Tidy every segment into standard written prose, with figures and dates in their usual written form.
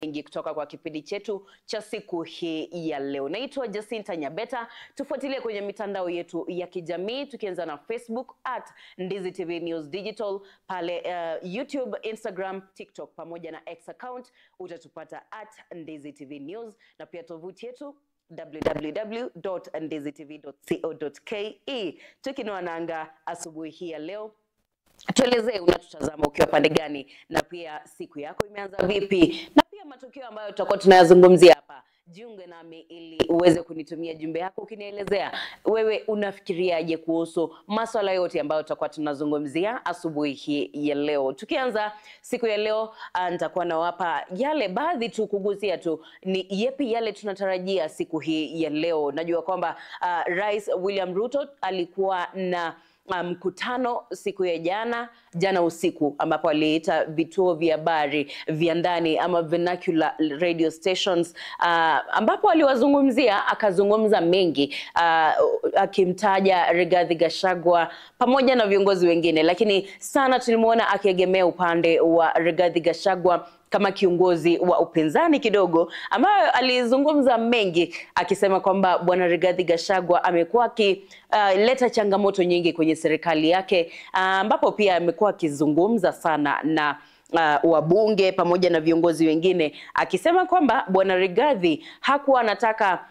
Mengi kutoka kwa kipindi chetu cha siku hii ya leo. Naitwa Jacinta Nyabeta. Tufuatilie kwenye mitandao yetu ya kijamii tukianza na Facebook at Ndizi TV News Digital, pale YouTube, Instagram, TikTok pamoja na X account utatupata at Ndizi TV News, na pia tovuti yetu www.ndizitv.co.ke. Tukinoa nanga asubuhi hii ya leo, tuelezee unatutazama ukiwa pande gani, na pia siku yako imeanza vipi, na pia matukio ambayo tutakuwa tunayazungumzia hapa. Jiunge nami ili uweze kunitumia jumbe yako ukinielezea wewe unafikiriaje kuhusu masuala yote ambayo tutakuwa tunazungumzia asubuhi hii ya leo. Tukianza siku ya leo, nitakuwa nawapa yale baadhi tu, kugusia tu ni yepi yale tunatarajia siku hii ya leo. Najua kwamba Rais William Ruto alikuwa na mkutano siku ya jana usiku, ambapo aliita vituo vya habari vya ndani ama vernacular radio stations, ambapo aliwazungumzia, akazungumza mengi, akimtaja Rigathi Gachagua pamoja na viongozi wengine, lakini sana tulimuona akiegemea upande wa Rigathi Gachagua kama kiongozi wa upinzani kidogo, ambayo alizungumza mengi akisema kwamba bwana Rigathi Gachagua amekuwa akileta changamoto nyingi kwenye serikali yake, ambapo pia amekuwa akizungumza sana na wabunge pamoja na viongozi wengine, akisema kwamba bwana Rigathi hakuwa anataka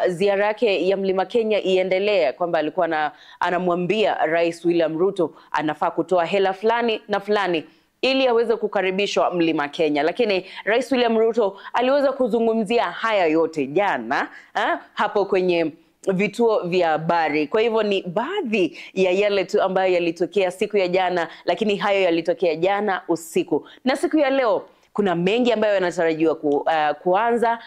ziara yake ya Mlima Kenya iendelee, kwamba alikuwa anamwambia Rais William Ruto anafaa kutoa hela fulani na fulani ili aweze kukaribishwa Mlima Kenya. Lakini Rais William Ruto aliweza kuzungumzia haya yote jana hapo kwenye vituo vya habari. Kwa hivyo ni baadhi ya yale tu ambayo yalitokea siku ya jana, lakini hayo yalitokea jana usiku. Na siku ya leo kuna mengi ambayo yanatarajiwa kuanza.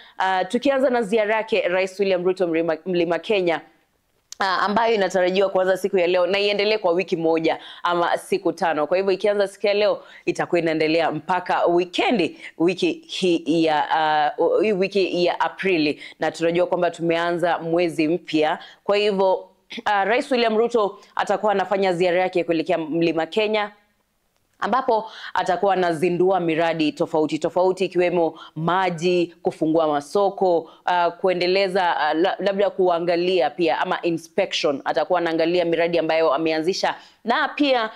Tukianza na ziara yake Rais William Ruto Mlima Kenya, ambayo inatarajiwa kuanza siku ya leo na iendelee kwa wiki moja ama siku 5. Kwa hivyo ikianza siku ya leo itakuwa inaendelea mpaka weekendi, wiki hii ya wiki ya Aprili, na tunajua kwamba tumeanza mwezi mpya. Kwa hivyo Rais William Ruto atakuwa anafanya ziara yake kuelekea Mlima Kenya, ambapo atakuwa anazindua miradi tofauti tofauti ikiwemo maji, kufungua masoko, kuendeleza, labda kuangalia pia ama inspection. Atakuwa anaangalia miradi ambayo ameanzisha, na pia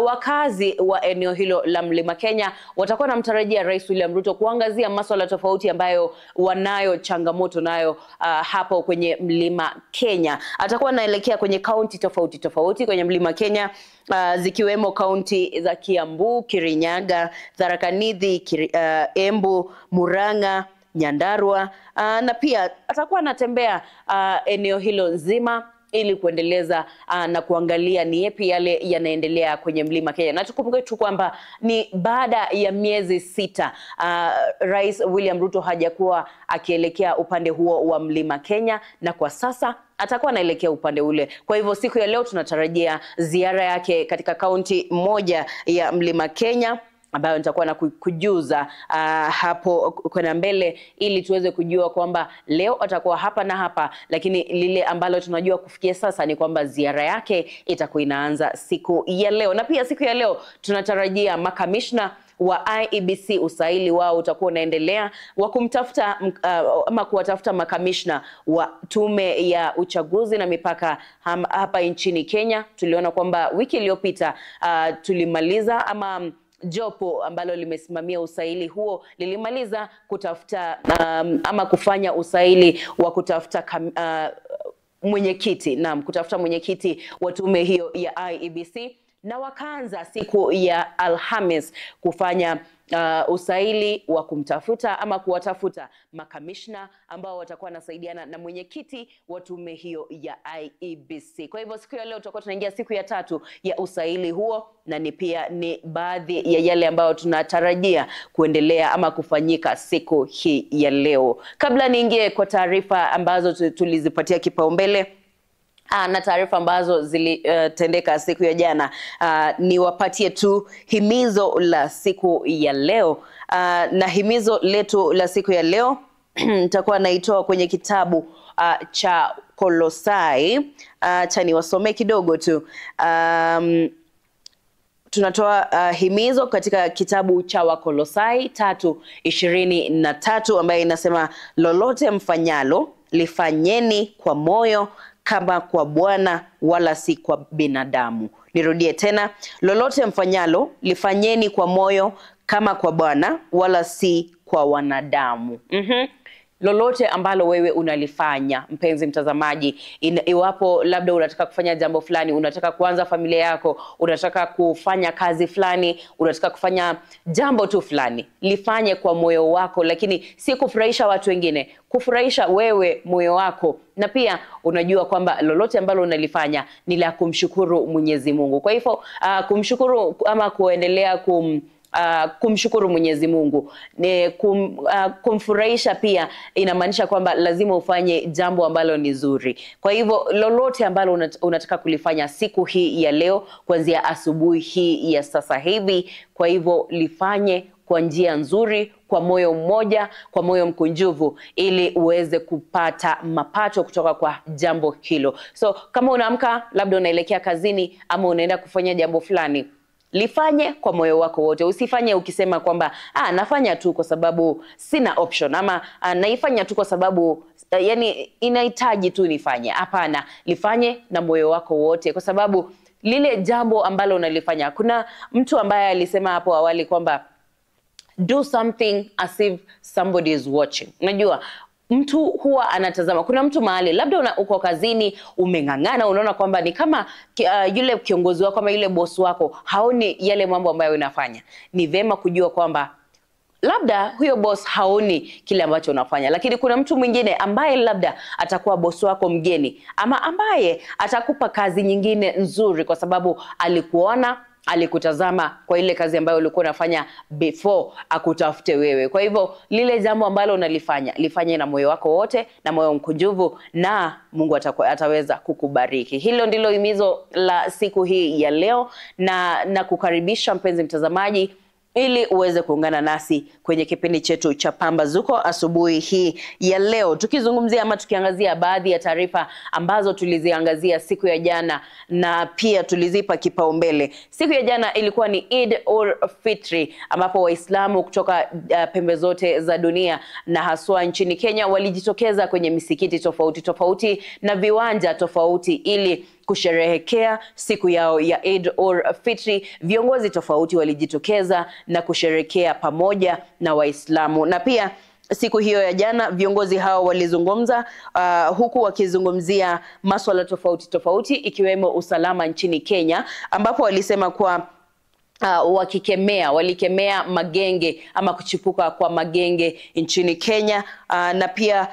wakazi wa eneo hilo la Mlima Kenya watakuwa wanamtarajia Rais William Ruto kuangazia masuala tofauti ambayo wanayo changamoto nayo hapo kwenye Mlima Kenya. Atakuwa anaelekea kwenye kaunti tofauti tofauti kwenye Mlima Kenya, zikiwemo kaunti za Kiambu, Kirinyaga, Tharaka Nithi, Embu, Murang'a, Nyandarua, na pia atakuwa anatembea eneo hilo nzima ili kuendeleza na kuangalia ni yapi yale yanaendelea kwenye Mlima Kenya. Na tukumbuke tu kwamba ni baada ya miezi 6 Rais William Ruto hajakuwa akielekea upande huo wa Mlima Kenya, na kwa sasa atakuwa anaelekea upande ule. Kwa hivyo siku ya leo tunatarajia ziara yake katika kaunti moja ya Mlima Kenya, ambayo nitakuwa na kujuza hapo kwenda mbele ili tuweze kujua kwamba leo atakuwa hapa na hapa. Lakini lile ambalo tunajua kufikia sasa ni kwamba ziara yake itakuwa inaanza siku ya leo. Na pia siku ya leo tunatarajia makamishna wa IEBC, usaili wao utakuwa unaendelea wa kumtafuta ama kuwatafuta makamishna wa tume ya uchaguzi na mipaka hapa nchini Kenya. Tuliona kwamba wiki iliyopita tulimaliza ama jopo ambalo limesimamia usaili huo lilimaliza kutafuta ama kufanya usaili wa kutafuta mwenyekiti, naam, kutafuta mwenyekiti wa tume hiyo ya IEBC, na wakaanza siku ya Alhamis kufanya usaili wa kumtafuta ama kuwatafuta makamishna ambao watakuwa wanasaidiana na mwenyekiti wa tume hiyo ya IEBC. Kwa hivyo siku ya leo tutakuwa tunaingia siku ya 3 ya usaili huo, na ni pia ni baadhi ya yale ambayo tunatarajia kuendelea ama kufanyika siku hii ya leo. Kabla niingie kwa taarifa ambazo tulizipatia kipaumbele na taarifa ambazo zilitendeka siku ya jana, niwapatie tu himizo la siku ya leo. Na himizo letu la siku ya leo nitakuwa naitoa kwenye kitabu cha Kolosai. Cha niwasomee kidogo tu. Tunatoa himizo katika kitabu cha Wakolosai 3:23 ambayo inasema, lolote mfanyalo lifanyeni kwa moyo kama kwa Bwana wala si kwa binadamu. Nirudie tena, lolote mfanyalo lifanyeni kwa moyo kama kwa Bwana wala si kwa wanadamu. Lolote ambalo wewe unalifanya, mpenzi mtazamaji, iwapo labda unataka kufanya jambo fulani, unataka kuanza familia yako, unataka kufanya kazi fulani, unataka kufanya jambo tu fulani, lifanye kwa moyo wako, lakini si kufurahisha watu wengine, kufurahisha wewe moyo wako. Na pia unajua kwamba lolote ambalo unalifanya ni la kumshukuru Mwenyezi Mungu. Kwa hivyo kumshukuru ama kuendelea kumshukuru Mwenyezi Mungu, kumfurahisha pia inamaanisha kwamba lazima ufanye jambo ambalo ni zuri. Kwa hivyo lolote ambalo unataka kulifanya siku hii ya leo, kuanzia asubuhi hii ya sasa hivi, kwa hivyo lifanye kwa njia nzuri, kwa moyo mmoja, kwa moyo mkunjufu, ili uweze kupata mapato kutoka kwa jambo hilo. So kama unaamka labda unaelekea kazini ama unaenda kufanya jambo fulani, lifanye kwa moyo wako wote. Usifanye ukisema kwamba nafanya tu kwa sababu sina option, ama naifanya tu kwa sababu yani inahitaji tu nifanye. Hapana, lifanye na moyo wako wote, kwa sababu lile jambo ambalo unalifanya. Kuna mtu ambaye alisema hapo awali kwamba do something as if somebody is watching. Unajua mtu huwa anatazama. Kuna mtu mahali labda uko kazini, umeng'ang'ana, unaona kwamba ni kama yule kiongozi wako ama yule boss wako haoni yale mambo ambayo unafanya. Ni vema kujua kwamba labda huyo boss haoni kile ambacho unafanya, lakini kuna mtu mwingine ambaye labda atakuwa boss wako mgeni, ama ambaye atakupa kazi nyingine nzuri kwa sababu alikuona, alikutazama kwa ile kazi ambayo ulikuwa unafanya before akutafute wewe. Kwa hivyo lile jambo ambalo unalifanya, lifanye na moyo wako wote na moyo mkunjufu, na Mungu ataweza kukubariki. Hilo ndilo himizo la siku hii ya leo, na kukaribisha mpenzi mtazamaji ili uweze kuungana nasi kwenye kipindi chetu cha Pambazuko asubuhi hii ya leo, tukizungumzia ama tukiangazia baadhi ya taarifa ambazo tuliziangazia siku ya jana na pia tulizipa kipaumbele. Siku ya jana ilikuwa ni Eid ul-Fitri, ambapo Waislamu kutoka pembe zote za dunia na haswa nchini Kenya walijitokeza kwenye misikiti tofauti tofauti na viwanja tofauti ili kusherehekea siku yao ya Eid ul-Fitri. Viongozi tofauti walijitokeza na kusherehekea pamoja na Waislamu. Na pia siku hiyo ya jana viongozi hao walizungumza, huku wakizungumzia masuala tofauti tofauti ikiwemo usalama nchini Kenya, ambapo walisema kwa walikemea magenge ama kuchipuka kwa magenge nchini Kenya, na pia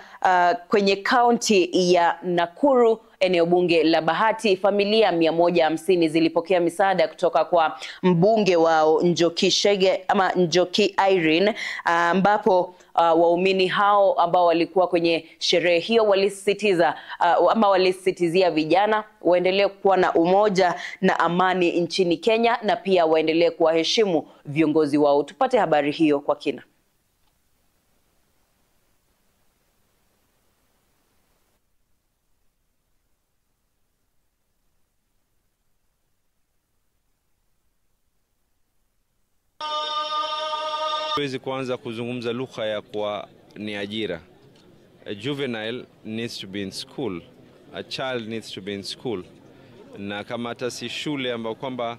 kwenye kaunti ya Nakuru, eneo bunge la Bahati, familia 150 zilipokea misaada kutoka kwa mbunge wao Njoki Shege ama Njoki Irene, ambapo waumini hao ambao walikuwa kwenye sherehe hiyo walisisitiza ama walisisitizia vijana waendelee kuwa na umoja na amani nchini Kenya, na pia waendelee kuwaheshimu viongozi wao. Tupate habari hiyo kwa kina. Tuwezi kuanza kuzungumza lugha ya kwa ni ajira. A juvenile needs to be in school. A child needs to be in school. Na kama hata si shule ambayo kwamba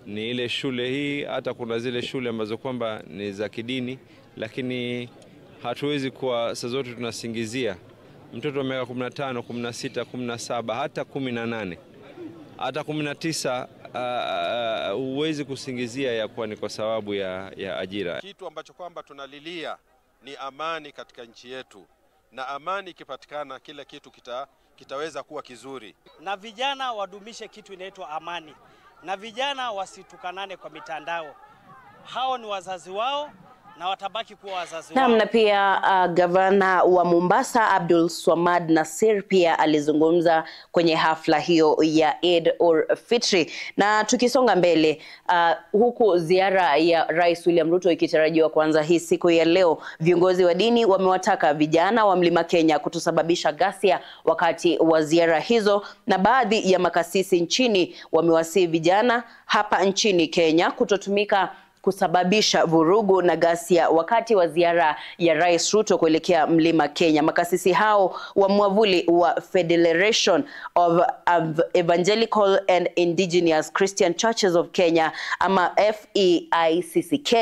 ni ile shule hii, hata kuna zile shule ambazo kwamba ni za kidini, lakini hatuwezi kwa saa zote tunasingizia mtoto wa miaka 15, 16, 17, hata 18, hata 19, huwezi kusingizia ya kuwa ni kwa sababu ya ajira. Kitu ambacho kwamba tunalilia ni amani katika nchi yetu, na amani ikipatikana kila kitu kitaweza kuwa kizuri. Na vijana wadumishe kitu inaitwa amani, na vijana wasitukanane kwa mitandao. Hao ni wazazi wao na watabaki kuwa wazazi wao. Naam, na pia gavana wa Mombasa Abdul Swamad Nasir pia alizungumza kwenye hafla hiyo ya Eid ul Fitri. Na tukisonga mbele, huku ziara ya Rais William Ruto ikitarajiwa kuanza hii siku ya leo, viongozi wa dini wamewataka vijana wa Mlima Kenya kutosababisha ghasia wakati wa ziara hizo, na baadhi ya makasisi nchini wamewasihi vijana hapa nchini Kenya kutotumika kusababisha vurugu na ghasia wakati wa ziara ya Rais Ruto kuelekea Mlima Kenya. Makasisi hao wa mwavuli wa Federation of Evangelical and Indigenous Christian Churches of Kenya ama FEICCK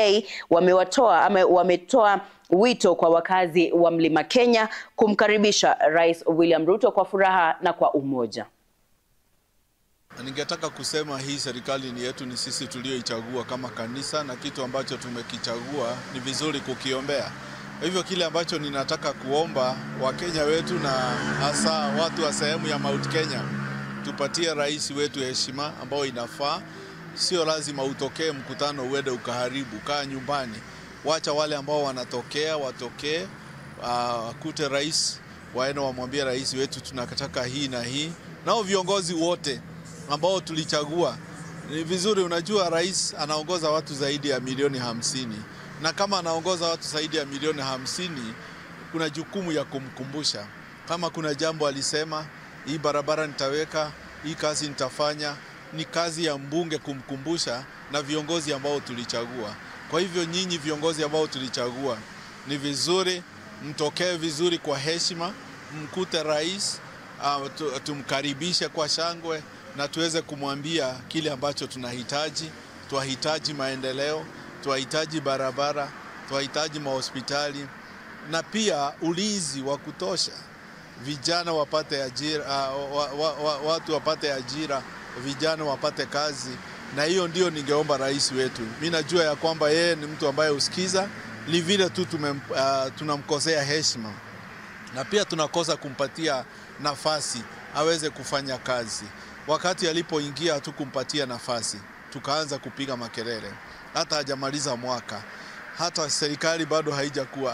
wametoa wito kwa wakazi wa Mlima Kenya kumkaribisha Rais William Ruto kwa furaha na kwa umoja. Ningetaka kusema hii serikali ni yetu, ni sisi tulioichagua kama kanisa, na kitu ambacho tumekichagua ni vizuri kukiombea. Hivyo kile ambacho ninataka kuomba Wakenya wetu na hasa watu wa sehemu ya Mount Kenya, tupatie rais wetu heshima ambayo inafaa. Sio lazima utokee mkutano uende ukaharibu, kaa nyumbani. Wacha wale ambao wanatokea watokee, kute rais, waende wamwambie rais wetu tunataka hii na hii. Nao viongozi wote ambao tulichagua ni vizuri. Unajua rais anaongoza watu zaidi ya milioni 50, na kama anaongoza watu zaidi ya milioni 50, kuna jukumu ya kumkumbusha kama kuna jambo alisema, hii barabara nitaweka, hii kazi nitafanya. Ni kazi ya mbunge kumkumbusha na viongozi ambao tulichagua. Kwa hivyo nyinyi viongozi ambao tulichagua, ni vizuri mtokee vizuri kwa heshima, mkute rais, tumkaribishe kwa shangwe na tuweze kumwambia kile ambacho tunahitaji. Tunahitaji maendeleo, tunahitaji barabara, tunahitaji mahospitali na pia ulinzi wa kutosha. Vijana wapate ajira, watu wapate ajira, vijana wapate kazi. Na hiyo ndio ningeomba rais wetu. Mimi najua ya kwamba yeye ni mtu ambaye husikiza, ni vile tu tunamkosea heshima na pia tunakosa kumpatia nafasi aweze kufanya kazi. Wakati alipoingia hatukumpatia nafasi, tukaanza kupiga makelele. Hata hajamaliza mwaka, hata serikali bado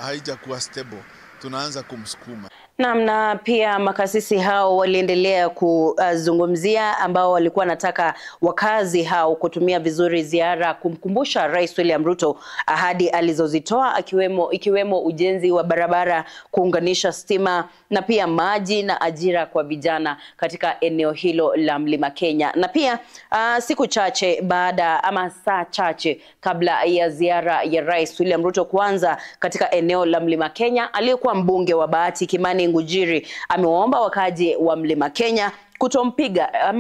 haijakuwa stable, tunaanza kumsukuma. Naam, na pia makasisi hao waliendelea kuzungumzia ambao walikuwa wanataka wakazi hao kutumia vizuri ziara kumkumbusha Rais William Ruto ahadi alizozitoa, ikiwemo ujenzi wa barabara, kuunganisha stima na pia maji na ajira kwa vijana katika eneo hilo la Mlima Kenya. Na pia siku chache baada ama saa chache kabla ya ziara ya Rais William Ruto kuanza katika eneo la Mlima Kenya, aliyekuwa mbunge wa Bahati Kimani Ngujiri amewaomba wakazi wa Mlima Kenya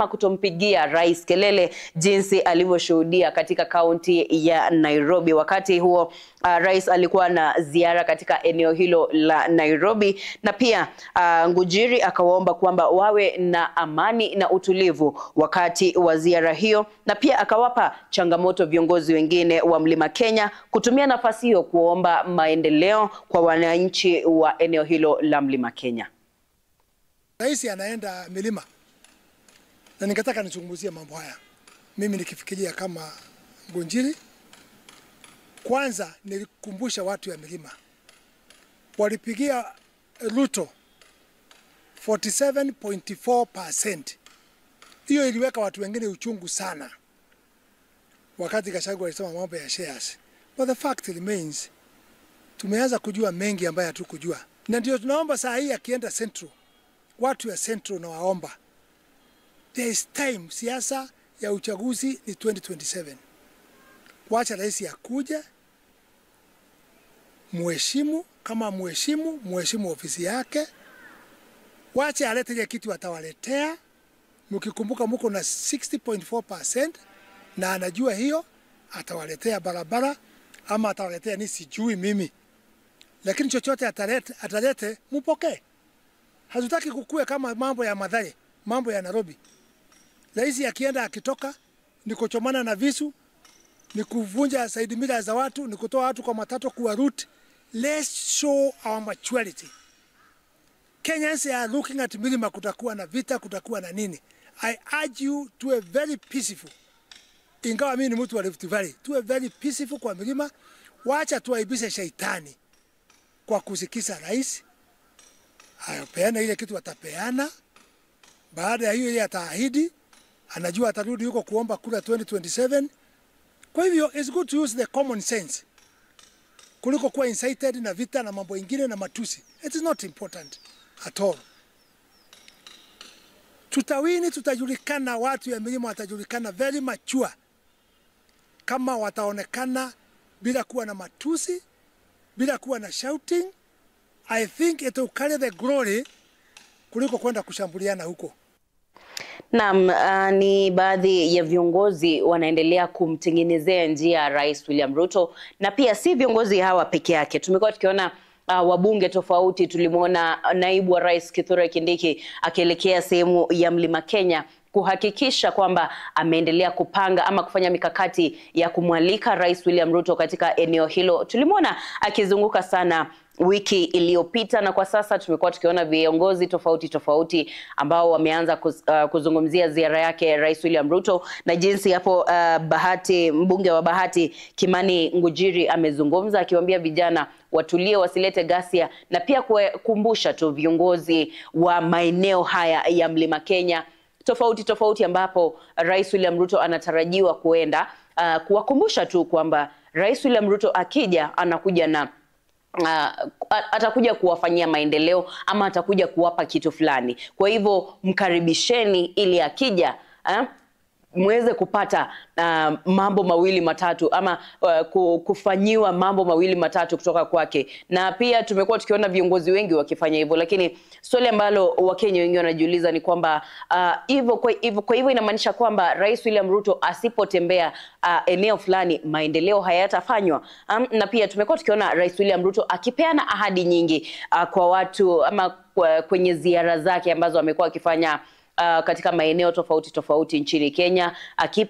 kutompigia rais kelele jinsi alivyoshuhudia katika kaunti ya Nairobi. Wakati huo rais alikuwa na ziara katika eneo hilo la Nairobi, na pia Ngujiri akawaomba kwamba wawe na amani na utulivu wakati wa ziara hiyo, na pia akawapa changamoto viongozi wengine wa Mlima Kenya kutumia nafasi hiyo kuomba maendeleo kwa wananchi wa eneo hilo la Mlima Kenya. Rais anaenda milima, na ningetaka nizungumzie mambo haya. Mimi nikifikiria kama Ngunjiri, kwanza nilikumbusha watu ya milima walipigia Ruto 47.4%. Hiyo iliweka watu wengine uchungu sana wakati Gachagua alisema mambo ya shares. But the fact remains, tumeanza kujua mengi ambayo hatukujua, na ndio tunaomba saa hii akienda Central, watu ya Central na waomba, there is time. Siasa ya uchaguzi ni 2027. Wacha rais akuje, muheshimu, kama muheshimu, muheshimu ofisi yake. Wacha alete ile kitu atawaletea. Mkikumbuka mko na 60.4% na anajua hiyo, atawaletea barabara ama atawaletea ni sijui mimi. Lakini chochote atalete mpokee. Hatutaki kukue kama mambo ya Mathare, mambo ya Nairobi. Rais akienda akitoka ni kuchomana na visu, ni kuvunja side mirror za watu, ni kutoa watu kwa matatu kuwa route. Let's show our maturity. Kenyans are looking at milima, kutakuwa na vita, kutakuwa na nini. I urge you to a very peaceful. Ingawa mimi ni mtu wa Rift Valley, to a very peaceful kwa milima. Wacha tuaibishe shaitani kwa kusikiza rais. Apeana ile kitu atapeana. Baada ya hiyo ile ataahidi, anajua atarudi huko kuomba kura 2027. Kwa hivyo it's good to use the common sense kuliko kuwa incited na vita na mambo ingine na matusi. It is not important at all. Tutawini, tutajulikana, watu ya milima watajulikana very mature kama wataonekana bila kuwa na matusi, bila kuwa na shouting. I think it will carry the glory kuliko kwenda kushambuliana huko. Naam, ni baadhi ya viongozi wanaendelea kumtengenezea njia Rais William Ruto, na pia si viongozi hawa peke yake. Tumekuwa tukiona wabunge tofauti. Tulimwona naibu wa Rais Kithure Kindiki akielekea sehemu ya Mlima Kenya kuhakikisha kwamba ameendelea kupanga ama kufanya mikakati ya kumwalika Rais William Ruto katika eneo hilo. Tulimwona akizunguka sana wiki iliyopita, na kwa sasa tumekuwa tukiona viongozi tofauti tofauti ambao wameanza kuzungumzia ziara yake Rais William Ruto, na jinsi hapo Bahati, mbunge wa Bahati Kimani Ngujiri amezungumza akiwaambia vijana watulie, wasilete ghasia, na pia kukumbusha tu viongozi wa maeneo haya ya Mlima Kenya tofauti tofauti ambapo Rais William Ruto anatarajiwa kuenda, kuwakumbusha tu kwamba Rais William Ruto akija anakuja na atakuja kuwafanyia maendeleo ama atakuja kuwapa kitu fulani. Kwa hivyo mkaribisheni ili akija muweze kupata mambo mawili matatu ama kufanyiwa mambo mawili matatu kutoka kwake. Na pia tumekuwa tukiona viongozi wengi wakifanya hivyo, lakini swali ambalo Wakenya wengi wanajiuliza ni kwamba kwa hivyo inamaanisha kwamba Rais William Ruto asipotembea eneo fulani maendeleo hayatafanywa. Na pia tumekuwa tukiona Rais William Ruto akipeana ahadi nyingi kwa watu ama kwenye ziara zake ambazo amekuwa akifanya katika maeneo tofauti tofauti nchini Kenya,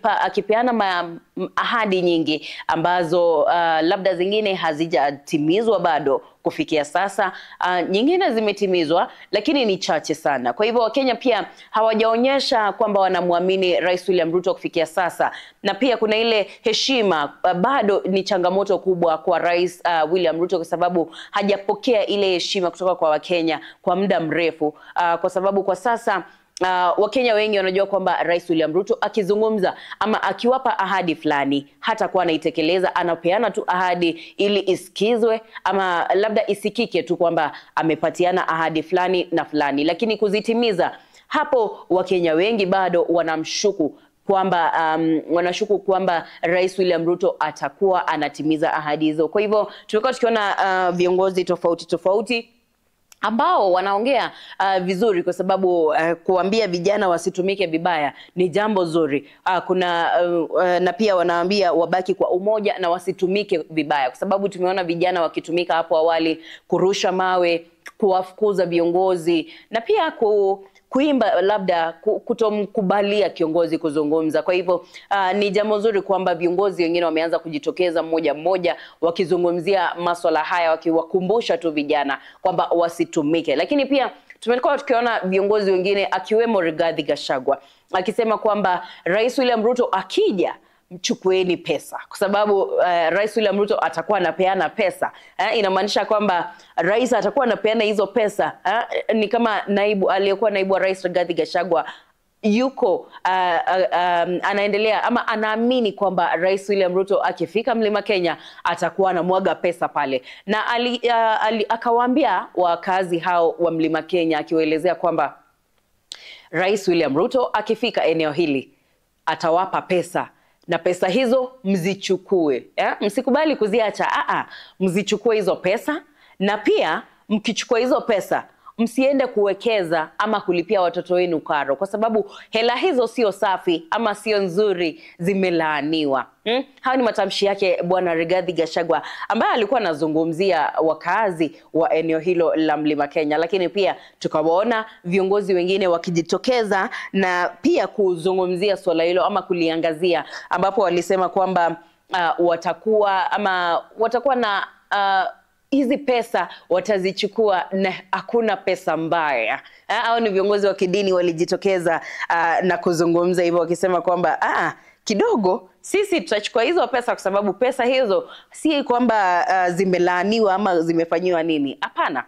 akipeana ahadi nyingi ambazo labda zingine hazijatimizwa bado kufikia sasa, nyingine zimetimizwa lakini ni chache sana. Kwa hivyo Wakenya pia hawajaonyesha kwamba wanamwamini Rais William Ruto kufikia sasa, na pia kuna ile heshima bado ni changamoto kubwa kwa Rais William Ruto, kwa sababu hajapokea ile heshima kutoka kwa Wakenya kwa muda mrefu, kwa sababu kwa sasa Wakenya wengi wanajua kwamba Rais William Ruto akizungumza ama akiwapa ahadi fulani hatakuwa anaitekeleza, anapeana tu ahadi ili isikizwe ama labda isikike tu kwamba amepatiana ahadi fulani na fulani, lakini kuzitimiza hapo Wakenya wengi bado wanamshuku kwamba wanashuku kwamba Rais William Ruto atakuwa anatimiza ahadi hizo. Kwa hivyo tumekuwa tukiona viongozi tofauti tofauti ambao wanaongea vizuri, kwa sababu kuambia vijana wasitumike vibaya ni jambo zuri. Kuna na pia wanaambia wabaki kwa umoja na wasitumike vibaya, kwa sababu tumeona vijana wakitumika hapo awali kurusha mawe, kuwafukuza viongozi na pia kuimba labda kutomkubalia kiongozi kuzungumza. Kwa hivyo ni jambo zuri kwamba viongozi wengine wameanza kujitokeza mmoja mmoja wakizungumzia masuala haya, wakiwakumbusha tu vijana kwamba wasitumike. Lakini pia tumekuwa tukiona viongozi wengine akiwemo Rigathi Gachagua akisema kwamba Rais William Ruto akija mchukueni pesa, kwa sababu Rais William Ruto atakuwa anapeana pesa. Inamaanisha kwamba rais atakuwa anapeana hizo pesa. Ni kama aliyekuwa naibu wa Rais Rigathi Gachagua yuko anaendelea ama anaamini kwamba Rais William Ruto akifika Mlima Kenya atakuwa anamwaga pesa pale. Na akawaambia wakazi hao wa Mlima Kenya akiwaelezea kwamba Rais William Ruto akifika eneo hili atawapa pesa, na pesa hizo mzichukue. Msikubali kuziacha, mzichukue hizo pesa, na pia mkichukua hizo pesa msiende kuwekeza ama kulipia watoto wenu karo, kwa sababu hela hizo sio safi ama sio nzuri, zimelaaniwa. Hayo ni matamshi yake Bwana Rigathi Gachagua ambaye alikuwa anazungumzia wakazi wa eneo hilo la Mlima Kenya. Lakini pia tukawaona viongozi wengine wakijitokeza na pia kuzungumzia swala hilo ama kuliangazia, ambapo walisema kwamba watakuwa na hizi pesa watazichukua na hakuna pesa mbaya. Hao ni viongozi wa kidini walijitokeza na kuzungumza hivyo wakisema kwamba kidogo sisi tutachukua hizo pesa, kwa sababu pesa hizo si kwamba zimelaaniwa ama zimefanyiwa nini. Hapana.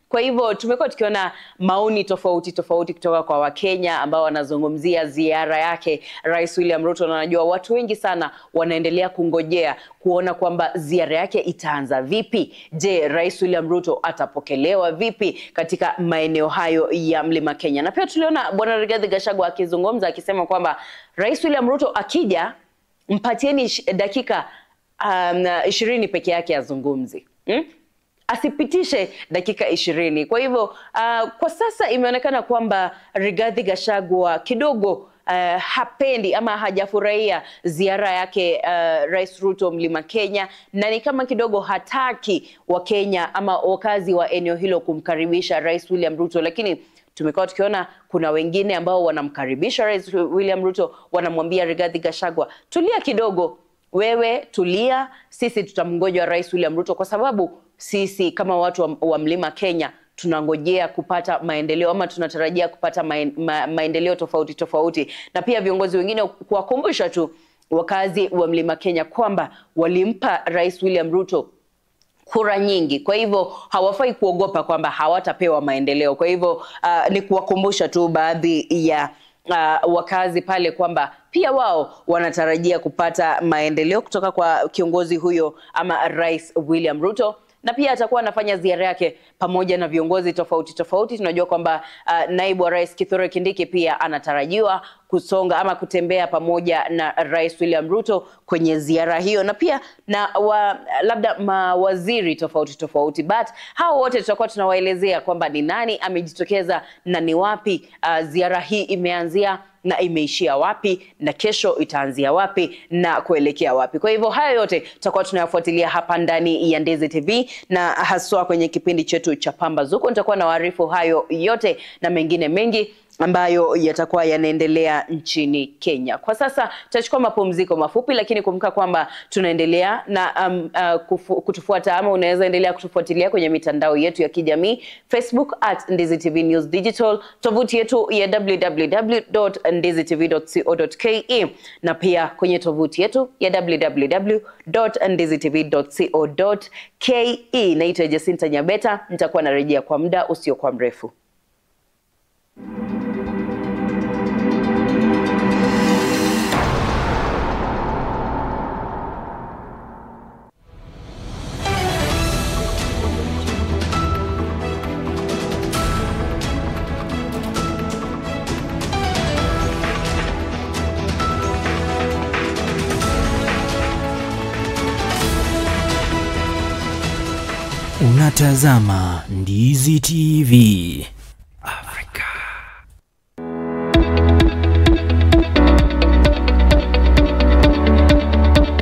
Kwa hivyo tumekuwa tukiona maoni tofauti tofauti kutoka kwa Wakenya ambao wanazungumzia ziara yake Rais William Ruto, na najua watu wengi sana wanaendelea kungojea kuona kwamba ziara yake itaanza vipi. Je, Rais William Ruto atapokelewa vipi katika maeneo hayo ya Mlima Kenya? Na pia tuliona Bwana Rigathi Gachagua akizungumza akisema kwamba Rais William Ruto akija, mpatieni dakika 20 peke yake azungumze. Asipitishe dakika 20. Kwa hivyo kwa sasa imeonekana kwamba Rigathi Gachagua kidogo hapendi ama hajafurahia ziara yake Rais Ruto Mlima Kenya, na ni kama kidogo hataki Wakenya ama wakazi wa eneo hilo kumkaribisha Rais William Ruto. Lakini tumekuwa tukiona kuna wengine ambao wanamkaribisha Rais William Ruto, wanamwambia Rigathi Gachagua, tulia kidogo, wewe tulia, sisi tutamngoja Rais William Ruto, kwa sababu sisi kama watu wa Mlima Kenya tunangojea kupata maendeleo ama tunatarajia kupata maendeleo tofauti tofauti. Na pia viongozi wengine kuwakumbusha tu wakazi wa Mlima Kenya kwamba walimpa Rais William Ruto kura nyingi, kwa hivyo hawafai kuogopa kwamba hawatapewa maendeleo. Kwa hivyo ni kuwakumbusha tu baadhi ya wakazi pale kwamba pia wao wanatarajia kupata maendeleo kutoka kwa kiongozi huyo ama Rais William Ruto. Na pia atakuwa anafanya ziara yake pamoja na viongozi tofauti tofauti. Tunajua kwamba naibu wa Rais Kithure Kindiki pia anatarajiwa kusonga ama kutembea pamoja na Rais William Ruto kwenye ziara hiyo, na pia na labda mawaziri tofauti tofauti. But hao wote tutakuwa tunawaelezea kwamba ni nani amejitokeza na ni wapi ziara hii imeanzia na imeishia wapi, na kesho itaanzia wapi na kuelekea wapi. Kwa hivyo hayo yote tutakuwa tunayafuatilia hapa ndani ya Ndizi TV, na haswa kwenye kipindi chetu cha Pambazuko. Nitakuwa na waarifu hayo yote na mengine mengi ambayo yatakuwa yanaendelea nchini Kenya. Kwa sasa tutachukua mapumziko mafupi, lakini kumbuka kwamba tunaendelea na kutufuata ama unaweza endelea kutufuatilia kwenye mitandao yetu ya kijamii, Facebook at Ndizi TV News Digital, tovuti yetu ya www.ndizitv.co.ke, na pia kwenye tovuti yetu ya www.ndizitv.co.ke. Naitwa Jacinta Nyabeta, nitakuwa narejea kwa muda usiokuwa mrefu. Unatazama Ndizi TV Afrika.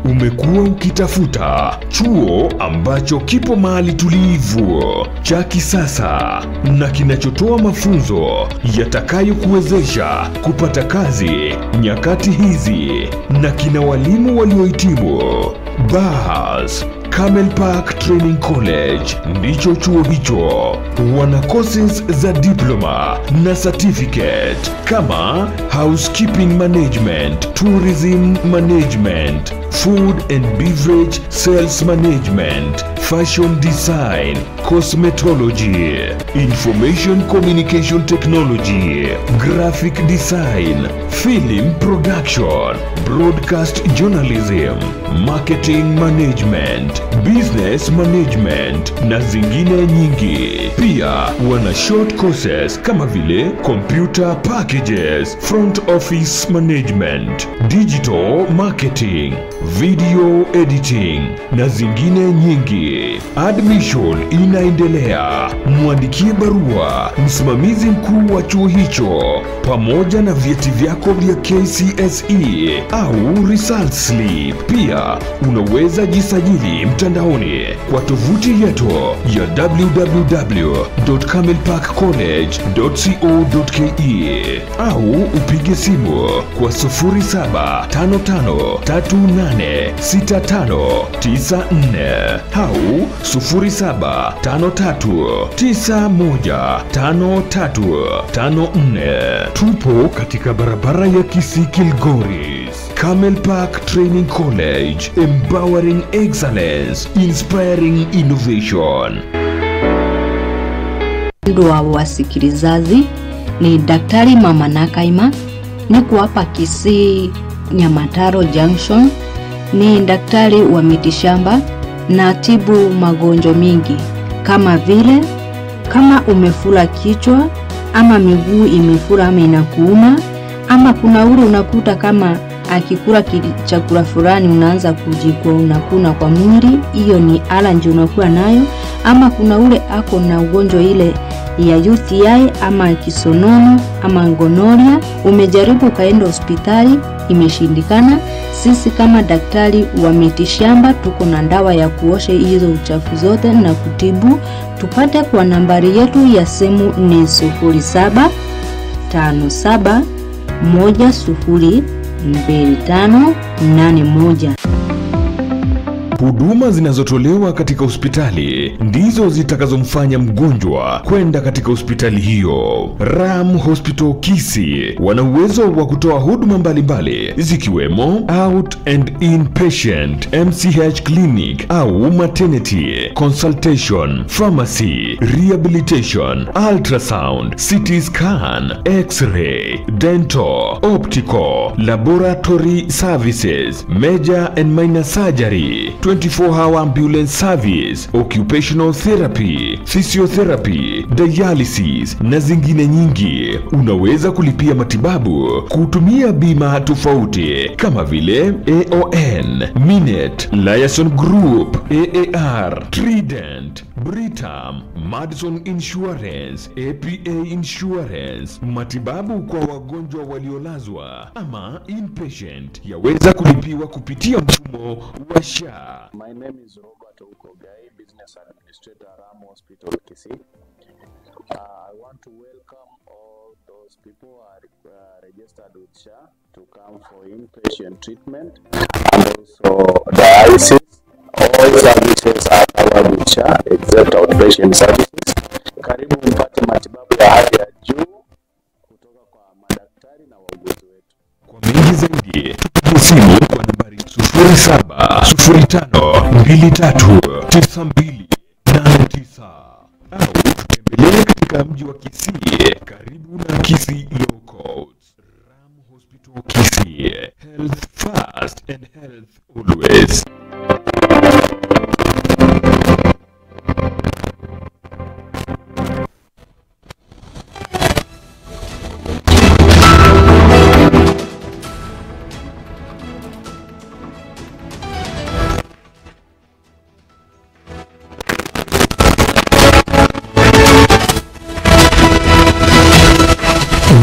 Umekuwa ukitafuta chuo ambacho kipo mahali tulivu, cha kisasa na kinachotoa mafunzo yatakayokuwezesha kupata kazi nyakati hizi na kina walimu waliohitimu. Bas, Camel Park Training College ndicho chuo hicho. Wana courses za diploma na certificate kama housekeeping management, tourism management, food and beverage sales management, fashion design, cosmetology, information communication technology, graphic design, film production, broadcast journalism, marketing management, business management na zingine nyingi. Pia wana short courses kama vile computer packages, front office management, digital marketing, video editing na zingine nyingi. Admission inaendelea. Mwandikie barua msimamizi mkuu wa chuo hicho pamoja na vyeti vyako vya KCSE au result slip. Pia unaweza jisajili mtandaoni kwa tovuti yetu ya www.camelparkcollege.co.ke au upige simu kwa 0755386594 au 53 91 53 54. Tupo katika barabara ya Kisii Kilgoris. Camel Park Training College, empowering excellence, inspiring innovation. Wa wasikilizaji, ni Daktari Mama Nakaima, niko hapa Kisii Nyamataro Junction. Ni daktari wa mitishamba na tibu magonjwa mingi kama vile kama umefura kichwa ama miguu imefura ama inakuuma, ama kuna ule unakuta kama akikula chakula fulani unaanza kujikwa unakuna kwa mwili, hiyo ni allergy unakuwa nayo. Ama kuna ule ako na ugonjwa ile ya UTI ama kisonono ama gonorrhea, umejaribu kaenda hospitali imeshindikana. Sisi kama daktari wa mitishamba tuko na dawa ya kuosha hizo uchafu zote na kutibu. Tupate kwa nambari yetu ya simu ni 07 57 10 25 81. Huduma zinazotolewa katika hospitali ndizo zitakazomfanya mgonjwa kwenda katika hospitali hiyo. Ram Hospital Kisii wana uwezo wa kutoa huduma mbalimbali zikiwemo out and inpatient, MCH clinic au maternity, consultation, pharmacy, rehabilitation, ultrasound, CT scan, x-ray, dental, optical, laboratory services, major and minor surgery, 24-hour ambulance service, occupational therapy, physiotherapy, dialysis na zingine nyingi. Unaweza kulipia matibabu kutumia bima tofauti kama vile AON, Minet, Liaison Group, AAR, Trident, Britam, Madison Insurance, APA Insurance. Matibabu kwa wagonjwa waliolazwa ama inpatient yaweza kulipiwa kupitia mfumo wa SHA. My name is Robert Okogai, Business Administrator, Ram Hospital, Kisii. I want to welcome all those people who are registered with SHA to come for inpatient treatment and also dialysis. All services are covered with SHA except outpatient services. Karibu mpate matibabu ya hali ya juu kutoka kwa madaktari na wauguzi wetu. Kwa mengi zaidi, tupige simu kwa nambari 07 05 23 92 89 au tutembelee katika mji wa Kisii karibu na Kisii Law Courts. Ram Hospital Kisii, health first and health always.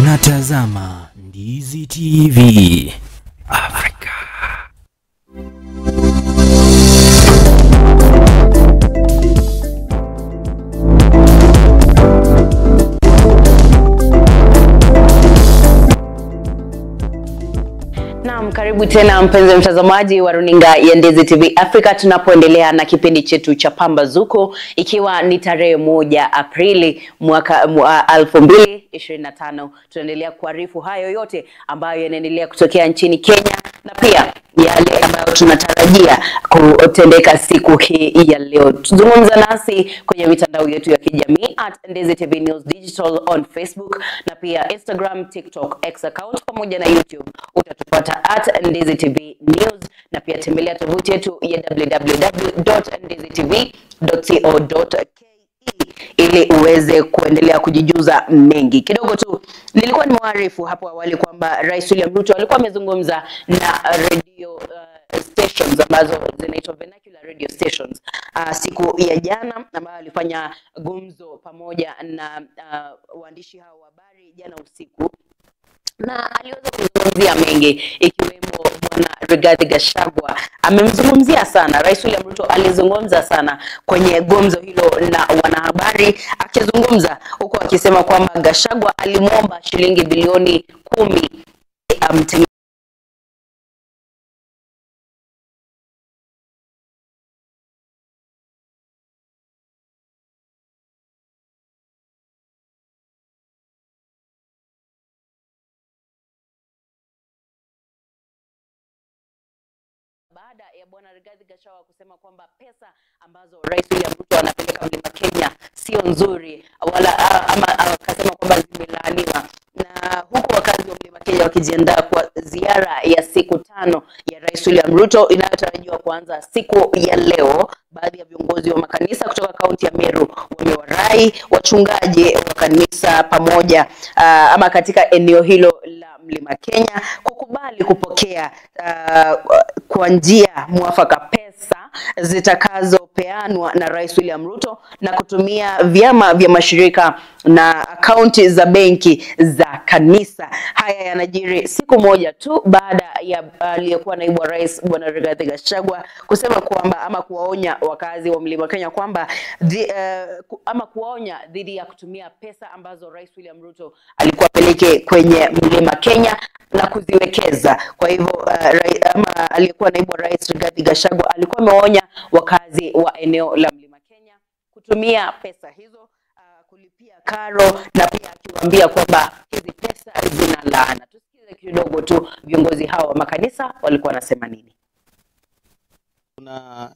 Unatazama Ndizi TV Afrika. Naam, karibu tena mpenzi mtazamaji wa runinga ya Ndizi TV Africa, tunapoendelea na kipindi chetu cha Pambazuko, ikiwa ni tarehe 1 Aprili mwaka 2025. Tunaendelea kuarifu hayo yote ambayo yanaendelea kutokea nchini Kenya na pia yale ambayo tunatarajia kutendeka siku hii ya leo. Tuzungumza nasi kwenye mitandao yetu ya kijamii at Ndizi TV News Digital on Facebook na pia Instagram, TikTok, X account pamoja na YouTube. Utatupata at Ndizi TV News, na pia tembelea tovuti yetu ya www.ndizitv.co.ke ili uweze kuendelea kujijuza mengi. Kidogo tu nilikuwa nimewaarifu hapo awali kwamba Rais William Ruto alikuwa amezungumza na radio stations ambazo zinaitwa vernacular radio stations siku ya jana, ambayo alifanya gumzo pamoja na waandishi hao wa habari jana usiku, na aliweza kuzungumzia mengi ikiwemo Bwana Rigathi Gachagua. Amemzungumzia sana Rais William Ruto, alizungumza sana kwenye gumzo hilo na wanahabari, akizungumza huko akisema kwamba Gachagua alimuomba shilingi bilioni 10 amtengeneze baada ya Bwana Rigathi Gachagua kusema kwamba pesa ambazo Rais William Ruto anapeleka Mlima Kenya sio nzuri, wala ama akasema kwamba zimelaaniwa. Na huku wakazi wa Mlima Kenya wakijiandaa kwa ziara ya siku 5 ya Rais William Ruto inayotarajiwa kuanza siku ya leo, baadhi ya viongozi wa makanisa kutoka kaunti ya Meru wamewarai wachungaji wa kanisa pamoja ama katika eneo hilo la Mlima Kenya kukubali kupokea kwa njia mwafaka pesa zitakazopeanwa na Rais William Ruto na kutumia vyama vya mashirika na akaunti za benki za kanisa. Haya yanajiri siku moja tu baada ya aliyekuwa naibu wa rais Bwana Rigathi Gachagua kusema kwamba ama kuwaonya wakazi wa Mlima Kenya kwamba ama kuwaonya dhidi ya kutumia pesa ambazo Rais William Ruto alikuwa peleke kwenye Mlima Kenya na kuziwekeza. Kwa hivyo ama aliyekuwa naibu wa rais Rigathi Gachagua alikuwa amewaonya wakazi wa eneo la Mlima Kenya kutumia pesa hizo kulipia karo, na pia akiwaambia kwamba hizi pesa zina laana. Tusikize kidogo tu viongozi hawa wa makanisa walikuwa wanasema nini. Kuna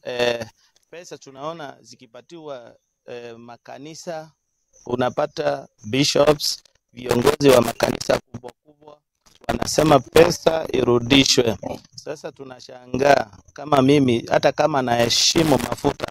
pesa tunaona zikipatiwa makanisa, unapata bishops, viongozi wa makanisa kubwa kubwa wanasema pesa irudishwe. Sasa tunashangaa, kama mimi hata kama naheshimu mafuta,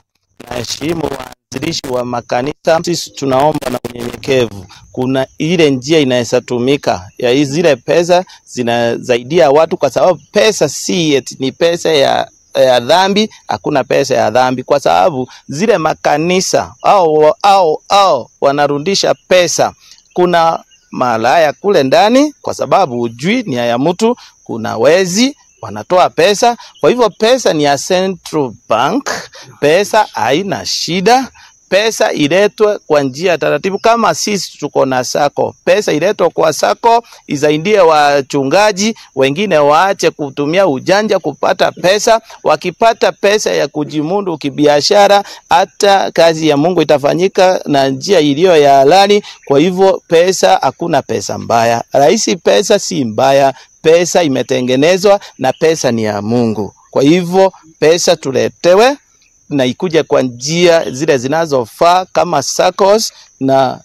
naheshimu waanzilishi wa makanisa, sisi tunaomba na unyenyekevu, kuna ile njia inaweza tumika ya zile pesa zinasaidia watu, kwa sababu pesa si eti ni pesa ya dhambi. Hakuna pesa ya dhambi, kwa sababu zile makanisa au wanarudisha pesa. Kuna malaya kule ndani, kwa sababu ujui ni ya mtu, kuna wezi wanatoa pesa. Kwa hivyo pesa ni ya Central Bank, pesa haina shida. Pesa iletwe kwa njia taratibu. Kama sisi tuko na sako, pesa iletwe kwa sako isaidie wachungaji wengine, waache kutumia ujanja kupata pesa. Wakipata pesa ya kujimundu kibiashara, hata kazi ya Mungu itafanyika na njia iliyo ya halali. Kwa hivyo pesa, hakuna pesa mbaya. Rahisi, pesa si mbaya, pesa imetengenezwa na pesa ni ya Mungu. Kwa hivyo pesa tuletewe na ikuje kwa njia zile zinazofaa kama SACCOS, na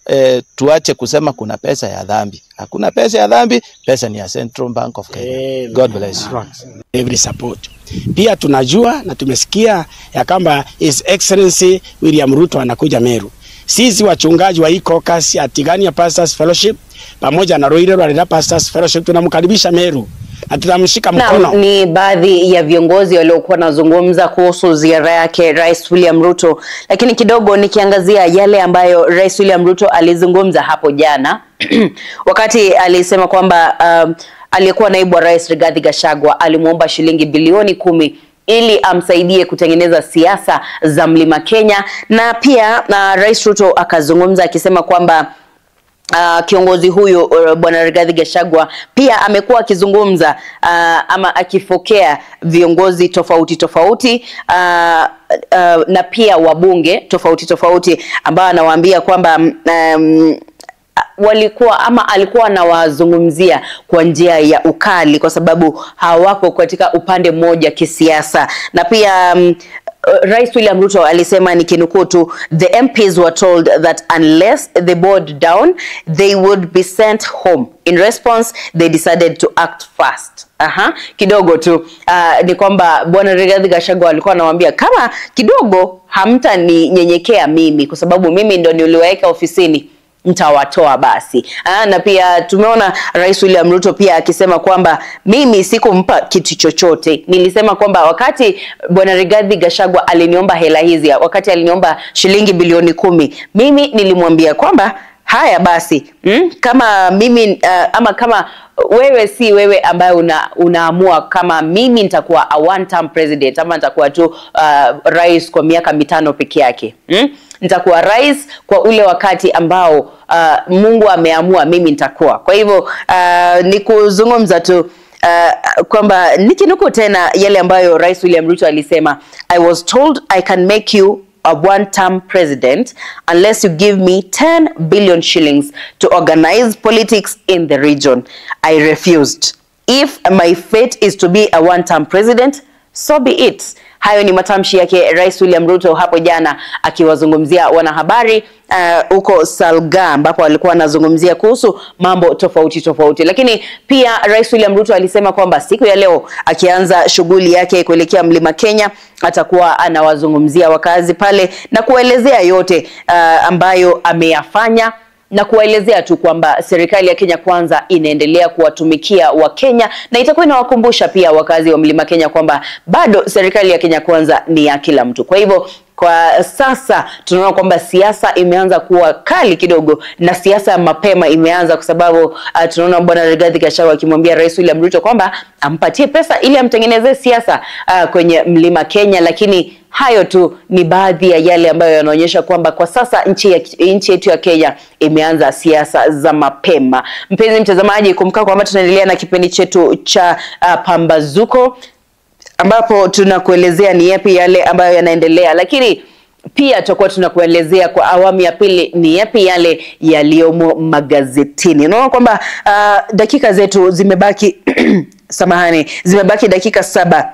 tuache kusema kuna pesa ya dhambi. Hakuna pesa ya dhambi, pesa ni ya Central Bank of Kenya. God bless you. Every support. Pia tunajua na tumesikia ya kwamba His Excellency William Ruto anakuja Meru. Sisi wachungaji wa caucus ya Tigania Pastors Fellowship pamoja na Ruiru Rwarira Pastors Fellowship tunamkaribisha Meru na tutamshika mkono. Ni baadhi ya viongozi waliokuwa wanazungumza kuhusu ziara yake Rais William Ruto, lakini kidogo nikiangazia yale ambayo Rais William Ruto alizungumza hapo jana wakati alisema kwamba aliyekuwa naibu wa rais Rigathi Gachagua alimuomba shilingi bilioni 10 ili amsaidie kutengeneza siasa za Mlima Kenya, na pia Rais Ruto akazungumza akisema kwamba kiongozi huyu Bwana Rigathi Gachagua pia amekuwa akizungumza ama akifokea viongozi tofauti tofauti na pia wabunge tofauti tofauti ambao anawaambia kwamba walikuwa ama alikuwa anawazungumzia kwa njia ya ukali kwa sababu hawako katika upande mmoja kisiasa. Na pia Rais William Ruto alisema, nikinukuu tu, the MPs were told that unless they bowed down they would be sent home. In response they decided to act fast. Kidogo tu ni kwamba Bwana Rigathi Gachagua alikuwa anawaambia kama kidogo hamtaninyenyekea mimi kwa sababu mimi ndo niliwaweka ofisini, mtawatoa basi. Na pia tumeona Rais William Ruto pia akisema kwamba mimi sikumpa kitu chochote. Nilisema kwamba wakati Bwana Rigathi Gachagua aliniomba hela hizi, wakati aliniomba shilingi bilioni 10, mimi nilimwambia kwamba haya basi, kama mimi ama kama wewe si wewe ambaye unaamua kama mimi nitakuwa a one term president ama nitakuwa tu rais kwa miaka 5 peke yake. Nitakuwa rais kwa ule wakati ambao Mungu ameamua mimi nitakuwa. Kwa hivyo ni kuzungumza tu kwamba nikinukuu tena yale ambayo Rais William Ruto alisema, I was told I can make you a one-term president unless you give me 10 billion shillings to organize politics in the region. I refused. If my fate is to be a one-term president, so be it. Hayo ni matamshi yake Rais William Ruto hapo jana akiwazungumzia wanahabari huko Salga, ambapo alikuwa anazungumzia kuhusu mambo tofauti tofauti. Lakini pia Rais William Ruto alisema kwamba siku ya leo akianza shughuli yake kuelekea Mlima Kenya atakuwa anawazungumzia wakazi pale na kuelezea yote ambayo ameyafanya, na kuwaelezea tu kwamba serikali ya Kenya Kwanza inaendelea kuwatumikia Wakenya, na itakuwa inawakumbusha pia wakazi wa Mlima Kenya kwamba bado serikali ya Kenya Kwanza ni ya kila mtu. Kwa hivyo kwa sasa tunaona kwamba siasa imeanza kuwa kali kidogo, na siasa ya mapema imeanza, kwa sababu tunaona Bwana Rigathi Gachagua akimwambia Rais William Ruto kwamba ampatie pesa ili amtengenezee siasa kwenye Mlima Kenya. Lakini hayo tu ni baadhi ya yale ambayo yanaonyesha kwamba kwa sasa nchi yetu ya Kenya imeanza siasa za mapema. Mpenzi mtazamaji, kumbuka kwamba tunaendelea na kipindi chetu cha Pambazuko, ambapo tunakuelezea ni yapi yale ambayo yanaendelea, lakini pia tutakuwa tunakuelezea kwa awamu ya pili ni yapi yale yaliyomo magazetini. Unaona kwamba dakika zetu zimebaki samahani, zimebaki dakika 7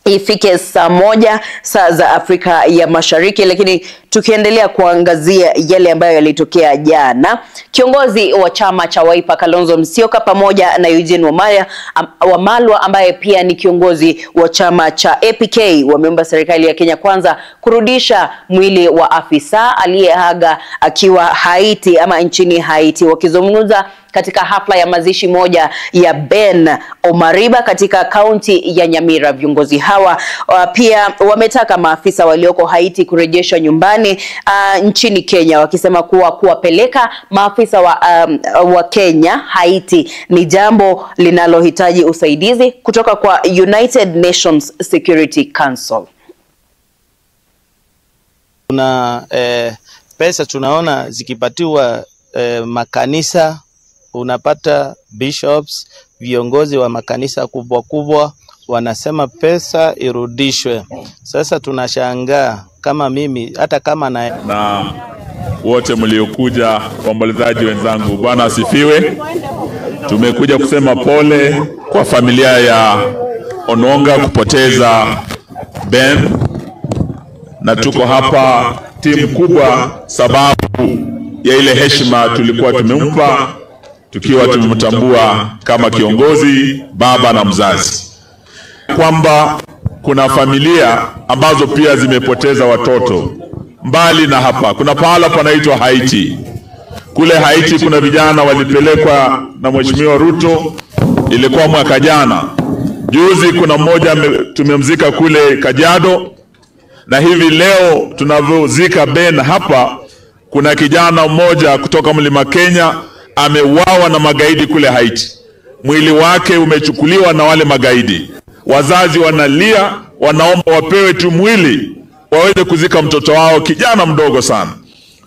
ifike saa 1 saa za Afrika ya Mashariki. Lakini tukiendelea kuangazia yale ambayo yalitokea jana, kiongozi wa chama cha Wiper Kalonzo Musyoka pamoja na Eugene Wamalwa ambaye pia ni kiongozi wa chama cha APK wameomba serikali ya Kenya Kwanza kurudisha mwili wa afisa aliyeaga akiwa Haiti ama nchini Haiti. Wakizungumza katika hafla ya mazishi moja ya Ben Omariba katika kaunti ya Nyamira, viongozi hawa pia wametaka maafisa walioko Haiti kurejeshwa nyumbani nchini Kenya, wakisema kuwa kuwapeleka maafisa wa Kenya Haiti ni jambo linalohitaji usaidizi kutoka kwa United Nations Security Council. Kuna pesa tunaona zikipatiwa makanisa, unapata bishops, viongozi wa makanisa kubwa kubwa wanasema pesa irudishwe. Sasa tunashangaa, kama mimi hata kama na wote mliokuja, waombolezaji wenzangu, Bwana asifiwe. Tumekuja kusema pole kwa familia ya Onwonga kupoteza Ben, na tuko hapa timu kubwa sababu ya ile heshima tulikuwa tumempa tukiwa tumemtambua kama kiongozi, baba na mzazi, kwamba kuna familia ambazo pia zimepoteza watoto. Mbali na hapa, kuna pahala panaitwa Haiti. Kule Haiti kuna vijana walipelekwa na Mheshimiwa Ruto, ilikuwa mwaka jana. Juzi kuna mmoja tumemzika kule Kajiado, na hivi leo tunavyozika Ben hapa, kuna kijana mmoja kutoka Mlima Kenya ameuawa na magaidi kule Haiti. Mwili wake umechukuliwa na wale magaidi. Wazazi wanalia, wanaomba wapewe tu mwili waweze kuzika mtoto wao, kijana mdogo sana.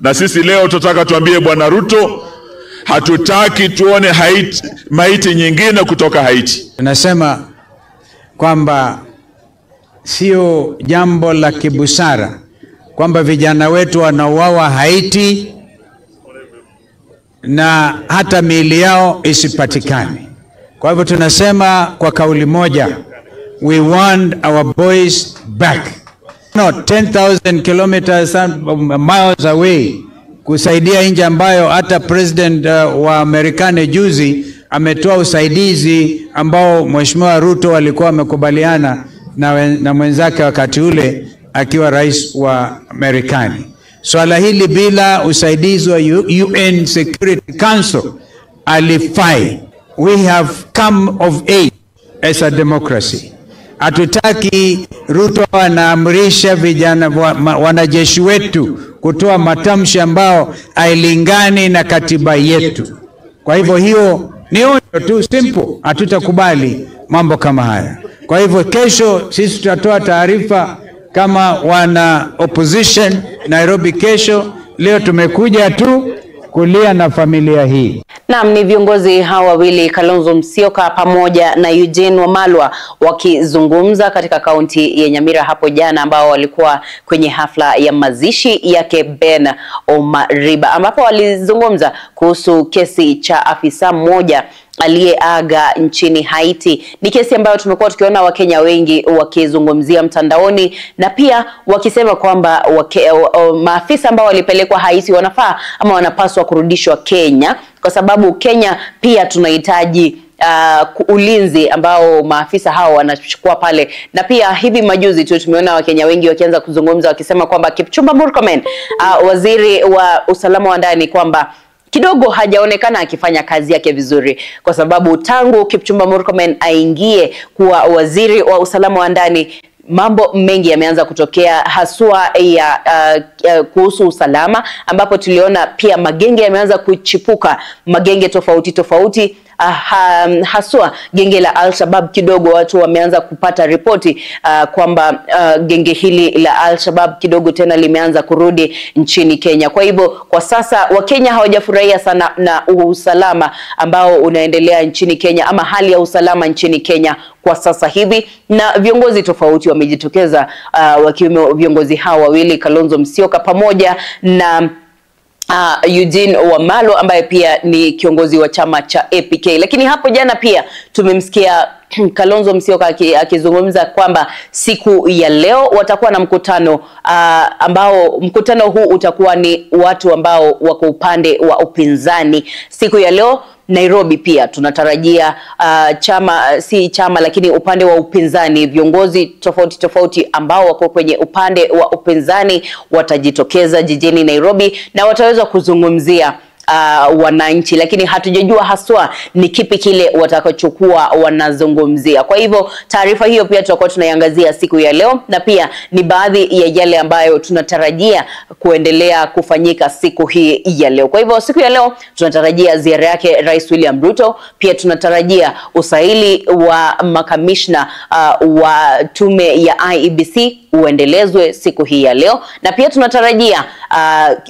Na sisi leo tunataka tuambie Bwana Ruto, hatutaki tuone Haiti, maiti nyingine kutoka Haiti. Tunasema kwamba sio jambo la kibusara kwamba vijana wetu wanauawa Haiti na hata miili yao isipatikane. Kwa hivyo tunasema kwa kauli moja, we want our boys back. Not 10,000 kilometers miles away kusaidia nchi ambayo hata president wa Marekani juzi ametoa usaidizi ambao Mheshimiwa Ruto alikuwa amekubaliana na mwenzake wakati ule akiwa rais wa Marekani. Swala hili bila usaidizi wa UN Security Council alifai. We have come of age as a democracy. Hatutaki Ruto anaamrisha vijana wanajeshi wetu kutoa matamshi ambao hailingani na katiba yetu. Kwa hivyo hiyo ni onyo tu simple, hatutakubali mambo kama haya. Kwa hivyo kesho sisi tutatoa taarifa kama wana opposition Nairobi kesho. Leo tumekuja tu kulia na familia hii. Naam, ni viongozi hawa wawili Kalonzo Musyoka pamoja na Eugene Wamalwa wakizungumza katika kaunti ya Nyamira hapo jana, ambao walikuwa kwenye hafla ya mazishi yake Ben Omariba, ambapo walizungumza kuhusu kesi cha afisa mmoja aliyeaga nchini Haiti. Ni kesi ambayo tumekuwa tukiona Wakenya wengi wakizungumzia mtandaoni na pia wakisema kwamba maafisa ambao walipelekwa Haiti wanafaa ama wanapaswa kurudishwa Kenya, kwa sababu Kenya pia tunahitaji ulinzi ambao maafisa hao wanachukua pale. Na pia hivi majuzi tu tumeona Wakenya wengi wakianza kuzungumza wakisema kwamba Kipchumba Murkomen, waziri wa usalama wa ndani, kwamba kidogo hajaonekana akifanya kazi yake vizuri, kwa sababu tangu Kipchumba Murkomen aingie kuwa waziri wa usalama wa ndani, mambo mengi yameanza kutokea, haswa ya kuhusu usalama, ambapo tuliona pia magenge yameanza kuchipuka, magenge tofauti tofauti, haswa genge la Al-Shabaab. Kidogo watu wameanza kupata ripoti kwamba genge hili la Al-Shabaab kidogo tena limeanza kurudi nchini Kenya. Kwa hivyo kwa sasa Wakenya hawajafurahia sana na usalama ambao unaendelea nchini Kenya, ama hali ya usalama nchini Kenya kwa sasa hivi, na viongozi tofauti wamejitokeza, wakiwemo viongozi hao wawili, Kalonzo Musyoka pamoja na Eugene Wamalwa ambaye pia ni kiongozi wa chama cha APK. Lakini hapo jana pia tumemsikia Kalonzo Musyoka akizungumza kwamba siku ya leo watakuwa na mkutano ambao mkutano huu utakuwa ni watu ambao wako upande wa upinzani. Siku ya leo Nairobi pia tunatarajia chama si chama lakini upande wa upinzani, viongozi tofauti tofauti ambao wako kwenye upande wa upinzani watajitokeza jijini Nairobi na wataweza kuzungumzia wananchi, lakini hatujajua haswa ni kipi kile watakachokuwa wanazungumzia. Kwa hivyo taarifa hiyo pia tutakuwa tunaiangazia siku ya leo, na pia ni baadhi ya yale ambayo tunatarajia kuendelea kufanyika siku hii ya leo. Kwa hivyo siku ya leo tunatarajia ziara yake Rais William Ruto, pia tunatarajia usaili wa makamishna wa tume ya IEBC uendelezwe siku hii ya leo, na pia tunatarajia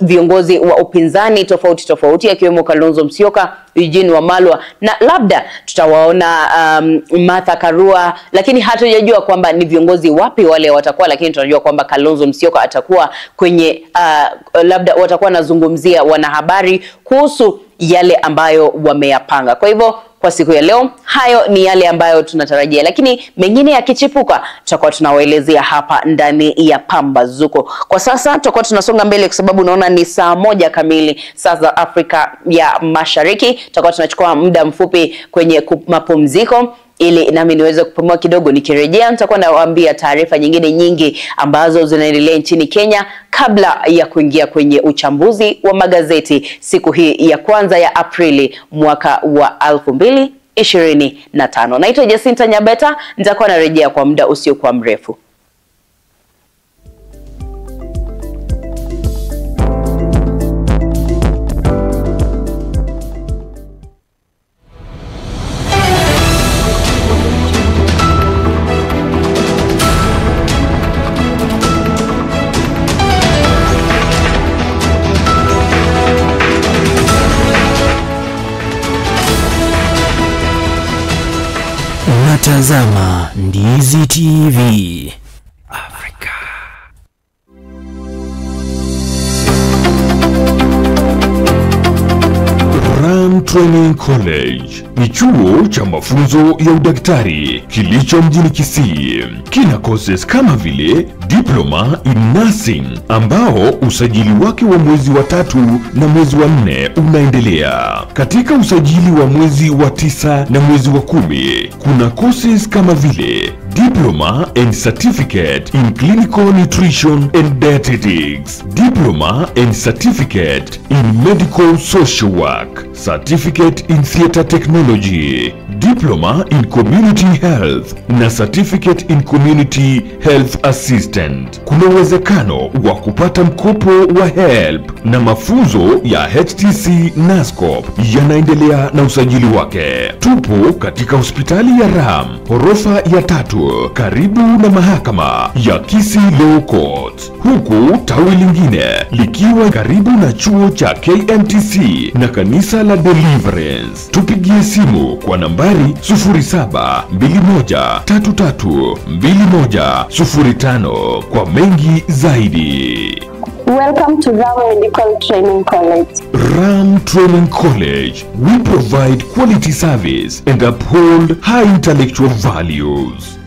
viongozi wa upinzani tofauti tofauti akiwemo Kalonzo Musyoka, Eugene Wamalwa, na labda tutawaona Martha Karua, lakini hatujajua kwamba ni viongozi wapi wale watakuwa, lakini tunajua kwamba Kalonzo Musyoka atakuwa kwenye labda watakuwa nazungumzia wanahabari kuhusu yale ambayo wameyapanga. Kwa hivyo kwa siku ya leo hayo ni yale ambayo tunatarajia, lakini mengine yakichipuka tutakuwa tunawaelezea hapa ndani ya Pambazuko. Kwa sasa tutakuwa tunasonga mbele kwa sababu naona ni saa 1 kamili saa za Afrika ya Mashariki. Tutakuwa tunachukua muda mfupi kwenye mapumziko ili nami niweze kupumua kidogo. Nikirejea nitakuwa nawaambia taarifa nyingine nyingi ambazo zinaendelea nchini Kenya kabla ya kuingia kwenye uchambuzi wa magazeti siku hii ya kwanza ya Aprili mwaka wa 2025. Naitwa Jacinta Nyabeta, nitakuwa narejea kwa muda usiokuwa mrefu. Tazama Ndizi TV Afrika. Ram Training College ni chuo cha mafunzo ya udaktari kilicho mjini Kisii. Kina courses kama vile Diploma in Nursing ambao usajili wake wa mwezi wa 3 na mwezi wa 4 unaendelea. Katika usajili wa mwezi wa 9 na mwezi wa 10 kuna courses kama vile Diploma and Certificate in Clinical Nutrition and Dietetics, Diploma and Certificate in Medical Social Work, Certificate in Theater Technology, Diploma in Community Health na Certificate in Community Health Assistant. Kuna uwezekano wa kupata mkopo wa HELB na mafunzo ya HTC NASCOP yanaendelea na usajili wake. Tupo katika hospitali ya Ram, ghorofa ya 3, karibu na mahakama ya Kisii Law Court, huku tawi lingine likiwa karibu na chuo cha KMTC na kanisa la Deliverance. Tupigie simu kwa nambari 0721332105 kwa mengi zaidi. Welcome to Ram Medical Training College. Ram Training College, we provide quality service and uphold high intellectual values.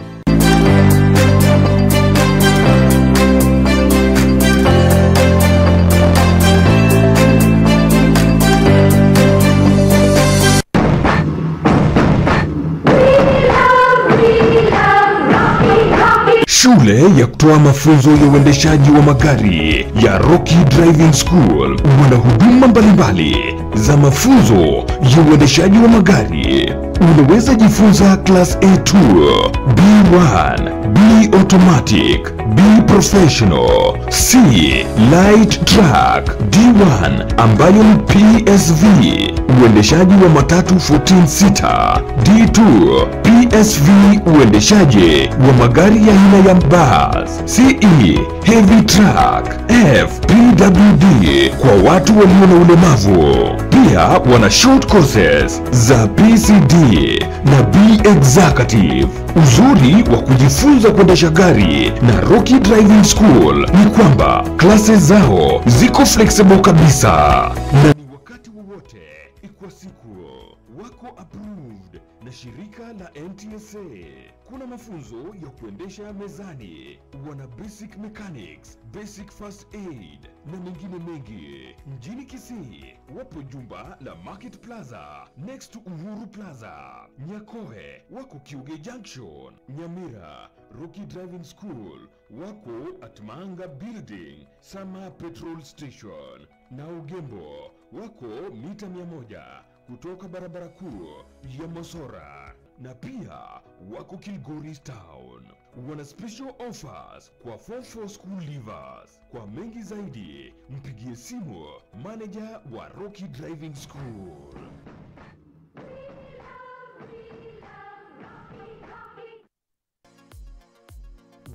Shule ya kutoa mafunzo ya uendeshaji wa magari ya Rocky Driving School wana huduma mbalimbali za mafunzo ya uendeshaji wa magari. Unaweza jifunza Class A2, B1, B Automatic, B Professional, C Light Truck, D1 ambayo ni PSV, uendeshaji wa matatu 14 seater, D2 PSV, uendeshaji wa magari ya aina ya bus, CE Heavy Truck, F PWD kwa watu walio na ulemavu. Pia wana short courses za PCD na B Executive. Uzuri wa kujifunza kuendesha gari na Rocky Driving School ni kwamba classes zao ziko flexible kabisa na ni wakati wowote kwa siku. Wako approved na shirika la NTSA. Kuna mafunzo ya kuendesha mezani, wana basic mechanics, basic first aid na mengine mengi. Mjini Kisii wapo jumba la Market Plaza next to Uhuru Plaza. Nyakoe wako Kiuge Junction. Nyamira Rocky Driving School wako at Manga Building, Sama Petrol Station. Na Ugembo wako mita 100 kutoka barabara kuu ya Mosora. Na pia wako Kilgoris Town. Wana special offers kwa Form 4 school leavers. Kwa mengi zaidi mpigie simu manager wa Rocky Driving School.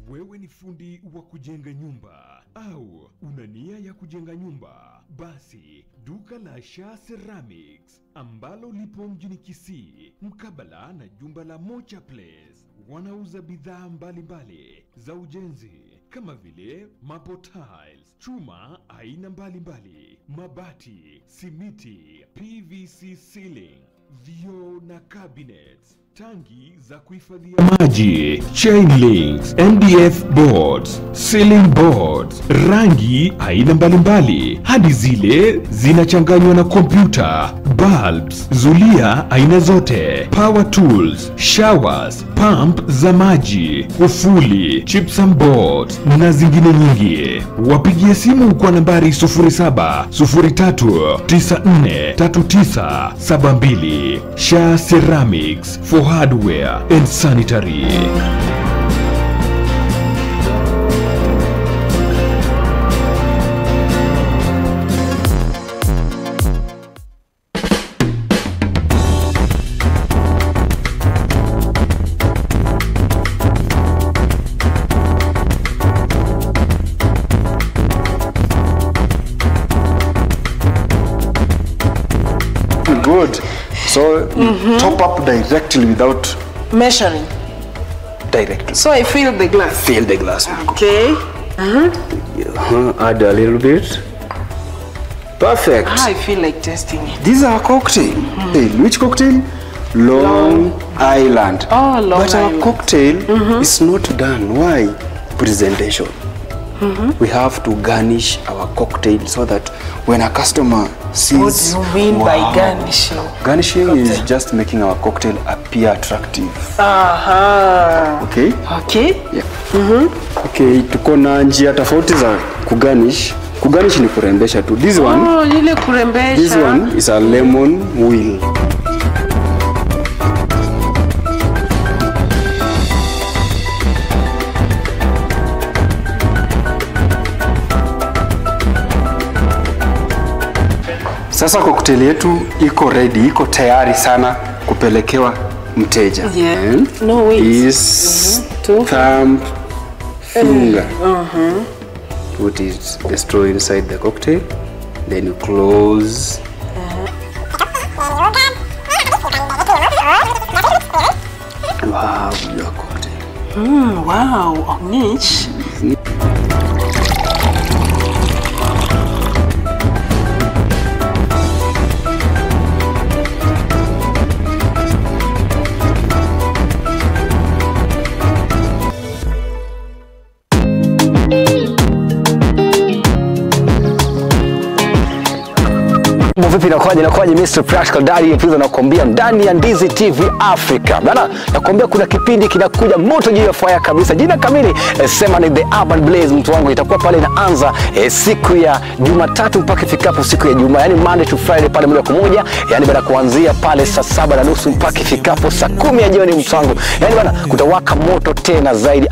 Wewe ni fundi wa kujenga nyumba au una nia ya kujenga nyumba? Basi duka la Sha Ceramics ambalo lipo mjini Kisii mkabala na jumba la Mocha Place wanauza bidhaa mbalimbali za ujenzi kama vile marble tiles, chuma aina mbalimbali, mabati, simiti, PVC ceiling, vioo na cabinets, tangi za kuhifadhia maji, chain links, MDF boards, ceiling boards, rangi aina mbalimbali hadi zile zinachanganywa na kompyuta, bulbs, zulia aina zote, power tools, showers, pump za maji, kufuli, gypsum boards na zingine nyingi. Wapigie simu kwa nambari 07 03 94 39 72. Sha Ceramics for hardware and sanitary. Good. So you top up directly without measuring. Directly. So I fill the glass. Fill the glass. Okay. Add a little bit. Perfect. I feel like tasting it. These are cocktail. Which cocktail? Long Island. Oh, Long But Island. Our cocktail is not done. Why? Presentation. We have to garnish our cocktail so that when a customer sees... What do you mean by garnishing? Garnishing is just making our cocktail appear attractive. Okay? Okay. Yeah. Okay, tuko na njia tofauti za kugarnish. Kugarnish ni kurembesha tu. This one, oh, ile kurembesha. This one is a lemon wheel. Sasa cocktail yetu iko ready, iko tayari sana kupelekewa mteja. Yeah. No, wait. Is thumb finger. Put it, the straw inside the cocktail, then you close. Wow, your cocktail. Wow, Onich. Vipi inakuwaje Mr. Practical Daddy Epizo nakwambia ndani ya Ndizi TV Africa. Bana, nakwambia kuna kipindi kinakuja moto juu ya fire kabisa. Jina kamili sema ni The Urban Blaze, mtu wangu. Itakuwa pale inaanza siku ya Jumatatu mpaka ifikapo siku ya Ijumaa, yani Monday to Friday pale moja kwa moja, yani baada kuanzia pale saa 7:30 mpaka ifikapo saa 10 ya jioni, mtu wangu. Yani bana, kutawaka moto tena zaidi.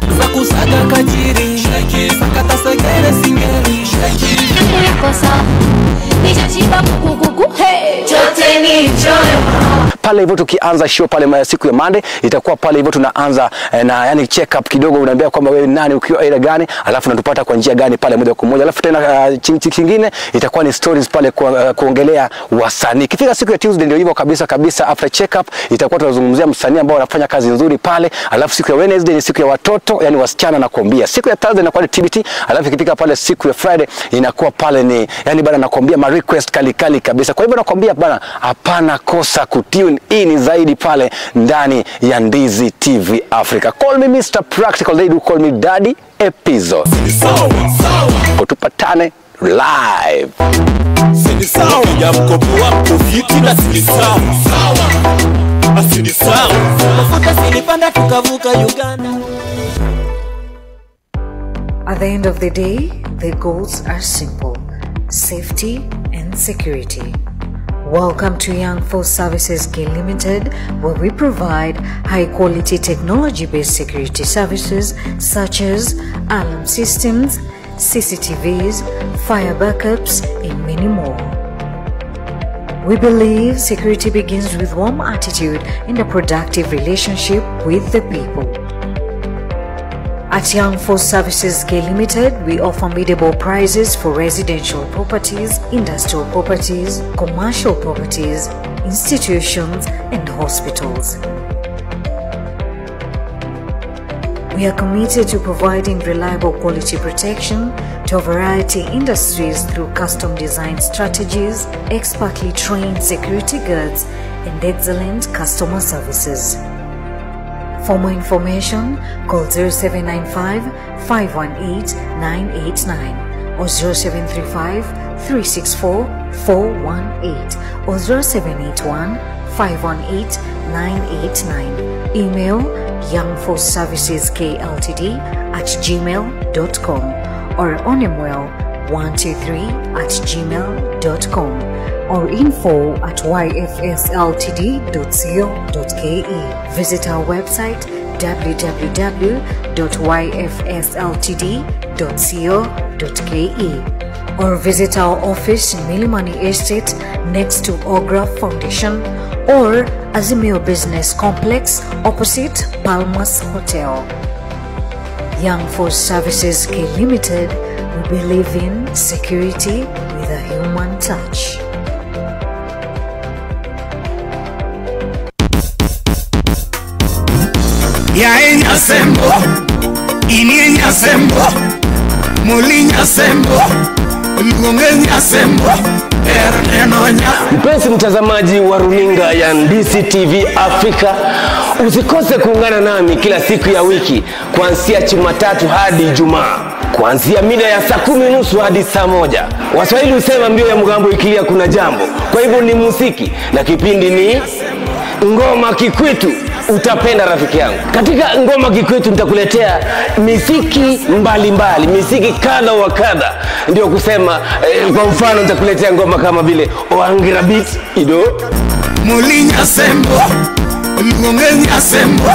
Pale hivyo tukianza show pale siku ya Monday itakuwa pale hivyo tunaanza na yani check up kidogo, unaambia kwamba wewe nani, ukiwa aina gani, alafu unatupata kwa njia gani pale moja kwa moja. Alafu tena kingine itakuwa ni stories pale kuongelea wasanii. Ikifika siku ya Tuesday ndio hivyo kabisa kabisa, after check up itakuwa tunazungumzia msanii ambao anafanya kazi nzuri pale. Alafu siku ya Wednesday ni siku ya watoto, yani wasichana nakwambia. Siku ya Thursday inakuwa ni TBT, alafu ikifika pale siku ya Friday inakuwa pale ni yani bana nakwambia ma request kali kali kabisa. Kwa hivyo nakwambia bana, hapana kosa kutune in zaidi pale ndani ya Ndizi TV Africa. Call me Mr. Practical, they do call me Daddy Epizo. Tupatane live. At the end of the day, the goals are simple: safety and security. Welcome to Young Force Services K Limited, where we provide high-quality technology-based security services such as alarm systems, CCTVs, fire backups, and many more. We believe security begins with warm attitude and a productive relationship with the people. At Young Force Services K Limited, we offer mid-able prices for residential properties, industrial properties, commercial properties, institutions, and hospitals. We are committed to providing reliable quality protection to a variety of industries through custom design strategies, expertly trained security guards, and excellent customer services. For more information, call 0795 518 989 or 0735 364 418 or 0781 518 989. Email youngforceserviceskltd@gmail.com or onemwell123@gmail.com or info@yfsltd.co.ke. Visit our website www.yfsltd.co.ke or visit our office in Milimani Estate next to Ogra Foundation or Azimio Business Complex opposite Palmas Hotel. Young Force Services K Limited, we believe in security with a human touch. Nyasembo, ini nyasembo, muli nyasembo, mgonge nyasembo. Mpenzi mtazamaji wa runinga ya Ndizi TV Africa, usikose kuungana nami kila siku ya wiki kuanzia Jumatatu hadi Ijumaa, kuanzia mida ya saa 10:30 hadi saa 1. Waswahili husema mbio ya mgambo ikilia kuna jambo. Kwa hivyo ni muziki na kipindi ni Ngoma Kikwetu. Utapenda rafiki yangu. Katika Ngoma Kikwetu nitakuletea miziki mbalimbali, miziki kadha wa kadha. Ndio kusema kwa mfano nitakuletea ngoma kama vile Oangira Beat ido Mulinya Sembo, Mgongenya Sembo.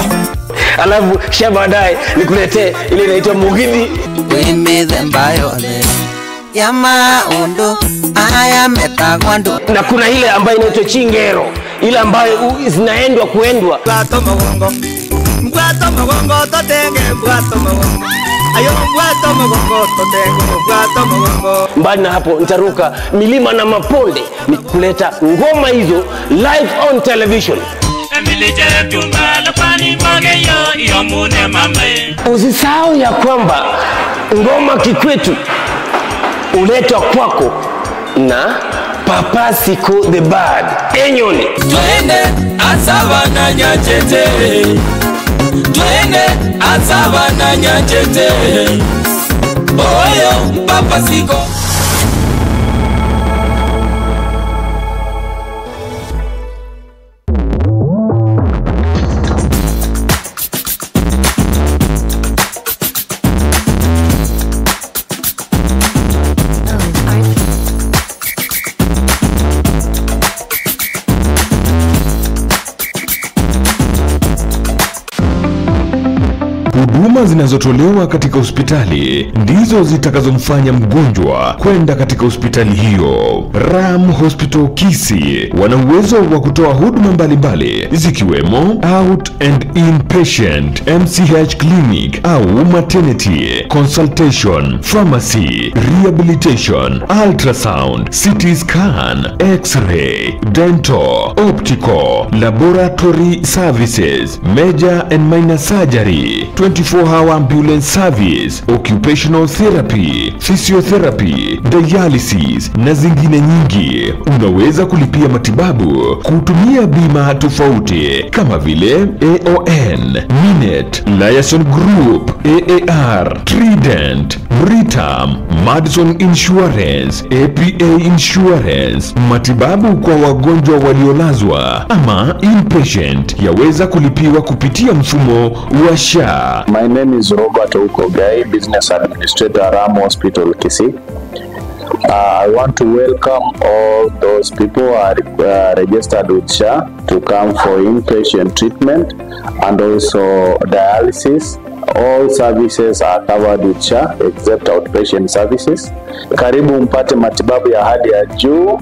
Alafu kisha baadaye nikuletee ile inaitwa Mugithi. Na kuna ile ambayo inaitwa Chingero, ile ambayo zinaendwa kuendwa. Mbali na hapo nitaruka milima na maponde nikuleta ngoma hizo live on television. Usisahau ya kwamba Ngoma Kikwetu uletwa kwako na Papa Siko the Bad Enyoni. Twende asabana nyachete, twende asabana nyachete, oyo Papa Siko. Huduma zinazotolewa katika hospitali ndizo zitakazomfanya mgonjwa kwenda katika hospitali hiyo. Ram Hospital Kisii wana uwezo wa kutoa huduma mbalimbali zikiwemo out and inpatient, MCH clinic au maternity, consultation, pharmacy, rehabilitation, ultrasound, CT scan, x-ray, dental, optical, laboratory services, major and minor surgery, 24-hour ambulance service, occupational therapy, physiotherapy, dialysis na zingine nyingi. Unaweza kulipia matibabu kutumia bima tofauti kama vile AON, Minet, Liaison Group, AAR, Trident, Britam, Madison Insurance, APA Insurance. Matibabu kwa wagonjwa waliolazwa ama inpatient yaweza kulipiwa kupitia mfumo wa SHA. My name is Robert Okogai, Business Administrator, Ram Hospital, Kisii. I want to welcome all those people who are registered with SHA to come for inpatient treatment and also dialysis. All services are covered with SHA except outpatient services. Karibu mpate matibabu ya hali ya juu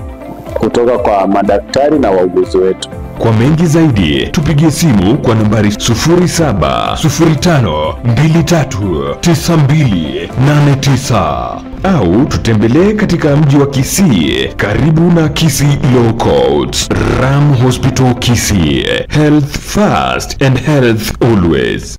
kutoka kwa madaktari na wauguzi wetu. Kwa mengi zaidi tupigie simu kwa nambari 0705239289 au tutembelee katika mji wa Kisii karibu na Kisii Law Courts. Ram Hospital Kisii, health first and health always.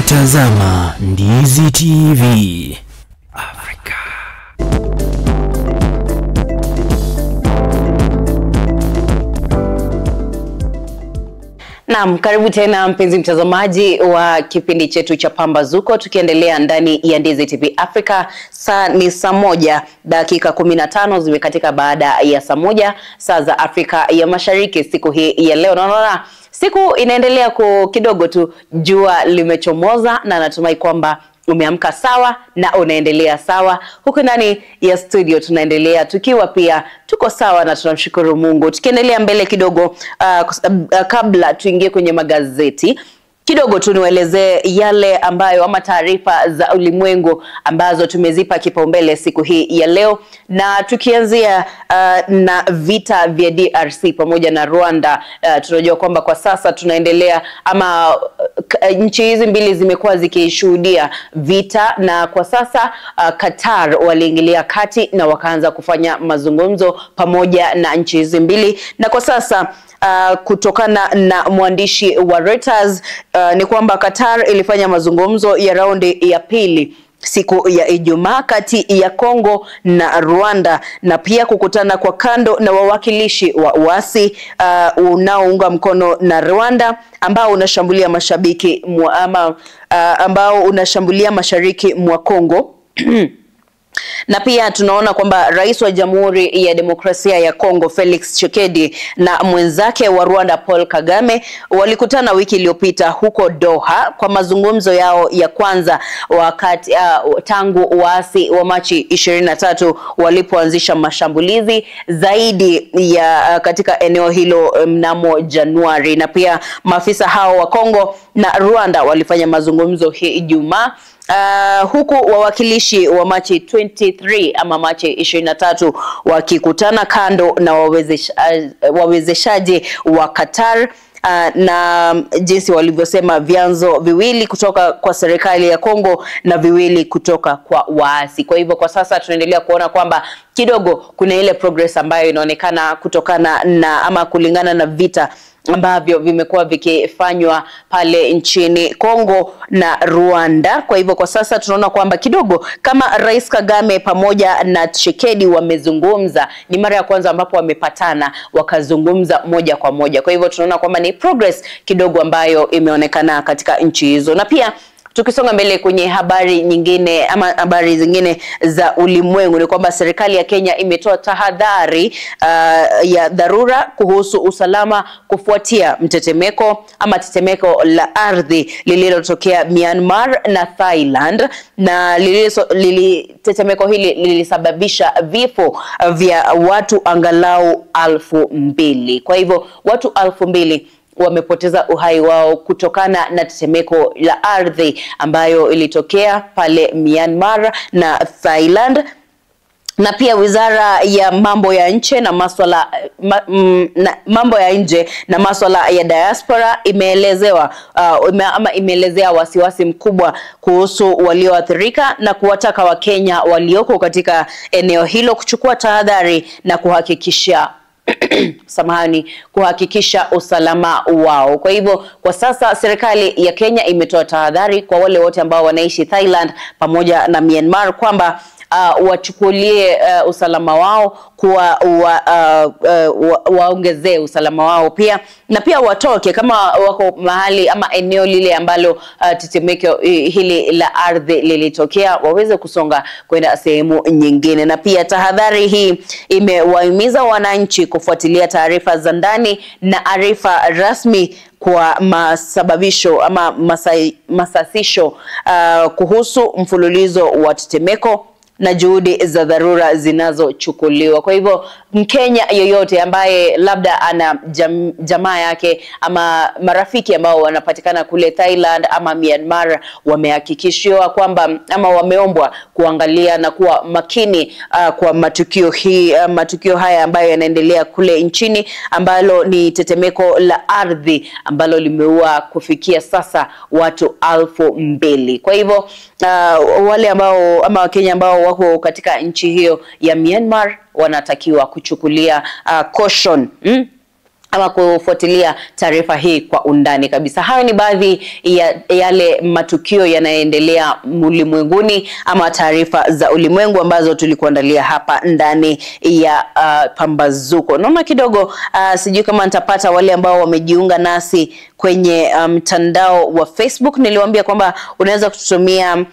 Tazama Ndizi TV Afrika. Naam, karibu tena mpenzi mtazamaji wa kipindi chetu cha Pambazuko, tukiendelea ndani ya Ndizi TV Africa. Saa ni 1:15 zimekatika baada ya saa 1 saa za Afrika ya Mashariki siku hii ya leo. Naona siku inaendelea kidogo tu, jua limechomoza na natumai kwamba umeamka sawa na unaendelea sawa. Huku ndani ya studio tunaendelea tukiwa pia tuko sawa na tunamshukuru Mungu. Tukiendelea mbele kidogo, kabla tuingie kwenye magazeti kidogo tu niwaelezee yale ambayo ama taarifa za ulimwengu ambazo tumezipa kipaumbele siku hii ya leo, na tukianzia na vita vya DRC pamoja na Rwanda. Tunajua kwamba kwa sasa tunaendelea ama nchi hizi mbili zimekuwa zikishuhudia vita, na kwa sasa Qatar waliingilia kati na wakaanza kufanya mazungumzo pamoja na nchi hizi mbili, na kwa sasa kutokana na mwandishi wa Reuters ni kwamba Qatar ilifanya mazungumzo ya raundi ya pili siku ya Ijumaa kati ya Kongo na Rwanda, na pia kukutana kwa kando na wawakilishi wa uasi unaounga mkono na Rwanda ambao unashambulia mashabiki ambao unashambulia mashariki mwa Kongo. Na pia tunaona kwamba Rais wa Jamhuri ya Demokrasia ya Kongo Felix Tshisekedi na mwenzake wa Rwanda Paul Kagame walikutana wiki iliyopita huko Doha kwa mazungumzo yao ya kwanza wakati tangu waasi wa Machi 23 walipoanzisha mashambulizi zaidi ya katika eneo hilo mnamo Januari. Na pia maafisa hao wa Kongo na Rwanda walifanya mazungumzo hii Ijumaa, huku wawakilishi wa Machi 23 ama Machi 23 wakikutana kando na wawezeshaji wa Qatar, na jinsi walivyosema vyanzo viwili kutoka kwa serikali ya Kongo na viwili kutoka kwa waasi. Kwa hivyo kwa sasa tunaendelea kuona kwamba kidogo kuna ile progress ambayo inaonekana kutokana na ama kulingana na vita ambavyo vimekuwa vikifanywa pale nchini Kongo na Rwanda. Kwa hivyo kwa sasa tunaona kwamba kidogo kama Rais Kagame pamoja na Tshisekedi wamezungumza, ni mara ya kwanza ambapo wamepatana wakazungumza moja kwa moja. Kwa hivyo tunaona kwamba ni progress kidogo ambayo imeonekana katika nchi hizo. Na pia Tukisonga mbele kwenye habari nyingine ama habari zingine za ulimwengu ni kwamba serikali ya Kenya imetoa tahadhari ya dharura kuhusu usalama kufuatia mtetemeko ama tetemeko la ardhi lililotokea Myanmar na Thailand, na tetemeko hili lilisababisha vifo vya watu angalau 2,000. Kwa hivyo watu 2,000 wamepoteza uhai wao kutokana na tetemeko la ardhi ambayo ilitokea pale Myanmar na Thailand. Na pia wizara ya mambo ya nje na masuala mambo ya nje na masuala ya diaspora imeelezewa ama imeelezea wasiwasi mkubwa kuhusu walioathirika na kuwataka Wakenya walioko katika eneo hilo kuchukua tahadhari na kuhakikisha kuhakikisha usalama wao. Kwa hivyo kwa sasa serikali ya Kenya imetoa tahadhari kwa wale wote ambao wanaishi Thailand pamoja na Myanmar kwamba wachukulie usalama wao kuwa waongezee usalama wao pia, na pia watoke kama wako mahali ama eneo lile ambalo tetemeko hili la ardhi lilitokea, waweze kusonga kwenda sehemu nyingine. Na pia tahadhari hii imewahimiza wananchi kufuatilia taarifa za ndani na arifa rasmi kwa masababisho ama masasisho kuhusu mfululizo wa tetemeko na juhudi za dharura zinazochukuliwa. Kwa hivyo Mkenya yoyote ambaye labda ana jamaa yake ama marafiki ambao wanapatikana kule Thailand ama Myanmar wamehakikishiwa kwamba ama wameombwa kuangalia na kuwa makini kwa matukio haya ambayo yanaendelea kule nchini, ambalo ni tetemeko la ardhi ambalo limeua kufikia sasa watu 2,000. Kwa hivyo wale ambao ama Wakenya ambao wako katika nchi hiyo ya Myanmar wanatakiwa kuchukulia caution ama kufuatilia taarifa hii kwa undani kabisa. Hayo ni baadhi ya yale matukio yanayoendelea ulimwenguni ama taarifa za ulimwengu ambazo tulikuandalia hapa ndani ya Pambazuko. Naona kidogo sijui kama nitapata wale ambao wamejiunga nasi kwenye mtandao wa Facebook. Niliwaambia kwamba unaweza kututumia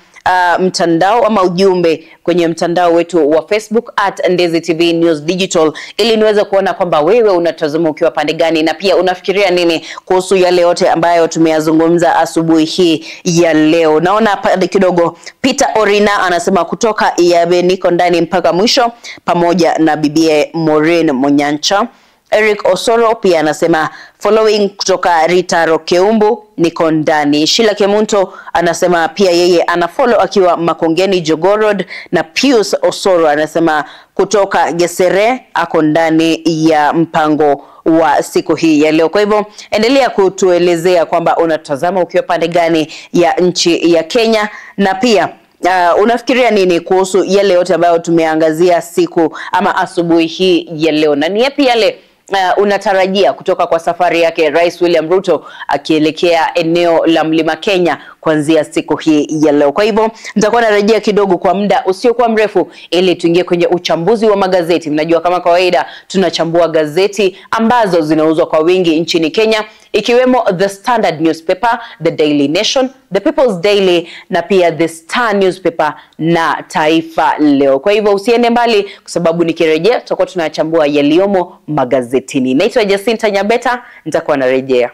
mtandao ama ujumbe kwenye mtandao wetu wa Facebook at Ndezi TV News Digital ili niweze kuona kwamba wewe unatazama ukiwa pande gani na pia unafikiria nini kuhusu yale yote ambayo tumeyazungumza asubuhi hii ya leo. Naona pande kidogo Peter Orina anasema kutoka Iyabe niko ndani mpaka mwisho pamoja na bibie Maureen Monyancha. Eric Osoro pia anasema following kutoka Rita Rokeumbu niko ndani. Sheila Kemunto anasema pia yeye ana follow akiwa Makongeni Jogorod, na Pius Osoro anasema kutoka Gesere ako ndani ya mpango wa siku hii ya leo. Kwa hivyo endelea kutuelezea kwamba unatazama ukiwa pande gani ya nchi ya Kenya, na pia unafikiria nini kuhusu yale yote ambayo tumeangazia siku ama asubuhi hii ya leo, na ni yapi yale unatarajia kutoka kwa safari yake Rais William Ruto akielekea eneo la Mlima Kenya kuanzia siku hii ya leo. Kwa hivyo nitakuwa narejea kidogo kwa muda usiokuwa mrefu ili tuingie kwenye uchambuzi wa magazeti. Mnajua kama kawaida tunachambua gazeti ambazo zinauzwa kwa wingi nchini Kenya, ikiwemo The Standard Newspaper, The Daily Nation, The People's Daily na pia The Star Newspaper na Taifa Leo. Kwa hivyo usiende mbali kwa sababu nikirejea tutakuwa tunachambua yaliyomo magazetini. Naitwa Jacinta Nyabeta, nitakuwa narejea.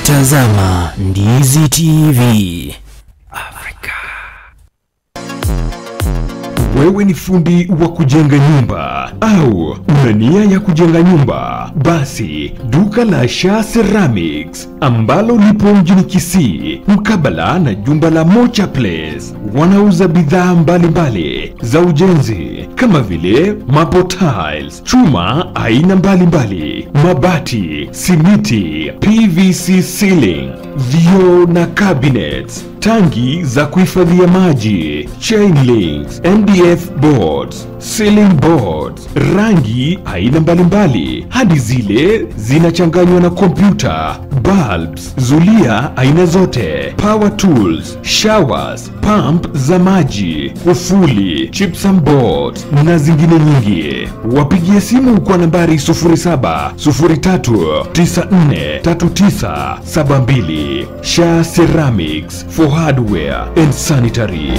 Tazama Ndizi TV Afrika. Wewe ni fundi wa kujenga nyumba au una nia ya kujenga nyumba? Basi duka la Sha Ceramics ambalo lipo mjini Kisii mkabala na jumba la Mocha Place wanauza bidhaa mbalimbali za ujenzi kama vile marble tiles, chuma aina mbalimbali, mabati, simiti, PVC ceiling, vioo na cabinets, tangi za kuhifadhia maji, chain links, MDF boards, ceiling boards, rangi aina mbalimbali hadi zile zinachanganywa na kompyuta, bulbs, zulia aina zote, power tools, showers, pump za maji, kufuli, gypsum boards na zingine nyingi. Wapigie simu kwa nambari 07 03 94 39 72. Sha Ceramics for hardware and sanitary.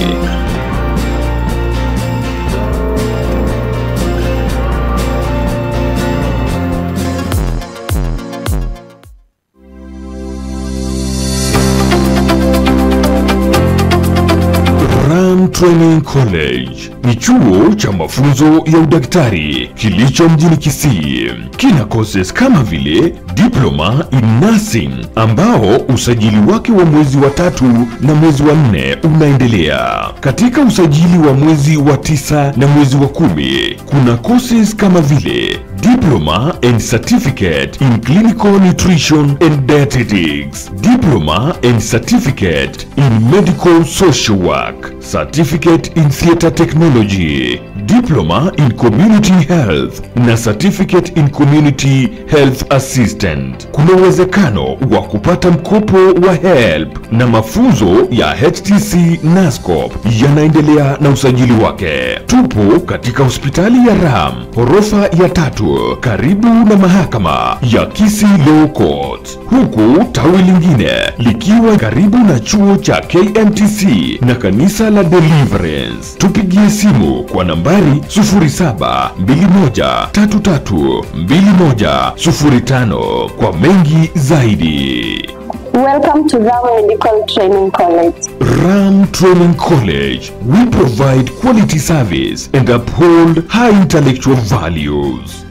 Training College ni chuo cha mafunzo ya udaktari kilicho mjini Kisii. Kina courses kama vile Diploma in Nursing ambao usajili wake wa mwezi wa 3 na mwezi wa 4 unaendelea. Katika usajili wa mwezi wa 9 na mwezi wa 10 kuna courses kama vile Diploma and Certificate in Clinical Nutrition and Dietetics, Diploma and Certificate in Medical Social Work, Certificate in Theater Technology, Diploma in Community Health na Certificate in Community Health Assistant. Kuna uwezekano wa kupata mkopo wa HELB na mafunzo ya HTC NASCOP yanaendelea na usajili wake. Tupo katika hospitali ya Ram, ghorofa ya 3, karibu na mahakama ya Kisii Law Court, huku tawi lingine likiwa karibu na chuo cha KMTC na kanisa la Deliverance. Tupigie simu kwa nambari 07 21 33 21 05 kwa mengi zaidi. Welcome to Ram Medical Training College. Ram Training College, we provide quality service and uphold high intellectual values.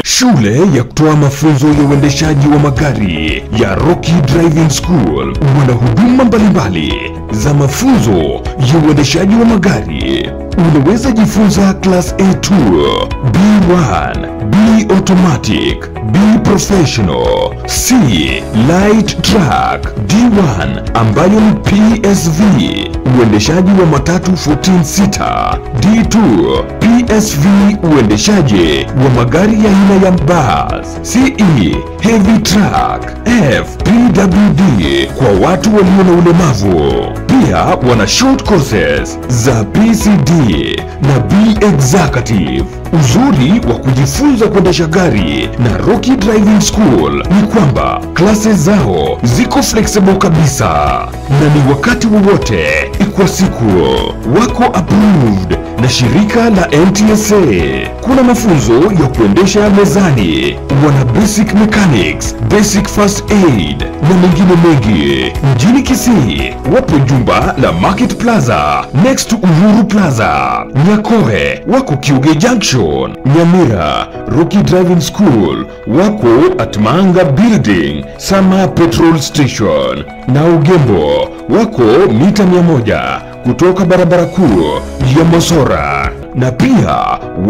Shule ya kutoa mafunzo ya uendeshaji wa magari ya Rocky Driving School wana huduma mbalimbali za mafunzo ya uendeshaji wa magari. Unaweza jifunza Class A2, B1, B Automatic, B Professional, C Light Truck, D1 ambayo ni PSV, uendeshaji wa matatu 14 seater, D2 PSV, uendeshaji wa magari ya aina ya bus, CE Heavy Truck, F PWD kwa watu walio na ulemavu. Pia wana short courses za PCD na B Executive. Uzuri wa kujifunza kuendesha gari na Rocky Driving School ni kwamba classes zao ziko flexible kabisa na ni wakati wowote kwa siku. Wako approved na shirika la NTSA. Kuna mafunzo ya kuendesha mezani, wana basic mechanics, basic first aid na mengine mengi. Mjini Kisii wapo jumba la Market Plaza next to Uhuru Plaza. Nyakoe wako Kiuge Junction. Nyamira Rocky Driving School wako at Manga Building, Sama Petrol Station. Na Ugembo wako mita 100 kutoka barabara kuu ya Mosora. Na pia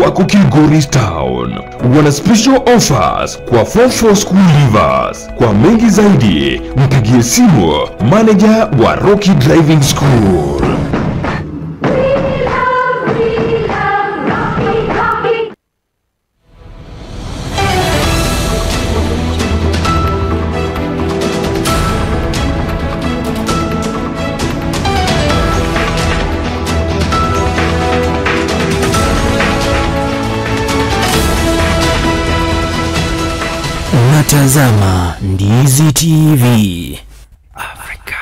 wako Kilgoris Town. Wana special offers kwa 44 school leavers. Kwa mengi zaidi mpigie simu manager wa Rocky Driving School. Tazama Ndizi TV Afrika.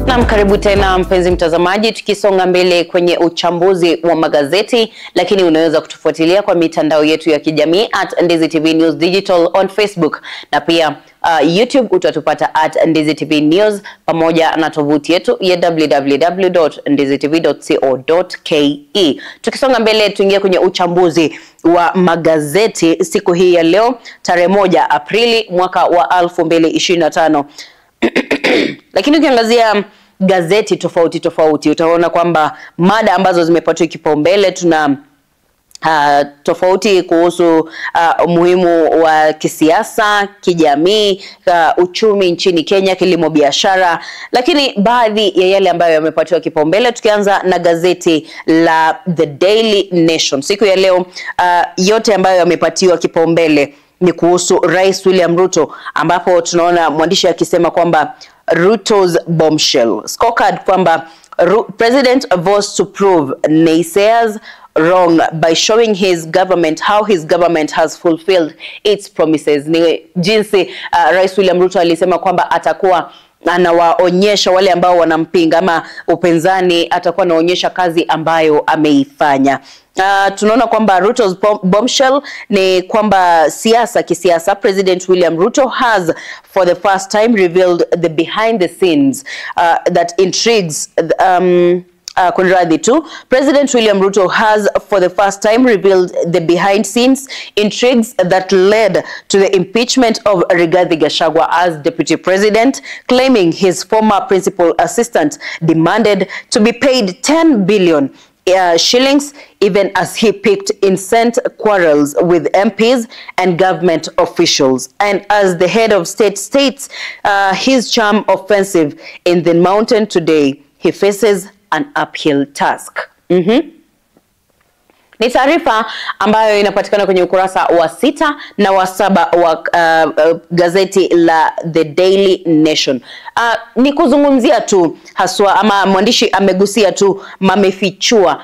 Naam, karibu tena mpenzi mtazamaji, tukisonga mbele kwenye uchambuzi wa magazeti, lakini unaweza kutufuatilia kwa mitandao yetu ya kijamii at Ndizi TV News Digital on Facebook, na pia YouTube utatupata at Ndizi TV News pamoja na tovuti yetu ya www.ndizitv.co.ke. Tukisonga mbele tuingie kwenye uchambuzi wa magazeti siku hii ya leo tarehe 1 Aprili mwaka wa 2025. Lakini ukiangazia gazeti tofauti tofauti utaona kwamba mada ambazo zimepatiwa kipaumbele tuna tofauti kuhusu umuhimu wa kisiasa, kijamii, uchumi nchini Kenya, kilimo, biashara, lakini baadhi ya yale ambayo yamepatiwa kipaumbele tukianza na gazeti la The Daily Nation siku ya leo, yote ambayo yamepatiwa kipaumbele ni kuhusu Rais William Ruto, ambapo tunaona mwandishi akisema kwamba Ruto's bombshell scorecard, kwamba President vows to prove naysayers wrong by showing his government how his government has fulfilled its promises. Ni jinsi Rais William Ruto alisema kwamba atakuwa anawaonyesha wale ambao wanampinga ama upinzani, atakuwa anaonyesha kazi ambayo ameifanya. Tunaona kwamba Ruto's bombshell ni kwamba siasa kisiasa, President William Ruto has for the first time revealed the behind the scenes that intrigues kunradhi tu. President William Ruto has for the first time revealed the behind scenes intrigues that led to the impeachment of Rigathi Gachagua as deputy president, claiming his former principal assistant demanded to be paid 10 billion shillings even as he picked incent quarrels with MPs and government officials. And as the head of state states his charm offensive in the mountain today, he faces an uphill task. Ni taarifa ambayo inapatikana kwenye ukurasa wa 6 na wa 7 wa gazeti la The Daily Nation. Ni kuzungumzia tu haswa, ama mwandishi amegusia tu mamefichua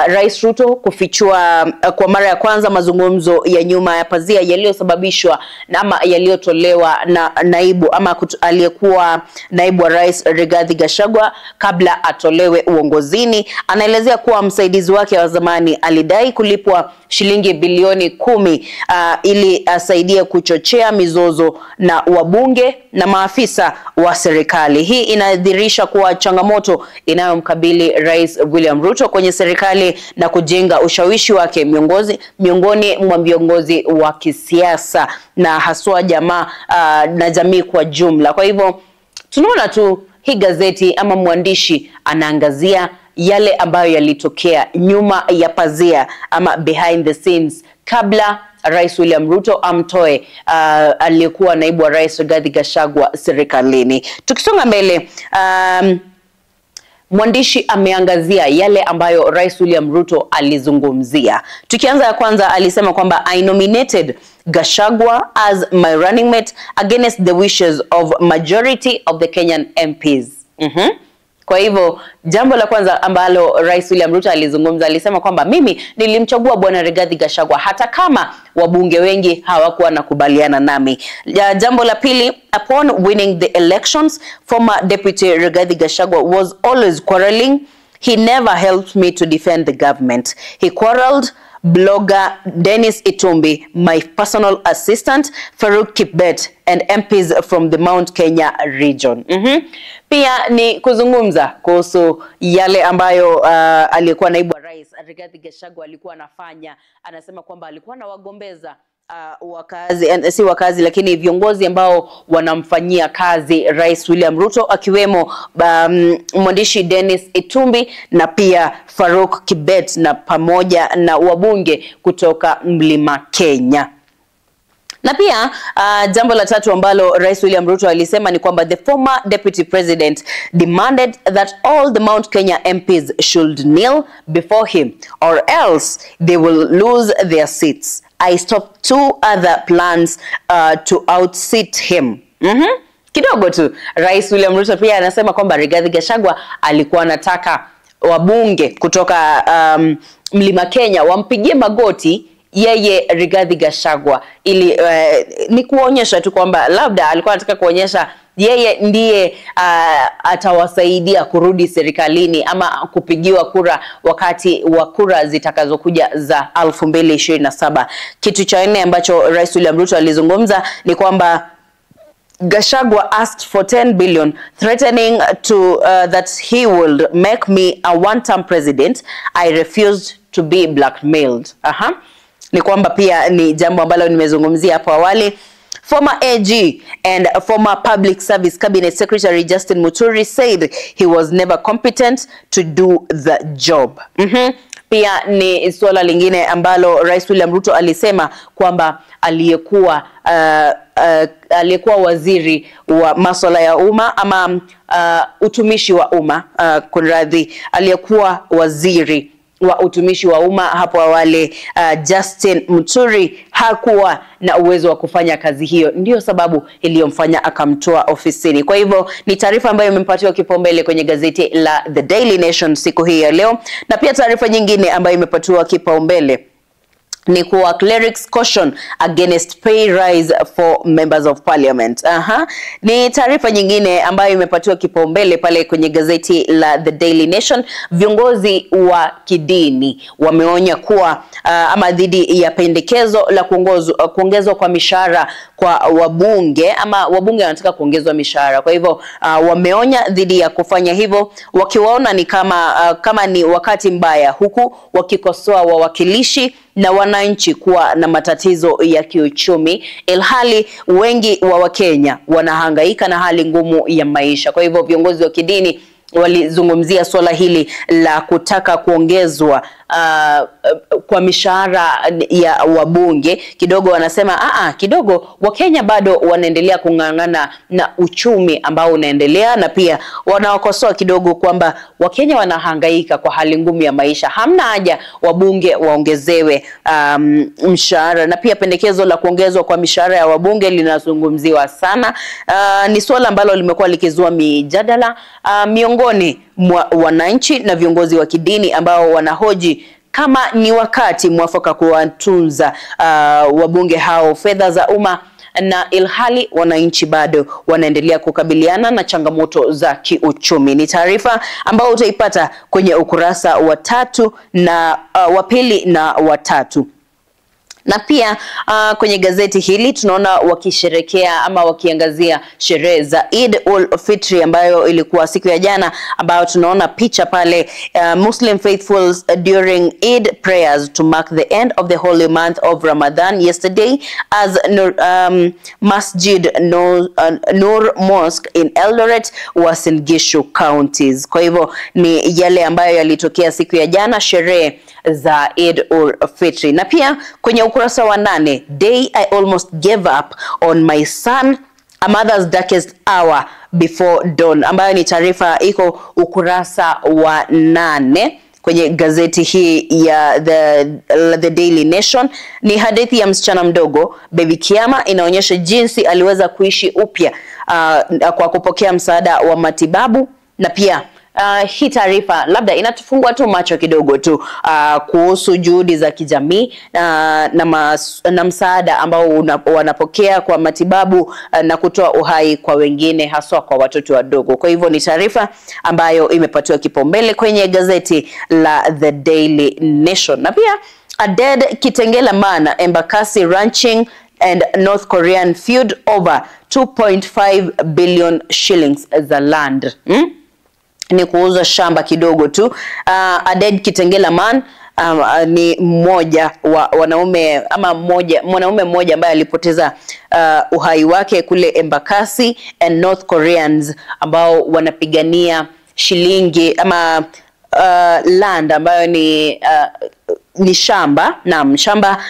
Rais Ruto kufichua kwa mara ya kwanza mazungumzo ya nyuma ya pazia yaliyosababishwa na ama yaliyotolewa na naibu ama aliyekuwa naibu wa Rais Rigathi Gachagua kabla atolewe uongozini. Anaelezea kuwa msaidizi wake wa zamani alidai kulipwa shilingi bilioni 10 ili asaidie kuchochea mizozo na wabunge na maafisa wa serikali. Hii inadhihirisha kuwa changamoto inayomkabili Rais William Ruto kwenye serikali na kujenga ushawishi wake miongoni mwa viongozi wa kisiasa na haswa jamaa na jamii kwa jumla. Kwa hivyo tunaona tu hii gazeti ama mwandishi anaangazia yale ambayo yalitokea nyuma ya pazia ama behind the scenes kabla Rais William Ruto amtoe aliyekuwa naibu wa Rais Rigathi Gachagua serikalini. Tukisonga mbele, mwandishi ameangazia yale ambayo Rais William Ruto alizungumzia. Tukianza ya kwanza, alisema kwamba I nominated Gachagua as my running mate against the wishes of majority of the Kenyan MPs. Kwa hivyo jambo la kwanza ambalo Rais William Ruto alizungumza, alisema kwamba mimi nilimchagua Bwana Rigathi Gachagua hata kama wabunge wengi hawakuwa nakubaliana nami. Jambo la pili, upon winning the elections, former Deputy Rigathi Gachagua was always quarreling. He never helped me to defend the government. He quarreled blogger Dennis Itumbi, my personal assistant, Farouk Kibet, and MPs from the Mount Kenya region. Pia ni kuzungumza kuhusu yale ambayo aliyekuwa naibu wa Rais Rigathi Gachagua alikuwa anafanya. Anasema kwamba alikuwa anawagombeza wakazi, si wakazi lakini viongozi ambao wanamfanyia kazi Rais William Ruto, akiwemo mwandishi Dennis Itumbi na pia Farouk Kibet na pamoja na wabunge kutoka Mlima Kenya. Na pia jambo la tatu ambalo Rais William Ruto alisema ni kwamba the former deputy president demanded that all the Mount Kenya MPs should kneel before him or else they will lose their seats. I stopped two other plans to outseat him. Kidogo tu Rais William Ruto pia anasema kwamba Rigathi Gachagua alikuwa anataka wabunge kutoka Mlima Kenya wampigie magoti yeye Rigathi Gachagua ili ni kuonyesha tu kwamba labda alikuwa anataka kuonyesha yeye ndiye atawasaidia kurudi serikalini ama kupigiwa kura wakati wa kura zitakazokuja za 2027. Kitu cha nne ambacho Rais William Ruto alizungumza ni kwamba Gachagua asked for 10 billion, threatening to that he would make me a one-term president. I refused to be blackmailed. Ni kwamba pia ni jambo ambalo nimezungumzia hapo awali. Former AG and former Public Service Cabinet Secretary Justin Muturi said he was never competent to do the job. Pia ni suala lingine ambalo Rais William Ruto alisema kwamba aliyekuwa waziri wa masuala ya umma ama utumishi wa umma, kunradhi, aliyekuwa waziri wa utumishi wa umma hapo awali, Justin Muturi hakuwa na uwezo wa kufanya kazi hiyo, ndiyo sababu iliyomfanya akamtoa ofisini. Kwa hivyo ni taarifa ambayo imepatiwa kipaumbele kwenye gazeti la The Daily Nation siku hii ya leo. Na pia taarifa nyingine ambayo imepatiwa kipaumbele ni kuwa clerics caution against pay rise for members of parliament. Ni taarifa nyingine ambayo imepatiwa kipaumbele pale kwenye gazeti la The Daily Nation. Viongozi wa kidini wameonya kuwa ama dhidi ya pendekezo la kuongezwa kwa mishahara kwa wabunge, ama wabunge wanataka kuongezwa mishahara. Kwa hivyo wameonya dhidi ya kufanya hivyo, wakiwaona ni kama ni wakati mbaya, huku wakikosoa wawakilishi na wananchi kuwa na matatizo ya kiuchumi, ilhali wengi wa Wakenya wanahangaika na hali ngumu ya maisha. Kwa hivyo viongozi wa kidini walizungumzia swala hili la kutaka kuongezwa kwa mishahara ya wabunge. Kidogo wanasema kidogo Wakenya bado wanaendelea kung'ang'ana na uchumi ambao unaendelea, na pia wanawakosoa kidogo kwamba Wakenya wanahangaika kwa hali ngumu ya maisha, hamna haja wabunge waongezewe mshahara. Na pia pendekezo la kuongezwa kwa mishahara ya wabunge linazungumziwa sana. Ni swala ambalo limekuwa likizua mijadala miongoni mwa wananchi na viongozi wa kidini ambao wanahoji kama ni wakati mwafaka kuwatunza wabunge hao fedha za umma, na ilhali wananchi bado wanaendelea kukabiliana na changamoto za kiuchumi. Ni taarifa ambayo utaipata kwenye ukurasa wa 3 na wa 2 na wa 3. Na pia kwenye gazeti hili tunaona wakisherekea ama wakiangazia sherehe za Eid ul-Fitri ambayo ilikuwa siku ya jana, ambayo tunaona picha pale, Muslim faithfuls during Eid prayers to mark the end of the holy month of Ramadan yesterday as Masjid Nur Mosque in Eldoret, Uasin Gishu counties. Kwa hivyo ni yale ambayo yalitokea siku ya jana, sherehe za Eid ul-Fitri. Na pia kwenye ukurasa wa 8, day I almost gave up on my son, a mother's darkest hour before dawn, ambayo ni taarifa iko ukurasa wa 8 kwenye gazeti hii ya The Daily Nation. Ni hadithi ya msichana mdogo Baby Kiama, inaonyesha jinsi aliweza kuishi upya kwa kupokea msaada wa matibabu. Na pia hii taarifa labda inatufungua tu macho kidogo tu kuhusu juhudi za kijamii na msaada ambao wanapokea kwa matibabu na kutoa uhai kwa wengine, haswa kwa watoto wadogo. Kwa hivyo ni taarifa ambayo imepatiwa kipaumbele kwenye gazeti la The Daily Nation. Na pia a dead Kitengela man, Embakasi ranching and North Korean feud over 2.5 billion shillings za land. Ni kuuza shamba kidogo tu. Aded Kitengela man ni mmoja wa wanaume ama mwanaume mmoja ambaye alipoteza uhai wake kule Embakasi, and North Koreans ambao wanapigania shilingi ama land ambayo ni shamba, naam, shamba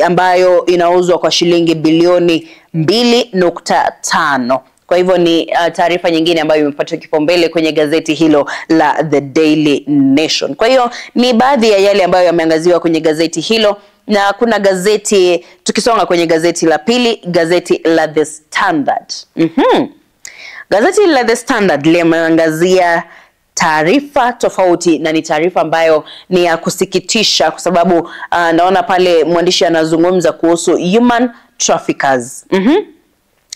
ambayo inauzwa kwa shilingi bilioni 2.5. Kwa hivyo ni taarifa nyingine ambayo imepata kipaumbele kwenye gazeti hilo la The Daily Nation. Kwa hiyo ni baadhi ya yale ambayo yameangaziwa kwenye gazeti hilo. Na kuna gazeti, tukisonga kwenye gazeti la pili, gazeti la The Standard. Gazeti la The Standard limeangazia taarifa tofauti, na ni taarifa ambayo ni ya kusikitisha kwa sababu naona pale mwandishi anazungumza kuhusu human traffickers.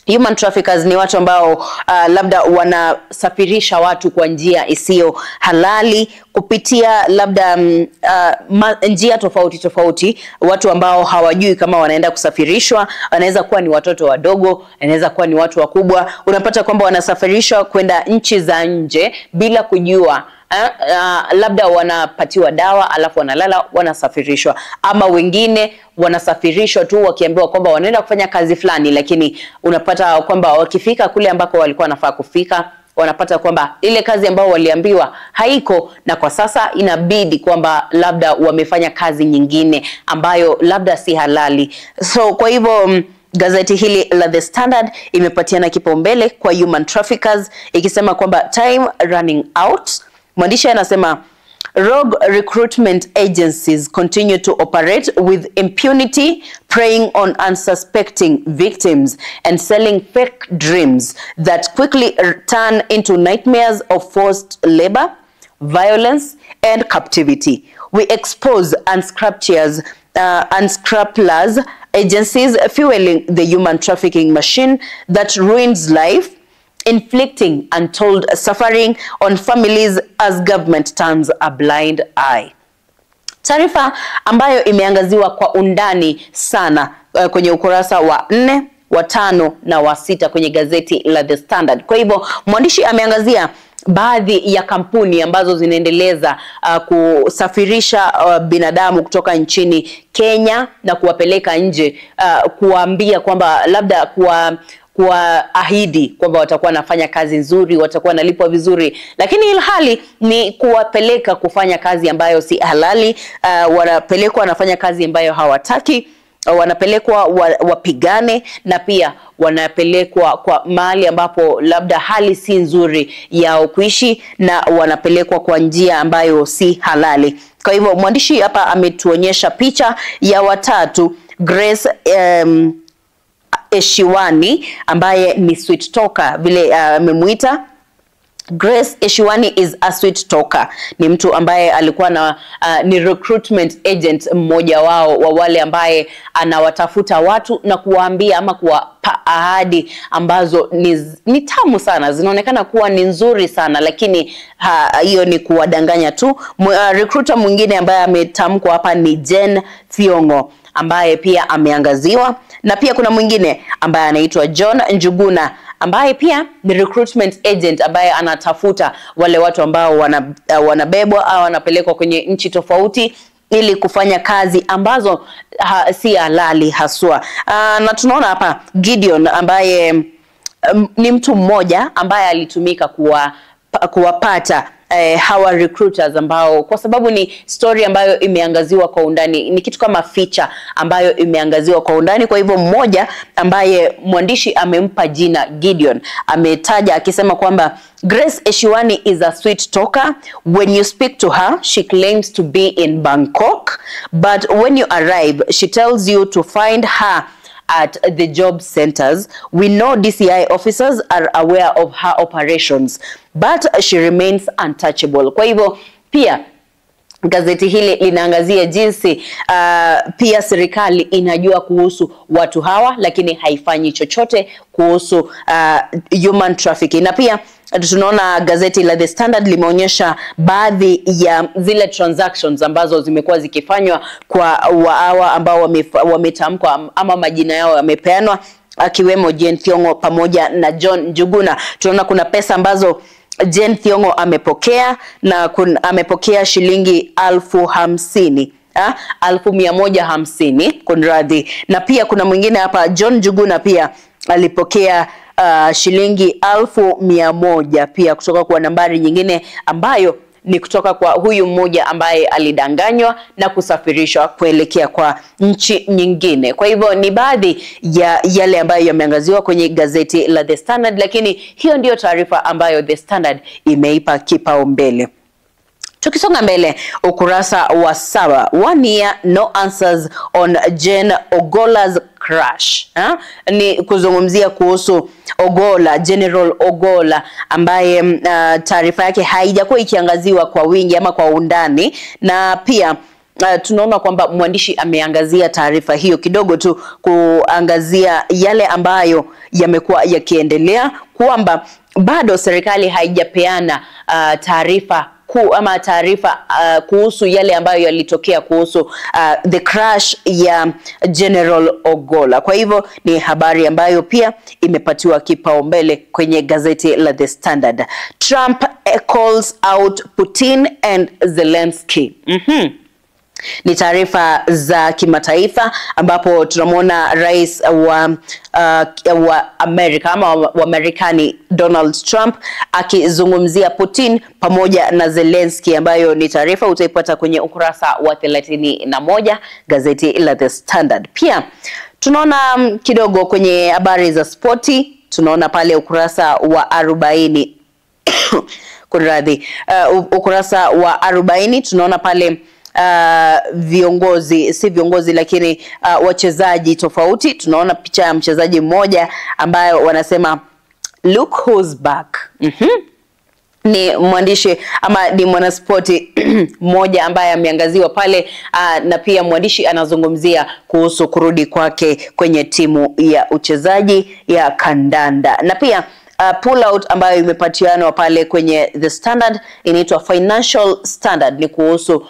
Human traffickers ni watu ambao labda wanasafirisha watu kwa njia isiyo halali kupitia labda njia tofauti tofauti. Watu ambao hawajui kama wanaenda kusafirishwa, wanaweza kuwa ni watoto wadogo, wanaweza kuwa ni watu wakubwa. Unapata kwamba wanasafirishwa kwenda nchi za nje bila kujua. Labda wanapatiwa dawa alafu wanalala, wanasafirishwa. Ama wengine wanasafirishwa tu wakiambiwa kwamba wanaenda kufanya kazi fulani, lakini unapata kwamba wakifika kule ambako walikuwa wanafaa kufika, wanapata kwamba ile kazi ambayo waliambiwa haiko, na kwa sasa inabidi kwamba labda wamefanya kazi nyingine ambayo labda si halali. So kwa hivyo gazeti hili la The Standard imepatiana kipaumbele kwa human traffickers ikisema kwamba time running out. Mwandishi anasema rogue recruitment agencies continue to operate with impunity, preying on unsuspecting victims and selling fake dreams that quickly turn into nightmares of forced labor, violence and captivity. We expose unscrupulous agencies fueling the human trafficking machine that ruins life, inflicting untold suffering on families as government turns a blind eye. Taarifa ambayo imeangaziwa kwa undani sana kwenye ukurasa wa 4, wa 5 na wa 6 kwenye gazeti la The Standard. Kwa hivyo mwandishi ameangazia baadhi ya kampuni ambazo zinaendeleza kusafirisha binadamu kutoka nchini Kenya na kuwapeleka nje, kuambia kwamba labda kuwaahidi kwamba watakuwa wanafanya kazi nzuri, watakuwa wanalipwa vizuri, lakini ilhali ni kuwapeleka kufanya kazi ambayo si halali. Wanapelekwa wanafanya kazi ambayo hawataki, wanapelekwa wapigane, na pia wanapelekwa kwa mahali ambapo labda hali si nzuri yao kuishi, na wanapelekwa kwa njia ambayo si halali. Kwa hivyo mwandishi hapa ametuonyesha picha ya watatu: Grace Eshiwani ambaye ni sweet talker vile amemuita. Grace Eshiwani is a sweet talker. Ni mtu ambaye alikuwa na ni recruitment agent mmoja wao wa wale ambaye anawatafuta watu na kuwaambia ama kuwapa ahadi ambazo ni tamu sana, zinaonekana kuwa ni nzuri sana, lakini hiyo ni kuwadanganya tu. Recruiter mwingine ambaye ametamkwa hapa ni Jen Thiongo ambaye pia ameangaziwa, na pia kuna mwingine ambaye anaitwa John Njuguna ambaye pia ni recruitment agent ambaye anatafuta wale watu ambao wanabebwa au wanapelekwa kwenye nchi tofauti ili kufanya kazi ambazo si halali haswa. Na tunaona hapa Gideon ambaye ni mtu mmoja ambaye alitumika kuwapata hawa recruiters ambao, kwa sababu ni story ambayo imeangaziwa kwa undani, ni kitu kama feature ambayo imeangaziwa kwa undani. Kwa hivyo mmoja ambaye mwandishi amempa jina Gideon ametaja akisema kwamba Grace Eshiwani is a sweet talker. When you speak to her, she claims to be in Bangkok, but when you arrive, she tells you to find her at the job centers. We know DCI officers are aware of her operations, but she remains untouchable. Kwa hivyo pia gazeti hili linaangazia jinsi pia serikali inajua kuhusu watu hawa, lakini haifanyi chochote kuhusu human trafficking. Na pia tunaona gazeti la The Standard limeonyesha baadhi ya zile transactions ambazo zimekuwa zikifanywa kwa hawa ambao wametamkwa ama majina yao yamepeanwa, akiwemo Jane Thiongo pamoja na John Njuguna. Tunaona kuna pesa ambazo Jane Thiongo amepokea, na amepokea shilingi 50,000, 150,000 kunradhi. Na pia kuna mwingine hapa John Njuguna pia alipokea shilingi 100,000 pia kutoka kwa nambari nyingine ambayo ni kutoka kwa huyu mmoja ambaye alidanganywa na kusafirishwa kuelekea kwa nchi nyingine. Kwa hivyo ni baadhi ya yale ambayo yameangaziwa kwenye gazeti la The Standard, lakini hiyo ndiyo taarifa ambayo The Standard imeipa kipaumbele. Tukisonga mbele, ukurasa wa 7, 1 year no answers on Jane Ogola's crash. Ni kuzungumzia kuhusu Ogola, General Ogola ambaye taarifa yake haijakuwa ikiangaziwa kwa wingi ama kwa undani, na pia Tunaona kwamba mwandishi ameangazia taarifa hiyo kidogo tu, kuangazia yale ambayo yamekuwa yakiendelea, kwamba bado serikali haijapeana taarifa ama taarifa kuhusu yale ambayo yalitokea kuhusu the crash ya General Ogolla. Kwa hivyo ni habari ambayo pia imepatiwa kipaumbele kwenye gazeti la The Standard. Trump calls out Putin and Zelensky. Ni taarifa za kimataifa ambapo tunamwona rais wa Amerika ama wa Marekani Donald Trump akizungumzia Putin pamoja na Zelensky, ambayo ni taarifa utaipata kwenye ukurasa wa 31 gazeti la The Standard. Pia tunaona kidogo kwenye habari za spoti, tunaona pale ukurasa wa 40 kunradhi, ukurasa wa 40 tunaona pale viongozi, si viongozi lakini wachezaji tofauti. Tunaona picha ya mchezaji mmoja ambayo wanasema look who's back. Ni mwandishi ama ni mwanaspoti mmoja ambaye ameangaziwa pale, na pia mwandishi anazungumzia kuhusu kurudi kwake kwenye timu ya uchezaji ya kandanda. Na pia pull out ambayo imepatianwa pale kwenye The Standard inaitwa Financial Standard, ni kuhusu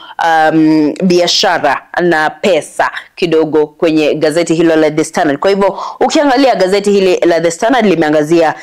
biashara na pesa kidogo kwenye gazeti hilo la The Standard. Kwa hivyo ukiangalia gazeti hili la The Standard limeangazia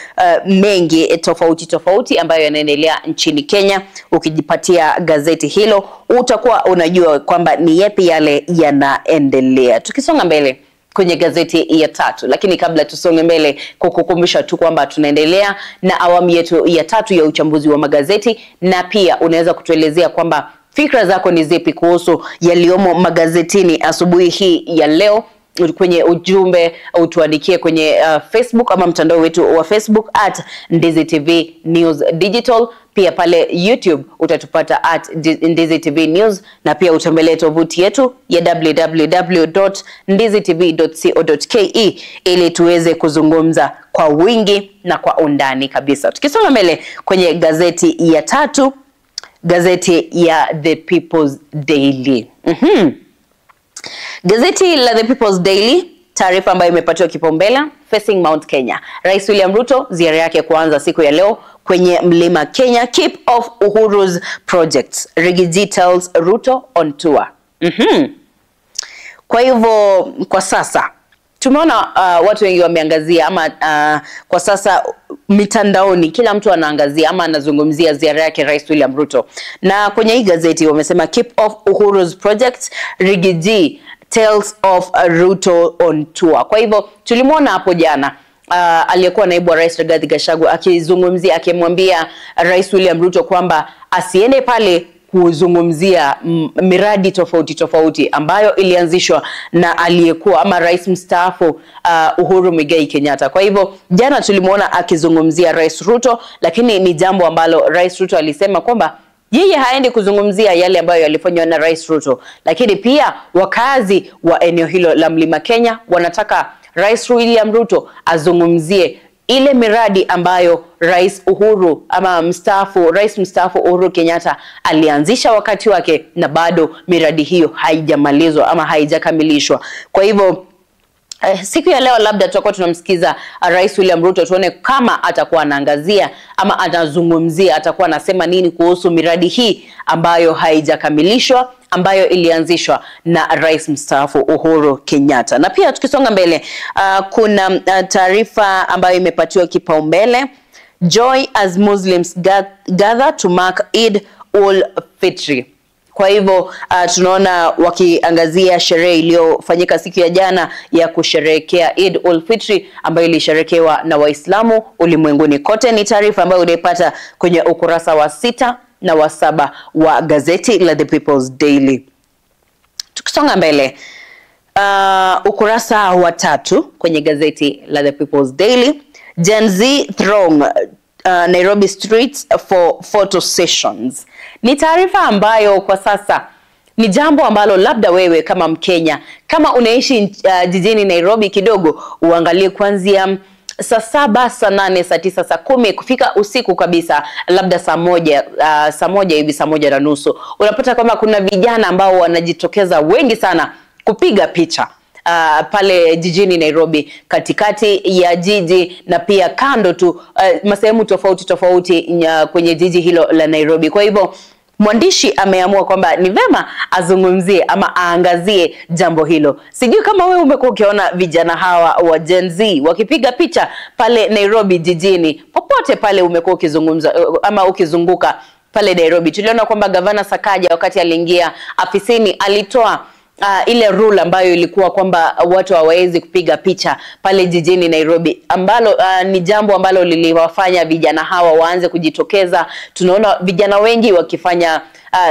mengi tofauti tofauti ambayo yanaendelea nchini Kenya. Ukijipatia gazeti hilo utakuwa unajua kwamba ni yapi yale yanaendelea. Tukisonga mbele kwenye gazeti ya tatu, lakini kabla tusonge mbele, kukukumbusha tu kwamba tunaendelea na awamu yetu ya tatu ya uchambuzi wa magazeti, na pia unaweza kutuelezea kwamba fikra zako ni zipi kuhusu yaliomo magazetini asubuhi hii ya leo kwenye ujumbe utuandikie kwenye Facebook ama mtandao wetu wa Facebook at Ndizi TV News Digital. Pia pale YouTube utatupata at Ndizi TV News, na pia utembelee tovuti yetu ya www.ndizitv.co.ke ili tuweze kuzungumza kwa wingi na kwa undani kabisa. Tukisonga mbele kwenye gazeti ya tatu, gazeti ya The People's Daily. Gazeti la The People's Daily, taarifa ambayo imepatiwa kipaumbele, Facing Mount Kenya. Rais William Ruto ziara yake kuanza siku ya leo kwenye Mlima Kenya. Keep off Uhuru's projects. Rigiji tells Ruto on tour. Kwa hivyo kwa sasa tumeona watu wengi wameangazia ama kwa sasa mitandaoni kila mtu anaangazia ama anazungumzia ziara yake Rais William Ruto. Na kwenye hii gazeti wamesema keep off Uhuru's project, Rigiji tells of Ruto on tour. Kwa hivyo tulimwona hapo jana aliyekuwa naibu wa Rais Rigathi Gachagua akizungumzia, akimwambia Rais William Ruto kwamba asiende pale kuzungumzia miradi tofauti tofauti ambayo ilianzishwa na aliyekuwa ama rais mstaafu Uhuru Muigai Kenyatta. Kwa hivyo jana tulimuona akizungumzia Rais Ruto, lakini ni jambo ambalo Rais Ruto alisema kwamba yeye haendi kuzungumzia yale ambayo yalifanywa na Rais Ruto, lakini pia wakazi wa eneo hilo la Mlima Kenya wanataka Rais William Ruto azungumzie ile miradi ambayo Rais Uhuru ama mstaafu, Rais mstaafu Uhuru Kenyatta alianzisha wakati wake, na bado miradi hiyo haijamalizwa ama haijakamilishwa. Kwa hivyo siku ya leo labda tutakuwa tunamsikiza Rais William Ruto, tuone kama atakuwa anaangazia ama anazungumzia, atakuwa anasema nini kuhusu miradi hii ambayo haijakamilishwa, ambayo ilianzishwa na Rais mstaafu Uhuru Kenyatta. Na pia tukisonga mbele, kuna taarifa ambayo imepatiwa kipaumbele, Joy as Muslims gather to mark Eid ul-Fitri. Kwa hivyo tunaona wakiangazia sherehe iliyofanyika siku ya jana ya kusherehekea Eid ul-Fitri ambayo ilisherehekewa na Waislamu ulimwenguni kote. Ni taarifa ambayo unaipata kwenye ukurasa wa 6 na wa 7 wa gazeti la The People's Daily. Tukisonga mbele, ukurasa wa 3 kwenye gazeti la The People's Daily, Gen Z throng Nairobi streets for photo sessions. Ni taarifa ambayo kwa sasa ni jambo ambalo labda wewe kama Mkenya, kama unaishi jijini Nairobi kidogo, uangalie kuanzia saa 7, saa 8, saa 9, saa 10 kufika usiku kabisa, labda saa 1, saa 1 hivi, saa 1:30, unapata kwamba kuna vijana ambao wanajitokeza wengi sana kupiga picha pale jijini Nairobi, katikati ya jiji na pia kando tu, masehemu tofauti tofauti kwenye jiji hilo la Nairobi. Kwa hivyo mwandishi ameamua kwamba ni vema azungumzie ama aangazie jambo hilo. Sijui kama wewe umekuwa ukiona vijana hawa wa Gen Z wakipiga picha pale Nairobi jijini, popote pale umekuwa ukizungumza ama ukizunguka pale Nairobi. Tuliona kwamba Gavana Sakaja wakati aliingia afisini alitoa ile rule ambayo ilikuwa kwamba watu hawawezi kupiga picha pale jijini Nairobi, ambalo ni jambo ambalo liliwafanya vijana hawa waanze kujitokeza. Tunaona vijana wengi wakifanya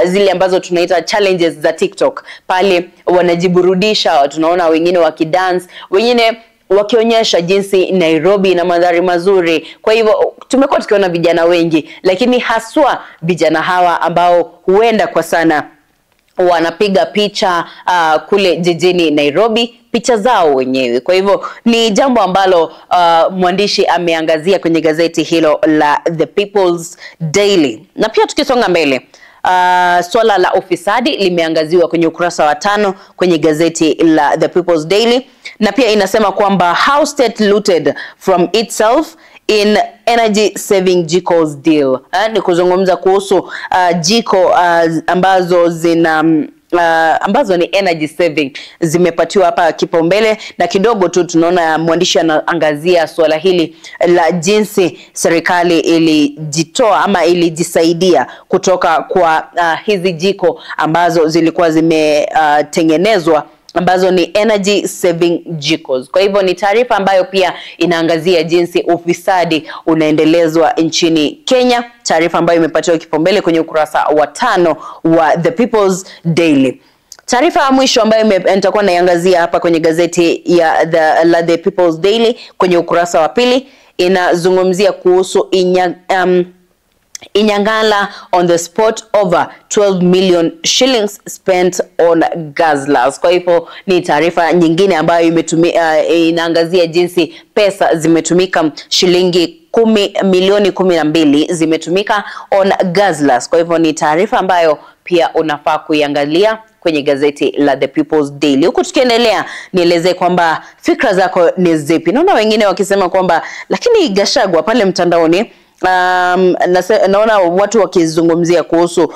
zile ambazo tunaita challenges za TikTok pale, wanajiburudisha. Tunaona wengine wakidance, wengine wakionyesha jinsi Nairobi na mandhari mazuri. Kwa hivyo tumekuwa tukiona vijana wengi, lakini haswa vijana hawa ambao huenda kwa sana wanapiga picha kule jijini Nairobi, picha zao wenyewe. Kwa hivyo ni jambo ambalo mwandishi ameangazia kwenye gazeti hilo la The People's Daily. Na pia tukisonga mbele, swala la ufisadi limeangaziwa kwenye ukurasa wa 5 kwenye gazeti la The People's Daily, na pia inasema kwamba how state looted from itself in energy saving jikos deal. Ni kuzungumza kuhusu jiko ambazo zina ambazo ni energy saving zimepatiwa hapa kipaumbele, na kidogo tu tunaona mwandishi anaangazia swala hili la jinsi serikali ilijitoa ama ilijisaidia kutoka kwa hizi jiko ambazo zilikuwa zimetengenezwa ambazo ni energy saving jikos. Kwa hivyo ni taarifa ambayo pia inaangazia jinsi ufisadi unaendelezwa nchini Kenya, taarifa ambayo imepatiwa kipaumbele kwenye ukurasa wa 5 wa The People's Daily. Taarifa ya mwisho ambayo nitakuwa naiangazia hapa kwenye gazeti ya The People's Daily kwenye ukurasa wa 2 inazungumzia kuhusu Inyangala on the spot over 12 million shillings spent on guzzlers. Kwa hivyo ni taarifa nyingine ambayo inaangazia jinsi pesa zimetumika, shilingi milioni 12 zimetumika on guzzlers. Kwa hivyo ni taarifa ambayo pia unafaa kuiangalia kwenye gazeti la The People's Daily. Huku tukiendelea, nieleze kwamba fikra zako ni zipi. Naona wengine wakisema kwamba lakini Gachagua pale mtandaoni, naona watu wakizungumzia kuhusu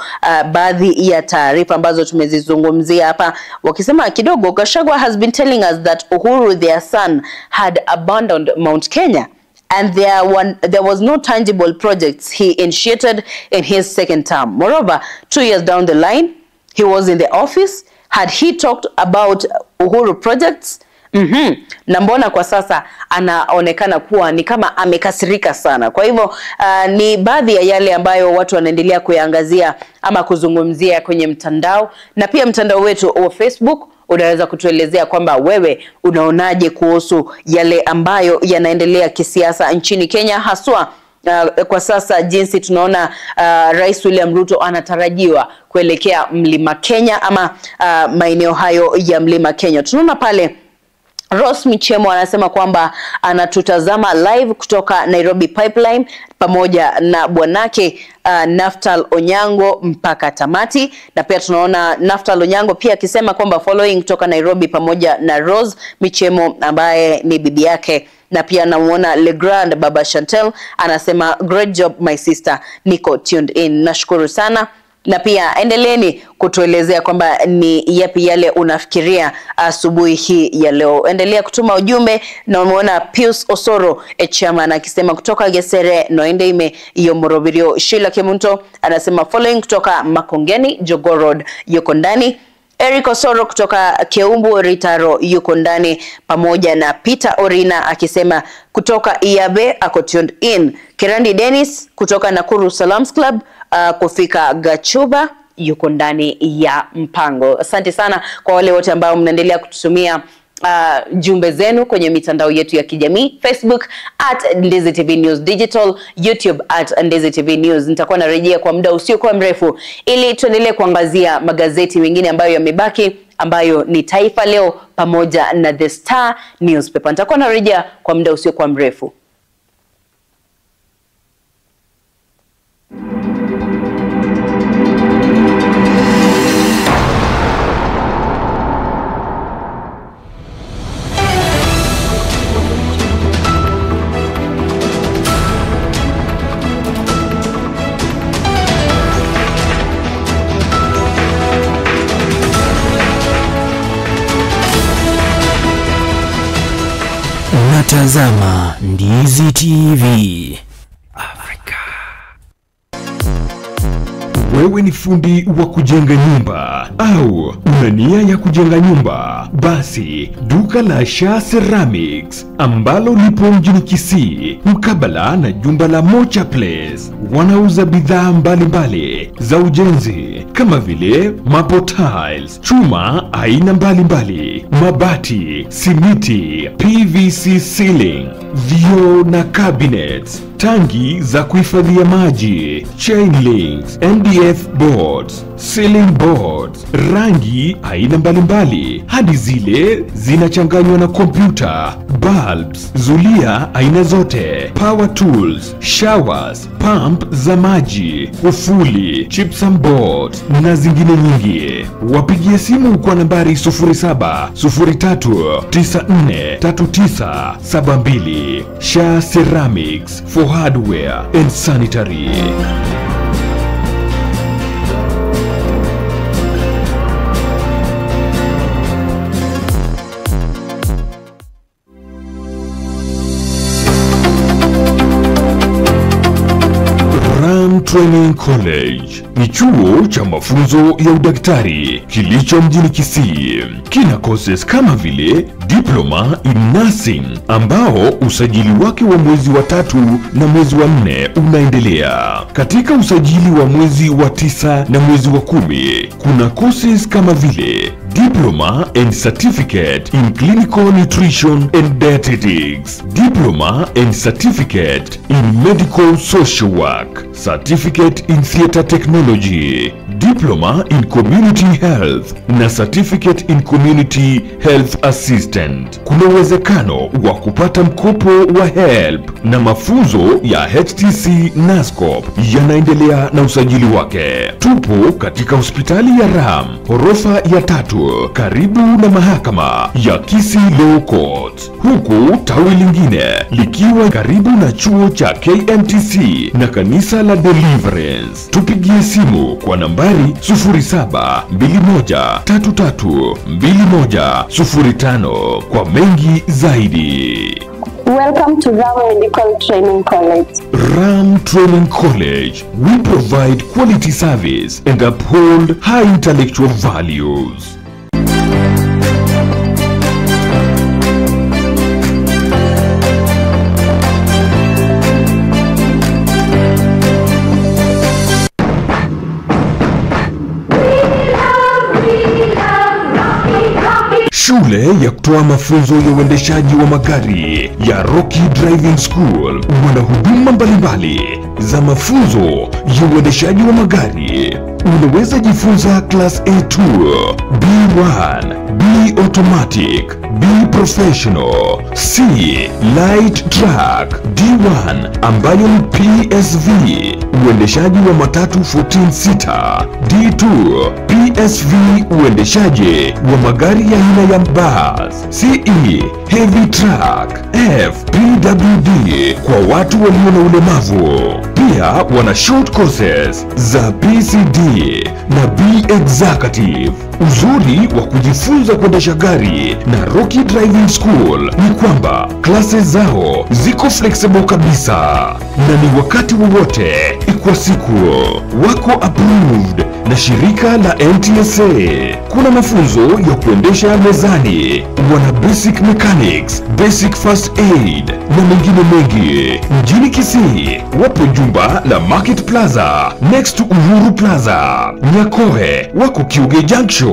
baadhi ya taarifa ambazo tumezizungumzia hapa, wakisema kidogo Gachagua has been telling us that Uhuru their son had abandoned Mount Kenya and there was no tangible projects he initiated in his second term. Moreover, 2 years down the line he was in the office. Had he talked about Uhuru projects? Na mbona kwa sasa anaonekana kuwa ni kama amekasirika sana. Kwa hivyo ni baadhi ya yale ambayo watu wanaendelea kuyaangazia ama kuzungumzia kwenye mtandao, na pia mtandao wetu wa Facebook unaweza kutuelezea kwamba wewe unaonaje kuhusu yale ambayo yanaendelea kisiasa nchini Kenya, haswa kwa sasa jinsi tunaona Rais William Ruto anatarajiwa kuelekea Mlima Kenya ama maeneo hayo ya Mlima Kenya. Tunaona pale Rose Michemo anasema kwamba anatutazama live kutoka Nairobi Pipeline pamoja na bwanake Naftal Onyango mpaka tamati. Na pia tunaona Naftal Onyango pia akisema kwamba following kutoka Nairobi pamoja na Rose Michemo ambaye ni bibi yake. Na pia namuona Legrand Baba Chantel anasema great job my sister, niko tuned in. Nashukuru sana. Na pia endeleeni kutuelezea kwamba ni yapi yale unafikiria asubuhi hii ya leo. Endelea kutuma ujumbe. Na umeona Pius Osoro chairman akisema kutoka Gesere Noende ime Yomorobirio. Sheila Kemunto anasema following kutoka Makongeni Jogoo Road yuko ndani. Eric Osoro kutoka Keumbu Ritaro yuko ndani, pamoja na Peter Orina akisema kutoka Iabe ako tuned in. Kirandi Dennis kutoka Nakuru Salams Club kufika Gachuba yuko ndani ya mpango. Asante sana kwa wale wote ambao mnaendelea kututumia jumbe zenu kwenye mitandao yetu ya kijamii, Facebook at Ndizi TV News Digital, YouTube at Ndizi TV News. Nitakuwa narejea kwa muda usiokuwa mrefu ili tuendelee kuangazia magazeti mengine ambayo yamebaki, ambayo ni Taifa Leo pamoja na The Star Newspaper. Nitakuwa narejea kwa muda usiokuwa mrefu. Unatazama Ndizi TV Afrika. Wewe ni fundi wa kujenga nyumba au una nia ya kujenga nyumba? Basi duka la Sha Ceramics ambalo lipo mjini Kisii mkabala na jumba la Mocha Place wanauza bidhaa mbalimbali za ujenzi kama vile maple tiles, chuma aina mbalimbali, mabati, simiti, PVC ceiling, vioo na cabinets, tangi za kuhifadhia maji, chain links, MDF boards, ceiling boards, rangi aina mbalimbali hadi zile zinachanganywa na kompyuta, bulbs, zulia aina zote, power tools, showers, pump za maji, kufuli, gypsum boards na zingine nyingi. Wapigie simu kwa nambari 0703943972. Sha Ceramics for hardware and sanitary. Training College ni chuo cha mafunzo ya udaktari kilicho mjini Kisii. Kina courses kama vile Diploma in Nursing ambao usajili wake wa mwezi wa 3 na mwezi wa 4 unaendelea. Katika usajili wa mwezi wa 9 na mwezi wa 10 kuna courses kama vile Diploma and Certificate in Clinical Nutrition and Dietetics, Diploma and Certificate in Medical Social Work, Certificate in Theater Technology, Diploma in Community Health na Certificate in Community Health Assistant. Kuna uwezekano wa kupata mkopo wa HELB na mafunzo ya HTC NASCOP yanaendelea na usajili wake. Tupo katika hospitali ya Ram, ghorofa ya 3, karibu na mahakama ya Kisii Law Court, huku tawi lingine likiwa karibu na chuo cha KMTC na kanisa la Deliverance. Tupigie simu kwa nambari 0721332105 kwa mengi zaidi. Welcome to Ram Medical Training College. Ram Training College, we provide quality service and uphold high intellectual values. Shule ya kutoa mafunzo ya uendeshaji wa magari ya Rocky Driving School wana huduma mbalimbali za mafunzo ya uendeshaji wa magari. Unaweza jifunza Class A2, B1, B Automatic, B Professional, C Light Truck, D1 ambayo ni PSV, uendeshaji wa matatu 14 seater, D2 PSV, uendeshaji wa magari ya aina ya bus, CE Heavy Truck, F PWD kwa watu walio na ulemavu. Pia wana short courses za PCD na B Executive. Uzuri wa kujifunza kuendesha gari na Rocky Driving School ni kwamba classes zao ziko flexible kabisa na ni wakati wowote kwa siku. Wako approved na shirika la NTSA. Kuna mafunzo ya kuendesha mezani, wana basic mechanics, basic first aid na mengine mengi. Mjini Kisii wapo jumba la Market Plaza next to Uhuru Plaza. Nyakoe wako Kiuge Junction.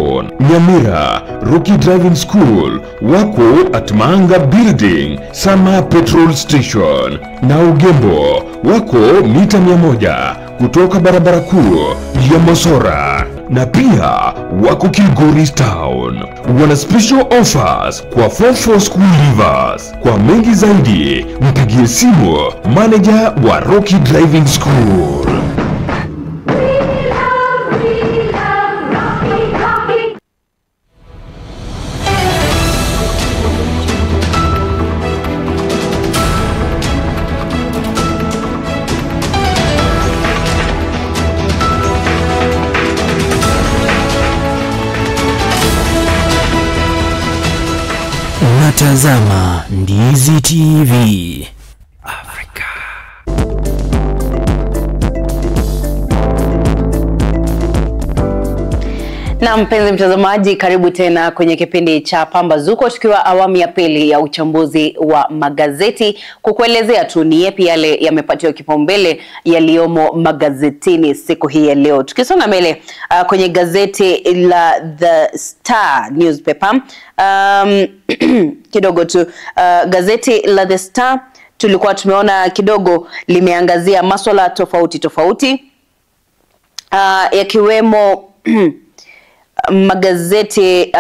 Nyamira Rocky Driving School wako at Manga Building, Sama Petrol Station. Na Ugembo wako mita 100 kutoka barabara kuu ya Mosora. Na pia wako Kilgoris Town. Wana special offers kwa 44 school leavers. Kwa mengi zaidi mpigie simu manager wa Rocky Driving School. Unatazama Ndizi TV Afrika. Na mpenzi mtazamaji, karibu tena kwenye kipindi cha Pambazuko, tukiwa awamu ya pili ya uchambuzi wa magazeti, kukuelezea tu ni yapi yale yamepatiwa kipaumbele yaliyomo magazetini siku hii ya leo. Tukisonga mbele kwenye gazeti la The Star newspaper, kidogo tu gazeti la The Star tulikuwa tumeona kidogo limeangazia masuala tofauti tofauti, yakiwemo magazeti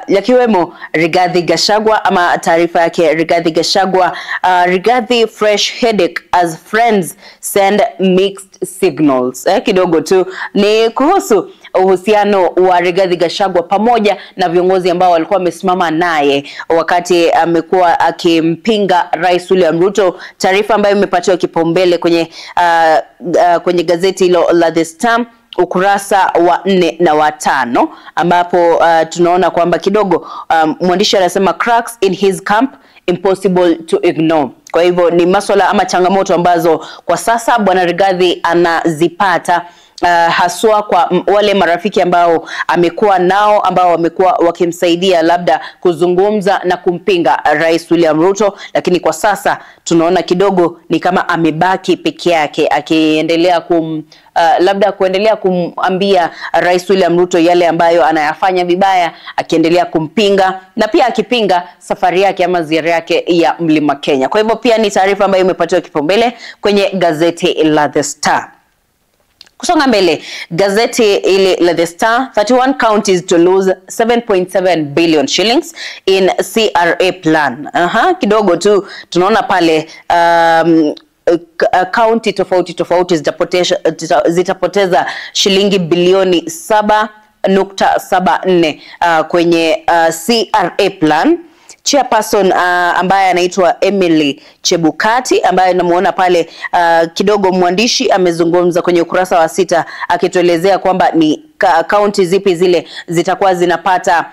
yakiwemo Rigathi Gachagua ama taarifa yake Rigathi Gachagua, Rigathi fresh headache as friends send mixed signals. Kidogo tu ni kuhusu uhusiano wa Rigathi Gachagua pamoja na viongozi ambao walikuwa wamesimama naye wakati amekuwa akimpinga Rais William Ruto, taarifa ambayo imepatiwa kipaumbele kwenye kwenye gazeti hilo la The Star ukurasa wa 4 na wa 5, ambapo tunaona kwamba kidogo mwandishi anasema cracks in his camp impossible to ignore. Kwa hivyo ni masuala ama changamoto ambazo kwa sasa Bwana Rigathi anazipata, haswa kwa wale marafiki ambao amekuwa nao, ambao wamekuwa wakimsaidia labda kuzungumza na kumpinga Rais William Ruto, lakini kwa sasa tunaona kidogo ni kama amebaki peke yake akiendelea labda kuendelea kumwambia Rais William Ruto yale ambayo anayafanya vibaya, akiendelea kumpinga na pia akipinga safari yake ama ziara yake ya Mlima Kenya. Kwa hivyo pia ni taarifa ambayo imepatiwa kipaumbele kwenye gazeti la The Star. Kusonga mbele, gazeti ile la The Star, 31 counties to lose 7.7 billion shillings in CRA plan. Kidogo tu tunaona pale county tofauti tofauti zitapoteza shilingi bilioni 7.74 kwenye CRA plan. Chairperson ambaye anaitwa Emily Chebukati, ambaye namuona pale kidogo mwandishi amezungumza kwenye ukurasa wa 6 akituelezea kwamba ni kaunti zipi zile zitakuwa zinapata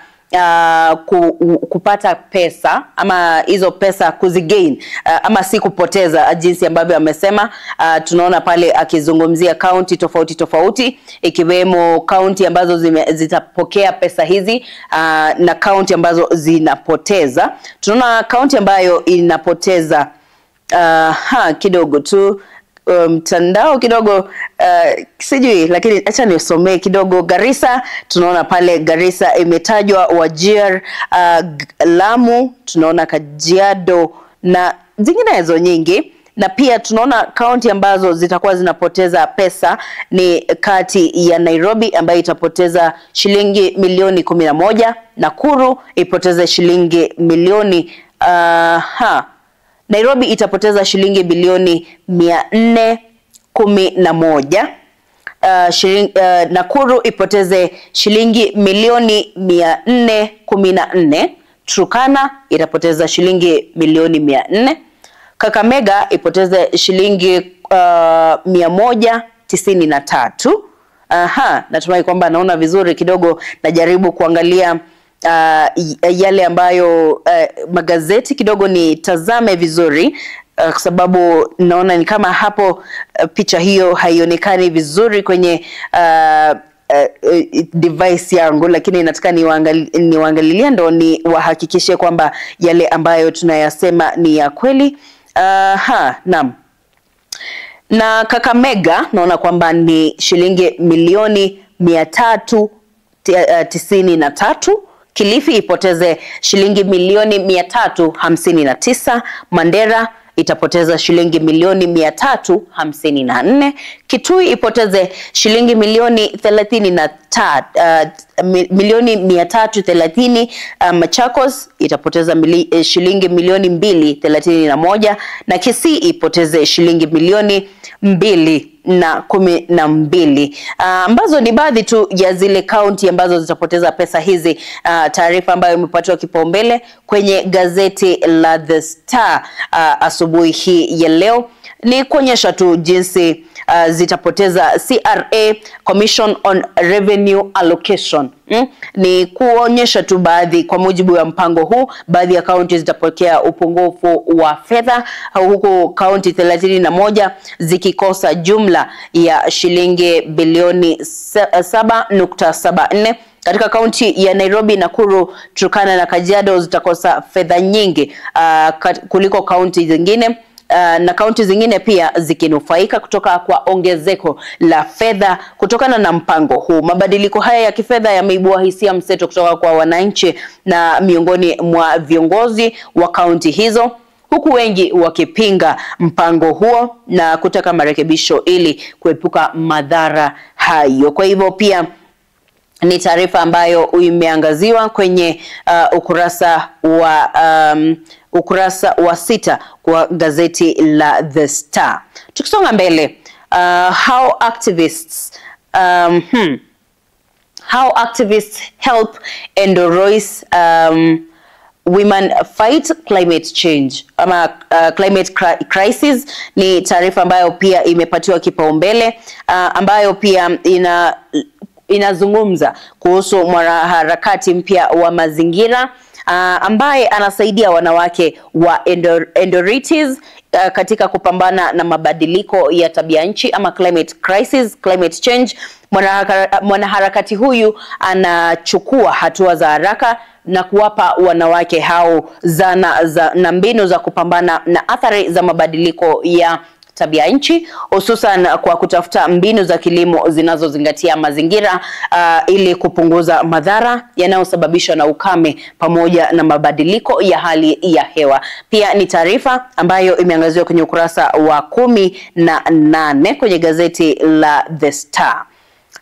kupata pesa ama hizo pesa kuzigain, ama si kupoteza, jinsi ambavyo amesema. Tunaona pale akizungumzia kaunti tofauti tofauti, ikiwemo kaunti ambazo zitapokea pesa hizi na kaunti ambazo zinapoteza. Tunaona kaunti ambayo inapoteza kidogo tu mtandao kidogo sijui, lakini acha nisomee kidogo. Garissa, tunaona pale Garissa imetajwa, Wajir, Lamu, tunaona Kajiado na zinginezo nyingi. Na pia tunaona kaunti ambazo zitakuwa zinapoteza pesa ni kati ya Nairobi ambayo itapoteza shilingi milioni 11, Nakuru ipoteze shilingi milioni Nairobi itapoteza shilingi bilioni 411, Nakuru ipoteze shilingi milioni 414, Turkana itapoteza shilingi milioni 400, Kakamega ipoteze shilingi 193. Natumai kwamba naona vizuri kidogo, najaribu kuangalia yale ambayo magazeti kidogo ni tazame vizuri, kwa sababu naona ni kama hapo picha hiyo haionekani vizuri kwenye device yangu, lakini nataka niwaangalilie ndo ni wahakikishe kwamba yale ambayo tunayasema ni ya kweli. Naam. Na Kakamega naona kwamba ni shilingi milioni 393. Kilifi ipoteze shilingi milioni 359, Mandera itapoteza shilingi milioni 354, Kitui ipoteze shilingi milioni 33, milioni 330, Machakos itapoteza shilingi milioni 231 na Kisii ipoteze shilingi milioni 212, ambazo ni baadhi tu ya zile kaunti ambazo zitapoteza pesa hizi. Taarifa ambayo imepatiwa kipaumbele kwenye gazeti la The Star asubuhi hii ya leo ni kuonyesha tu jinsi zitapoteza CRA, Commission on Revenue Allocation. Ni kuonyesha tu baadhi, kwa mujibu wa mpango huu, baadhi ya kaunti zitapokea upungufu wa fedha, huku kaunti 31 zikikosa jumla ya shilingi bilioni 7.74. Katika kaunti ya Nairobi, Nakuru, Turkana na Kajiado zitakosa fedha nyingi kuliko kaunti zingine. Na kaunti zingine pia zikinufaika kutoka kwa ongezeko la fedha kutokana na mpango huu. Mabadiliko haya ya kifedha yameibua hisia mseto kutoka kwa wananchi na miongoni mwa viongozi wa kaunti hizo, huku wengi wakipinga mpango huo na kutaka marekebisho ili kuepuka madhara hayo. Kwa hivyo pia ni taarifa ambayo imeangaziwa kwenye ukurasa wa 6 kwa gazeti la The Star. Tukisonga mbele, how activists help endorse women fight climate change ama climate crisis, ni taarifa ambayo pia imepatiwa kipaumbele, ambayo pia inazungumza kuhusu mwanaharakati mpya wa mazingira ambaye anasaidia wanawake wa Endoritis katika kupambana na mabadiliko ya tabia nchi ama climate crisis, climate change. Mwanaharakati huyu anachukua hatua za haraka na kuwapa wanawake hao zana na mbinu za kupambana na athari za mabadiliko ya tabia nchi, hususan kwa kutafuta mbinu za kilimo zinazozingatia mazingira ili kupunguza madhara yanayosababishwa na ukame pamoja na mabadiliko ya hali ya hewa. Pia ni taarifa ambayo imeangaziwa kwenye ukurasa wa 18 kwenye gazeti la The Star.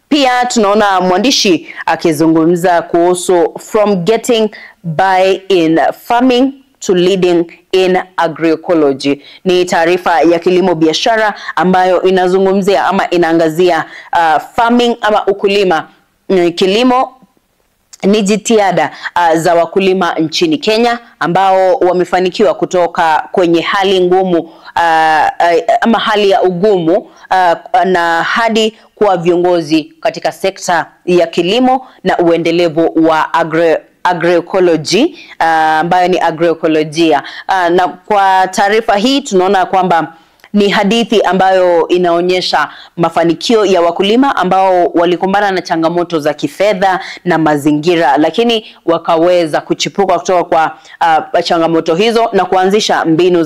Pia tunaona mwandishi akizungumza kuhusu from getting by in farming to leading in agroecology. Ni taarifa ya kilimo biashara ambayo inazungumzia ama inaangazia farming ama ukulima. Kilimo ni jitihada za wakulima nchini Kenya ambao wamefanikiwa kutoka kwenye hali ngumu ama hali ya ugumu na hadi kuwa viongozi katika sekta ya kilimo na uendelevu wa agroecology ambayo ni agroekolojia. Na kwa taarifa hii tunaona kwamba ni hadithi ambayo inaonyesha mafanikio ya wakulima ambao walikumbana na changamoto za kifedha na mazingira, lakini wakaweza kuchipuka kutoka kwa changamoto hizo na kuanzisha mbinu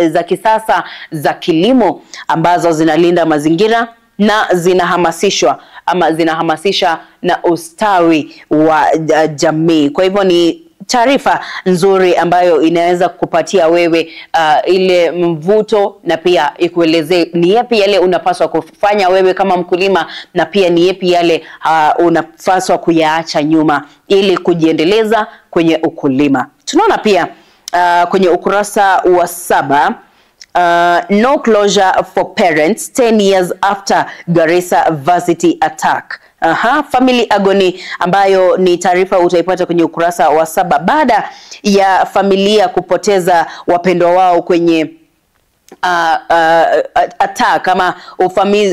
za kisasa za kilimo ambazo zinalinda mazingira na zinahamasishwa ama zinahamasisha na ustawi wa jamii. Kwa hivyo ni taarifa nzuri ambayo inaweza kukupatia wewe ile mvuto na pia ikueleze ni yapi yale unapaswa kufanya wewe kama mkulima na pia ni yapi yale unapaswa kuyaacha nyuma ili kujiendeleza kwenye ukulima. Tunaona pia kwenye ukurasa wa 7 no closure for parents 10 years after Garissa Varsity attack. Family agony, ambayo ni taarifa utaipata kwenye ukurasa wa 7, baada ya familia kupoteza wapendwa wao kwenye attack kama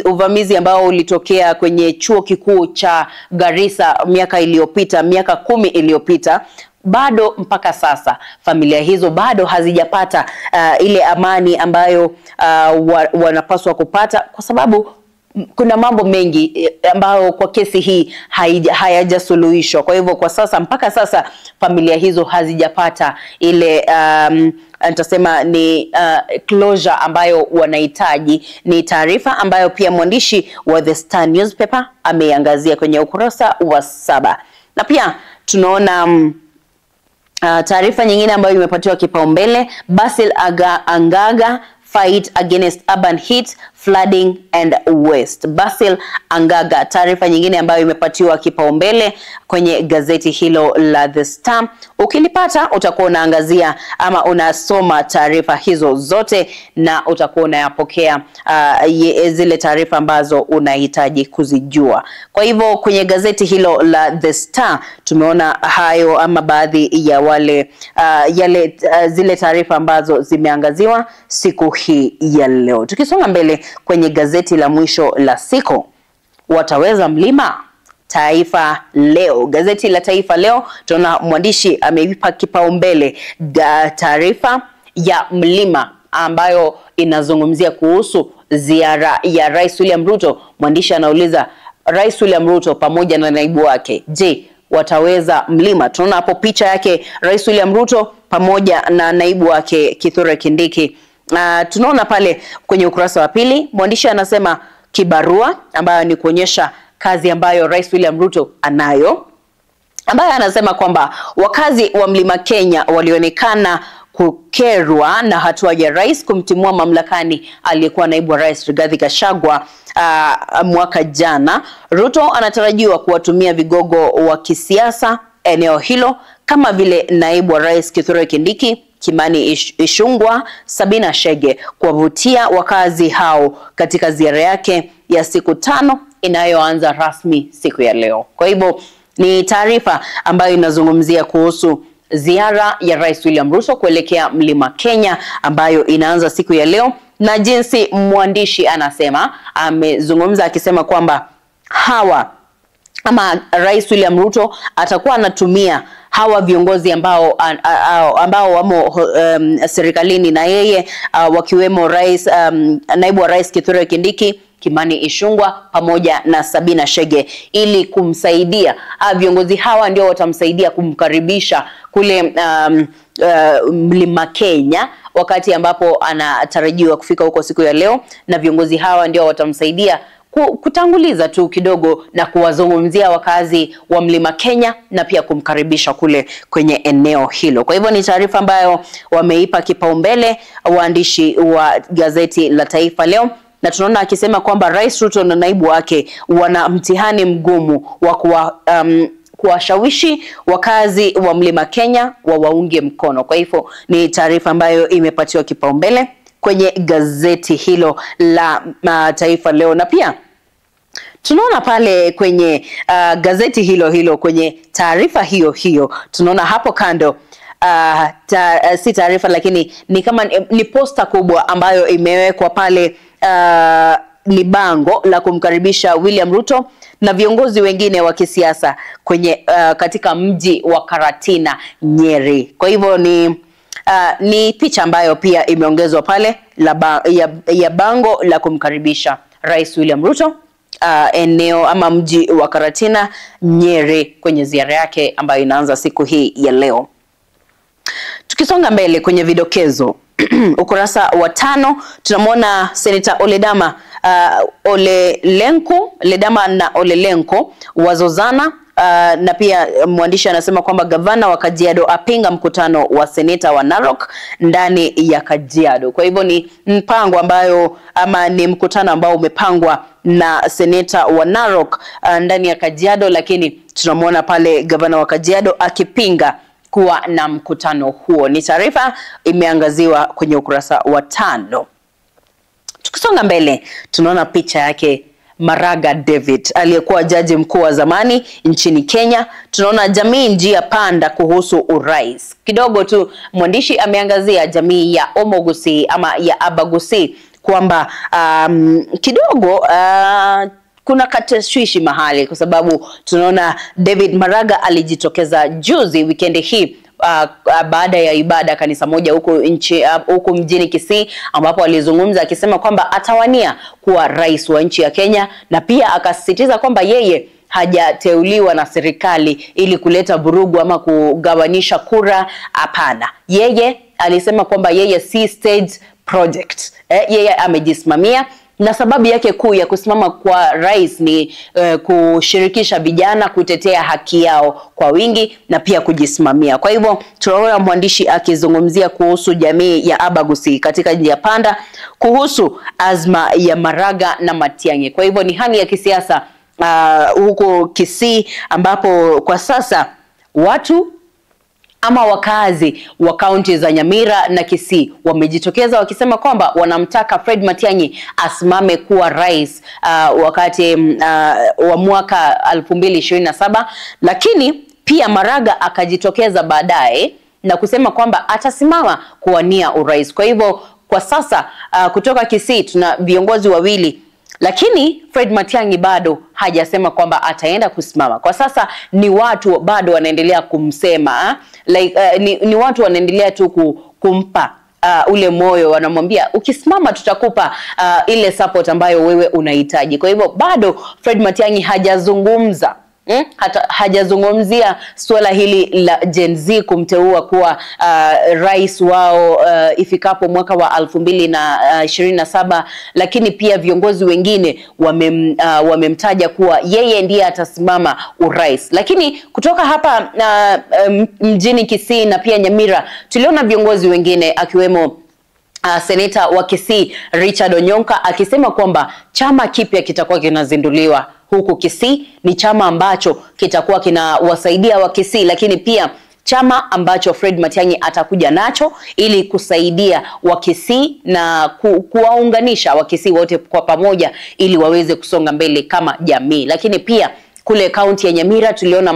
uvamizi ambao ulitokea kwenye chuo kikuu cha Garissa miaka iliyopita, miaka 10 iliyopita. Bado mpaka sasa familia hizo bado hazijapata ile amani ambayo wanapaswa kupata, kwa sababu kuna mambo mengi ambayo kwa kesi hii hayajasuluhishwa. Kwa hivyo kwa sasa, mpaka sasa familia hizo hazijapata ile nitasema ni closure ambayo wanahitaji. Ni taarifa ambayo pia mwandishi wa The Star newspaper ameangazia kwenye ukurasa wa 7. Na pia tunaona taarifa nyingine ambayo imepatiwa kipaumbele, Basil Angaga fight against urban heat, flooding and waste. Basil Angaga, taarifa nyingine ambayo imepatiwa kipaumbele kwenye gazeti hilo la The Star. Ukilipata utakuwa unaangazia ama unasoma taarifa hizo zote na utakuwa unayapokea zile taarifa ambazo unahitaji kuzijua. Kwa hivyo kwenye gazeti hilo la The Star tumeona hayo ama baadhi ya wale zile taarifa ambazo zimeangaziwa siku hii ya leo. Tukisonga mbele, kwenye gazeti la mwisho la siku. Wataweza mlima? Taifa Leo, gazeti la Taifa Leo, tunaona mwandishi ameipa kipaumbele taarifa ya mlima ambayo inazungumzia kuhusu ziara ya Rais William Ruto. Mwandishi anauliza Rais William Ruto pamoja na naibu wake, je, wataweza mlima? Tunaona hapo picha yake Rais William Ruto pamoja na naibu wake Kithure Kindiki. Tunaona pale kwenye ukurasa wa pili mwandishi anasema kibarua ambayo ni kuonyesha kazi ambayo Rais William Ruto anayo, ambaye anasema kwamba wakazi wa Mlima Kenya walionekana kukerwa na hatua ya rais kumtimua mamlakani aliyekuwa naibu wa rais Rigathi Gachagua mwaka jana. Ruto anatarajiwa kuwatumia vigogo wa kisiasa eneo hilo kama vile naibu wa rais Kithure Kindiki, Kimani Ichung'wah, Sabina Chege kuwavutia wakazi hao katika ziara yake ya siku 5 inayoanza rasmi siku ya leo. Kwa hivyo ni taarifa ambayo inazungumzia kuhusu ziara ya Rais William Ruto kuelekea Mlima Kenya ambayo inaanza siku ya leo, na jinsi mwandishi anasema, amezungumza akisema kwamba hawa ama Rais William Ruto atakuwa anatumia hawa viongozi ambao wamo serikalini na yeye, wakiwemo rais naibu wa rais Kithure Kindiki, Kimani Ichung'wah pamoja na Sabina Chege ili kumsaidia. Viongozi hawa ndio watamsaidia kumkaribisha kule Mlima Kenya wakati ambapo anatarajiwa kufika huko siku ya leo, na viongozi hawa ndio watamsaidia kutanguliza tu kidogo na kuwazungumzia wakazi wa Mlima Kenya na pia kumkaribisha kule kwenye eneo hilo. Kwa hivyo ni taarifa ambayo wameipa kipaumbele waandishi wa gazeti la Taifa Leo, na tunaona akisema kwamba Rais Ruto na naibu wake wana mtihani mgumu wa kuwashawishi wakazi wa Mlima Kenya wawaunge mkono. Kwa hivyo ni taarifa ambayo imepatiwa kipaumbele kwenye gazeti hilo la Taifa Leo. Na pia tunaona pale kwenye gazeti hilo hilo kwenye taarifa hiyo hiyo tunaona hapo kando si taarifa lakini ni kama ni posta kubwa ambayo imewekwa pale, ni bango la kumkaribisha William Ruto na viongozi wengine wa kisiasa kwenye katika mji wa Karatina, Nyeri. Kwa hivyo ni picha ambayo pia imeongezwa pale ya bango la kumkaribisha Rais William Ruto eneo ama mji wa Karatina, Nyeri kwenye ziara yake ambayo inaanza siku hii ya leo. Tukisonga mbele kwenye vidokezo ukurasa wa 5 tunamwona Senator Oledama Olelenko, Ledama na Olelenko wazozana. Na pia mwandishi anasema kwamba gavana wa Kajiado apinga mkutano wa seneta wa Narok ndani ya Kajiado. Kwa hivyo ni mpango ambayo ama ni mkutano ambao umepangwa na seneta wa Narok ndani ya Kajiado, lakini tunamwona pale gavana wa Kajiado akipinga kuwa na mkutano huo. Ni taarifa imeangaziwa kwenye ukurasa wa 5. Tukisonga mbele tunaona picha yake Maraga David aliyekuwa jaji mkuu wa zamani nchini Kenya. Tunaona jamii njia panda kuhusu urais. Kidogo tu mwandishi ameangazia jamii ya Omogusi ama ya Abagusi kwamba kidogo kuna katashwishi mahali, kwa sababu tunaona David Maraga alijitokeza juzi wikendi hii baada ya ibada kanisa moja huko mjini Kisii, ambapo alizungumza akisema kwamba atawania kuwa rais wa nchi ya Kenya, na pia akasisitiza kwamba yeye hajateuliwa na serikali ili kuleta vurugu ama kugawanisha kura. Hapana, yeye alisema kwamba yeye si stage project. Yeye amejisimamia, na sababu yake kuu ya kusimama kwa rais ni kushirikisha vijana, kutetea haki yao kwa wingi na pia kujisimamia. Kwa hivyo tunaona mwandishi akizungumzia kuhusu jamii ya Abagusi katika njia panda kuhusu azma ya Maraga na Matiang'i. Kwa hivyo ni hali ya kisiasa huko Kisii, ambapo kwa sasa watu ama wakazi wa kaunti za Nyamira na Kisii wamejitokeza wakisema kwamba wanamtaka Fred Matiang'i asimame kuwa rais wakati wa mwaka 2027. Lakini pia Maraga akajitokeza baadaye na kusema kwamba atasimama kuwania urais. Kwa hivyo kwa sasa kutoka Kisii tuna viongozi wawili, lakini Fred Matiang'i bado hajasema kwamba ataenda kusimama. Kwa sasa ni watu bado wanaendelea kumsema like, ni watu wanaendelea tu kumpa ule moyo, wanamwambia ukisimama tutakupa ile support ambayo wewe unahitaji. Kwa hivyo bado Fred Matiang'i hajazungumza hajazungumzia suala hili la Gen Z kumteua kuwa rais wao ifikapo mwaka wa 2027, lakini pia viongozi wengine wamemtaja kuwa yeye ndiye atasimama urais. Lakini kutoka hapa mjini Kisii na pia Nyamira tuliona viongozi wengine akiwemo seneta wa Kisii Richard Onyonka akisema kwamba chama kipya kitakuwa kinazinduliwa huku Kisii. Ni chama ambacho kitakuwa kinawasaidia wa Kisii, lakini pia chama ambacho Fred Matiang'i atakuja nacho ili kusaidia wa Kisii na kuwaunganisha wa Kisii wote kwa pamoja ili waweze kusonga mbele kama jamii. Lakini pia kule kaunti ya Nyamira tuliona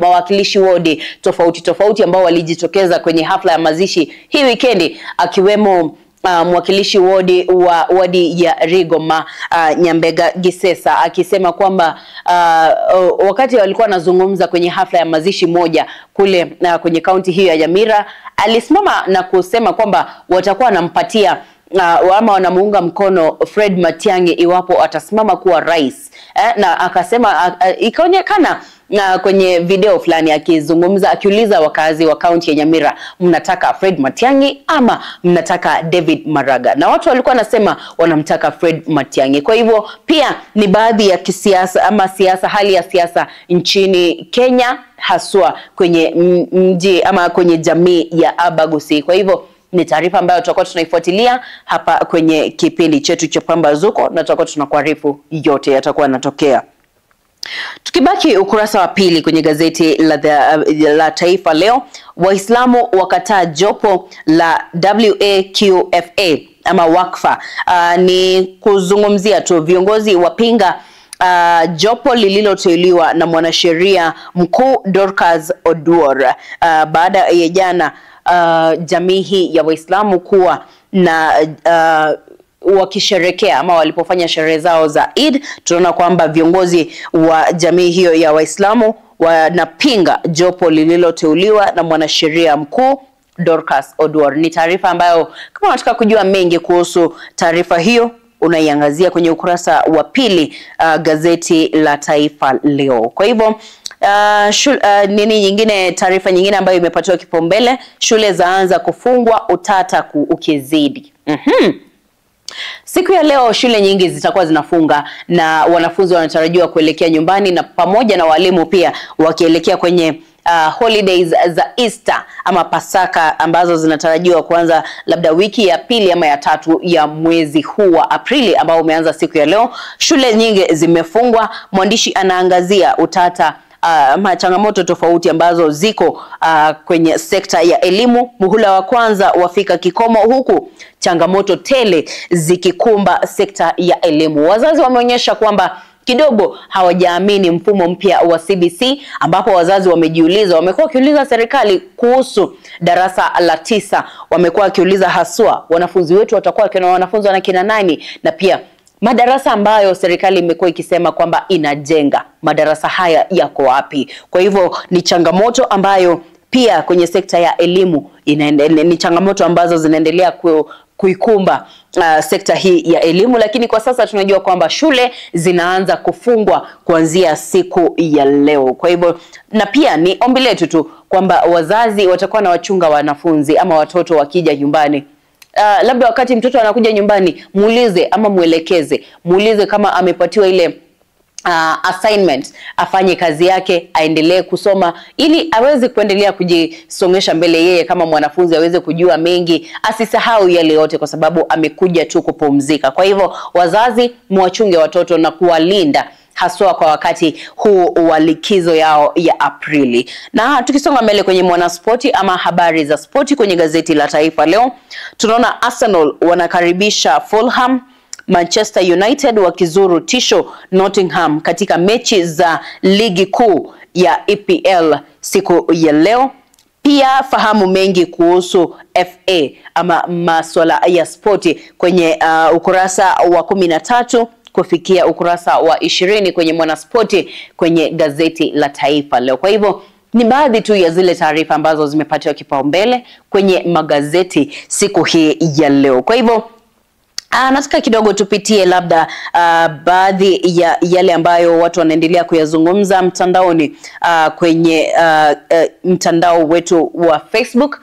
mawakilishi wodi tofauti tofauti ambao walijitokeza kwenye hafla ya mazishi hii wikendi, akiwemo mwakilishi wodi wa wadi ya Rigoma Nyambega Gisesa akisema kwamba wakati walikuwa wanazungumza kwenye hafla ya mazishi moja kule kwenye kaunti hiyo ya Nyamira, alisimama na kusema kwamba watakuwa wanampatia ama wanamuunga mkono Fred Matiang'i iwapo atasimama kuwa rais. Na akasema ikaonekana kwenye video fulani akizungumza akiuliza wakazi wa kaunti ya Nyamira, mnataka Fred Matiang'i ama mnataka David Maraga? Na watu walikuwa wanasema wanamtaka Fred Matiang'i. Kwa hivyo pia ni baadhi ya kisiasa ama siasa, hali ya siasa nchini Kenya haswa kwenye mji ama kwenye jamii ya Abagusi. Kwa hivyo ni taarifa ambayo tutakuwa tunaifuatilia hapa kwenye kipindi chetu cha Pambazuko na tutakuwa tunakuarifu yote yatakuwa yanatokea. Tukibaki ukurasa wa pili kwenye gazeti la Taifa Leo, Waislamu wakataa jopo la WAQFA ama Wakfa. Ni kuzungumzia tu viongozi wapinga jopo lililoteuliwa na mwanasheria mkuu Dorcas Oduor baada ya jana jamii hii ya Waislamu kuwa na wakisherekea ama walipofanya sherehe zao za Eid. Tunaona kwamba viongozi wa jamii hiyo ya Waislamu wanapinga jopo lililoteuliwa na mwanasheria mkuu Dorcas Oduor. Ni taarifa ambayo kama unataka kujua mengi kuhusu taarifa hiyo unaiangazia kwenye ukurasa wa pili gazeti la Taifa Leo. Kwa hivyo nini nyingine, taarifa nyingine ambayo imepatiwa kipaumbele, shule zaanza kufungwa utata ukizidi. Siku ya leo shule nyingi zitakuwa zinafunga na wanafunzi wanatarajiwa kuelekea nyumbani na pamoja na walimu pia wakielekea kwenye holidays za Easter ama Pasaka ambazo zinatarajiwa kuanza labda wiki ya pili ama ya tatu ya mwezi huu wa Aprili ambao umeanza siku ya leo. Shule nyingi zimefungwa. Mwandishi anaangazia utata ama changamoto tofauti ambazo ziko kwenye sekta ya elimu. Muhula wa kwanza wafika kikomo huku changamoto tele zikikumba sekta ya elimu. Wazazi wameonyesha kwamba kidogo hawajaamini mfumo mpya wa CBC, ambapo wazazi wamejiuliza, wamekuwa wakiuliza serikali kuhusu darasa la 9, wamekuwa wakiuliza haswa wanafunzi wetu watakuwa kina wanafunzi wana kina nani, na pia madarasa ambayo serikali imekuwa ikisema kwamba inajenga madarasa haya yako wapi. Kwa hivyo ni changamoto ambayo pia kwenye sekta ya elimu ni changamoto ambazo zinaendelea kuikumba sekta hii ya elimu. Lakini kwa sasa tunajua kwamba shule zinaanza kufungwa kuanzia siku ya leo. Kwa hivyo na pia ni ombi letu tu kwamba wazazi watakuwa na wachunga wanafunzi ama watoto wakija nyumbani. Labda wakati mtoto anakuja nyumbani muulize ama muelekeze, muulize kama amepatiwa ile assignment, afanye kazi yake, aendelee kusoma ili aweze kuendelea kujisongesha mbele yeye kama mwanafunzi, aweze kujua mengi, asisahau yale yote kwa sababu amekuja tu kupumzika. Kwa hivyo wazazi muwachunge watoto na kuwalinda haswa kwa wakati huu wa likizo yao ya Aprili. Na tukisonga mbele kwenye mwanaspoti ama habari za spoti kwenye gazeti la Taifa Leo, tunaona Arsenal wanakaribisha Fulham, Manchester United wakizuru tisho Nottingham katika mechi za ligi kuu ya EPL siku ya leo. Pia Pia fahamu mengi kuhusu FA ama masuala ya spoti kwenye ukurasa wa 13 kufikia ukurasa wa 20 kwenye Mwanaspoti kwenye gazeti la Taifa Leo. Kwa hivyo ni baadhi tu ya zile taarifa ambazo zimepatiwa kipaumbele kwenye magazeti siku hii ya leo. Kwa hivyo nataka kidogo tupitie labda baadhi ya yale ambayo watu wanaendelea kuyazungumza mtandaoni kwenye mtandao wetu wa Facebook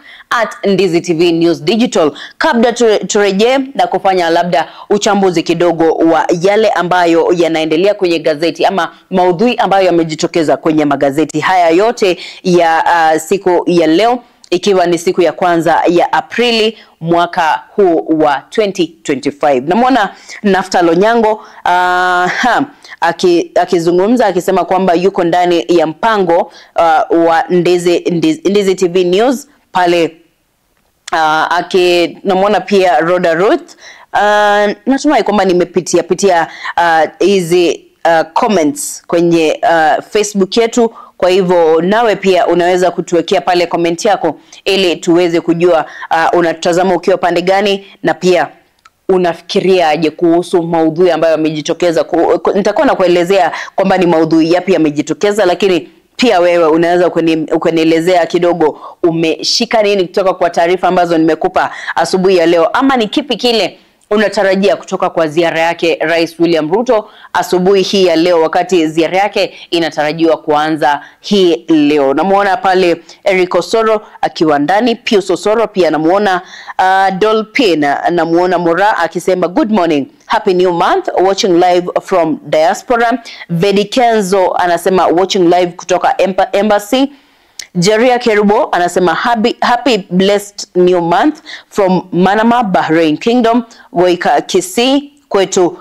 @Ndizi TV News Digital, kabla turejee na kufanya labda uchambuzi kidogo wa yale ambayo yanaendelea kwenye gazeti ama maudhui ambayo yamejitokeza kwenye magazeti haya yote ya siku ya leo, ikiwa ni siku ya kwanza ya Aprili mwaka huu wa 2025. Namuona Naftali Onyango akizungumza akisema kwamba yuko ndani ya mpango wa Ndizi TV News pale. Namuona pia Rhoda Ruth. Natumai kwamba nimepitia pitia hizi comments kwenye Facebook yetu. Kwa hivyo nawe pia unaweza kutuwekea pale comment yako ili tuweze kujua unatazama ukiwa pande gani na pia unafikiria aje kuhusu maudhui ambayo yamejitokeza. Nitakuwa na kuelezea kwamba ni maudhui yapi yamejitokeza, lakini pia wewe unaweza ukanielezea kidogo umeshika nini kutoka kwa taarifa ambazo nimekupa asubuhi ya leo, ama ni kipi kile unatarajia kutoka kwa ziara yake Rais William Ruto asubuhi hii ya leo, wakati ziara yake inatarajiwa kuanza hii leo. Namuona pale Eric Osoro akiwa ndani, Pius Osoro pia namuona, Dolpin namuona Mora akisema good morning, happy new month, watching live from diaspora. Vedi Kenzo anasema watching live kutoka embassy. Jeria Kerubo anasema happy blessed new month from Manama, Bahrain Kingdom. Woika Kisii kwetu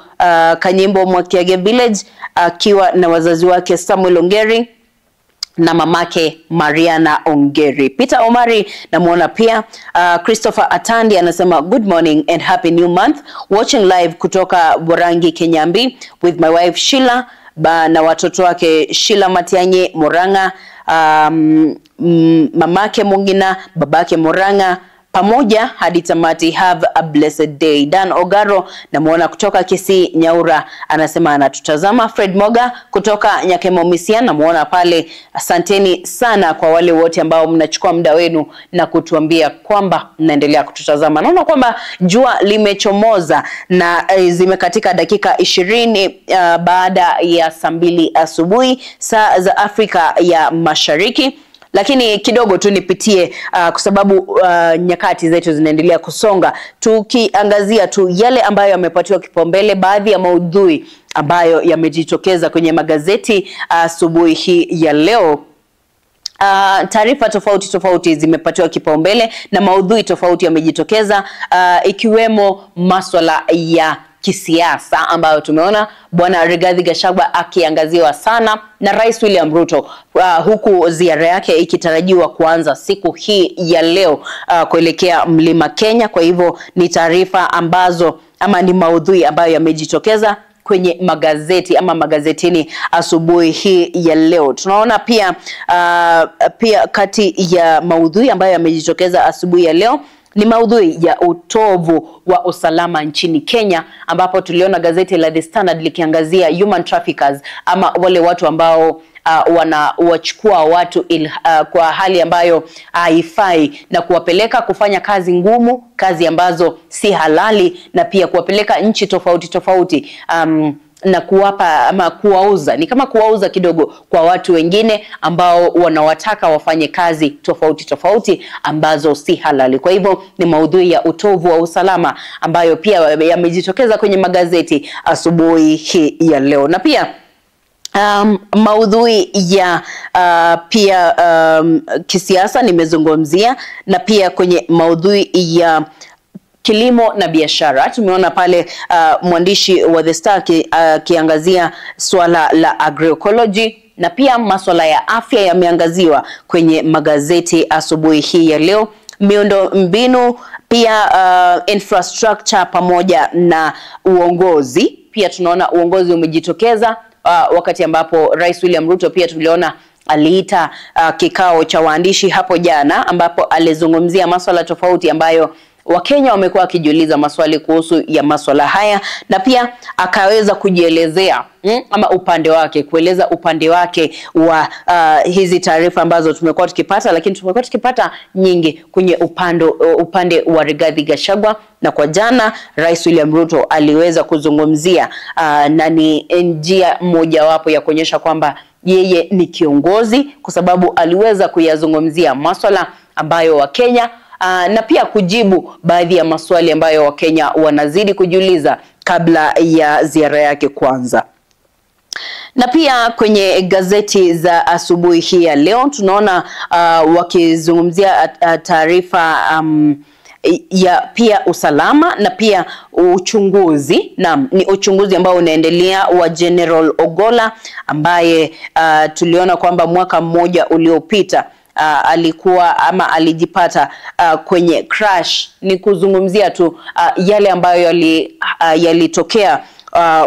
Kanyimbo Mwakiage Village, akiwa na wazazi wake Samuel Ongeri na mamake Mariana Ongeri. Peter Omari namuona pia. Christopher Atandi anasema good morning and happy new month, watching live kutoka Borangi Kenyambi with my wife Sheila na watoto wake Sheila Matianye Moranga, mamake Mungina, babake Moranga, pamoja hadi tamati. Have a blessed day. Dan Ogaro namuona kutoka Kisii Nyaura anasema anatutazama. Fred Moga kutoka Nyakemo Misia namuona pale. Asanteni sana kwa wale wote ambao mnachukua muda wenu na kutuambia kwamba mnaendelea kututazama. Naona kwamba jua limechomoza na zimekatika dakika 20 baada ya saa 2 asubuhi saa za Afrika ya Mashariki. Lakini kidogo tu nipitie kwa sababu nyakati zetu zinaendelea kusonga, tukiangazia tu yale ambayo yamepatiwa kipaumbele, baadhi ya maudhui ambayo yamejitokeza kwenye magazeti asubuhi hii ya leo. Taarifa tofauti tofauti zimepatiwa kipaumbele na maudhui tofauti yamejitokeza, ikiwemo masuala ya kisiasa ambayo tumeona Bwana Rigathi Gachagua akiangaziwa sana na Rais William Ruto, huku ziara yake ikitarajiwa kuanza siku hii ya leo kuelekea Mlima Kenya. Kwa hivyo ni taarifa ambazo ama ni maudhui ambayo yamejitokeza kwenye magazeti ama magazetini asubuhi hii ya leo. Tunaona pia pia kati ya maudhui ambayo yamejitokeza asubuhi ya leo ni maudhui ya utovu wa usalama nchini Kenya, ambapo tuliona gazeti la The Standard likiangazia human traffickers ama wale watu ambao wanawachukua watu kwa hali ambayo haifai na kuwapeleka kufanya kazi ngumu, kazi ambazo si halali, na pia kuwapeleka nchi tofauti tofauti na kuwapa ama kuwauza, ni kama kuwauza kidogo kwa watu wengine ambao wanawataka wafanye kazi tofauti tofauti ambazo si halali. Kwa hivyo ni maudhui ya utovu wa usalama ambayo pia yamejitokeza kwenye magazeti asubuhi hii ya leo. Na pia maudhui ya pia kisiasa nimezungumzia, na pia kwenye maudhui ya kilimo na biashara tumeona pale mwandishi wa The Star akiangazia swala la agroecology, na pia masuala ya afya yameangaziwa kwenye magazeti asubuhi hii ya leo. Miundo mbinu pia infrastructure pamoja na uongozi pia tunaona uongozi umejitokeza wakati ambapo Rais William Ruto pia tuliona aliita kikao cha waandishi hapo jana, ambapo alizungumzia masuala tofauti ambayo Wakenya wamekuwa wakijiuliza maswali kuhusu ya masuala haya, na pia akaweza kujielezea ama upande wake, kueleza upande wake wa hizi taarifa ambazo tumekuwa tukipata, lakini tumekuwa tukipata nyingi kwenye upande wa Rigathi Gachagua. Na kwa jana Rais William Ruto aliweza kuzungumzia na ni njia mojawapo ya kuonyesha kwamba yeye ni kiongozi, kwa sababu aliweza kuyazungumzia masuala ambayo Wakenya na pia kujibu baadhi ya maswali ambayo Wakenya wanazidi kujiuliza kabla ya ziara yake kuanza. Na pia kwenye gazeti za asubuhi hii ya leo tunaona wakizungumzia taarifa ya pia usalama na pia uchunguzi. Naam, ni uchunguzi ambao unaendelea wa General Ogolla ambaye tuliona kwamba mwaka mmoja uliopita alikuwa ama alijipata kwenye crash. Ni kuzungumzia tu yale ambayo yalitokea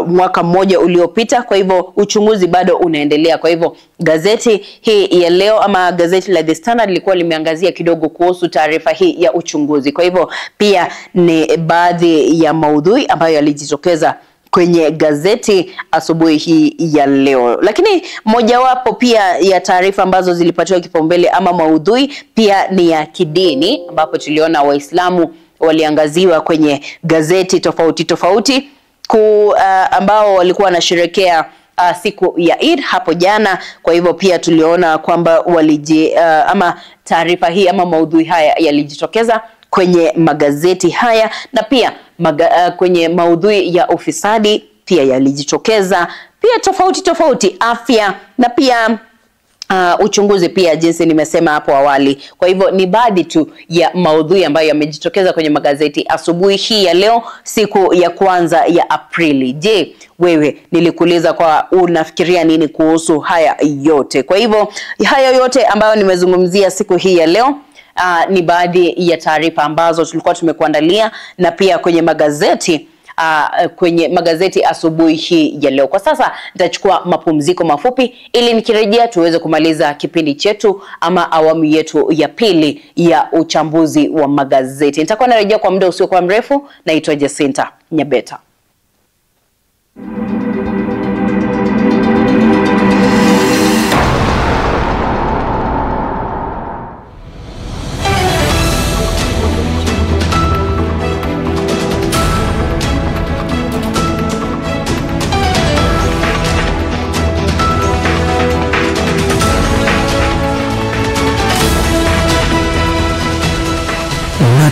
mwaka mmoja uliopita. Kwa hivyo uchunguzi bado unaendelea. Kwa hivyo gazeti hii ya leo ama gazeti la The Standard lilikuwa limeangazia kidogo kuhusu taarifa hii ya uchunguzi. Kwa hivyo pia ni baadhi ya maudhui ambayo yalijitokeza kwenye gazeti asubuhi hii ya leo. Lakini mojawapo pia ya taarifa ambazo zilipatiwa kipaumbele ama maudhui pia ni ya kidini, ambapo tuliona Waislamu waliangaziwa kwenye gazeti tofauti tofauti ambao walikuwa wanasherehekea siku ya Eid hapo jana. Kwa hivyo pia tuliona kwamba ama taarifa hii ama maudhui haya yalijitokeza kwenye magazeti haya, na pia kwenye maudhui ya ufisadi pia yalijitokeza, pia tofauti tofauti, afya na pia uchunguzi pia, jinsi nimesema hapo awali. Kwa hivyo ni baadhi tu ya maudhui ambayo yamejitokeza kwenye magazeti asubuhi hii ya leo, siku ya kwanza ya Aprili. Je, wewe nilikuuliza kwa unafikiria nini kuhusu haya yote? Kwa hivyo haya yote ambayo nimezungumzia siku hii ya leo ni baadhi ya taarifa ambazo tulikuwa tumekuandalia na pia kwenye magazeti asubuhi hii ya leo. Kwa sasa nitachukua mapumziko mafupi ili nikirejea tuweze kumaliza kipindi chetu ama awamu yetu ya pili ya uchambuzi wa magazeti. Nitakuwa narejea kwa muda usiokuwa mrefu. Naitwa Jacinta Nyabeta.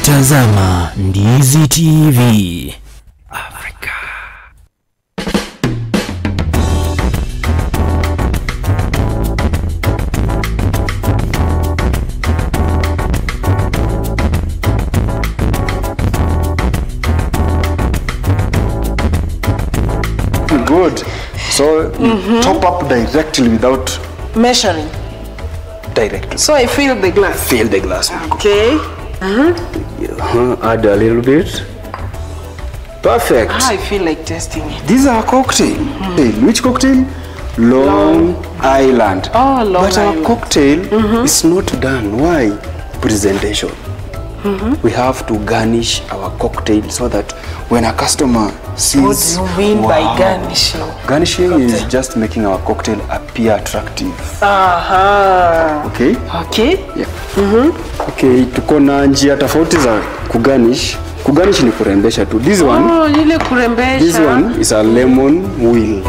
Tazama Ndizi TV Afrika. Good. So you top up directly without measuring. Directly. So I fill the glass. Fill the glass. Okay. Add a little bit. Perfect. I feel like tasting it. These are cocktail. Which cocktail? Long Island. Oh, Long But Island. Our cocktail is not done. Why? Presentation. We have to garnish our cocktail so that when a customer sees. What do you mean by garnishing? Garnishing is just making our cocktail appear attractive. Okay? Okay. Yeah. Okay, tuko na njia tofauti za kugarnish. Kugarnish ni kurembesha tu. This one, oh, ile kurembesha. This one is a lemon wheel.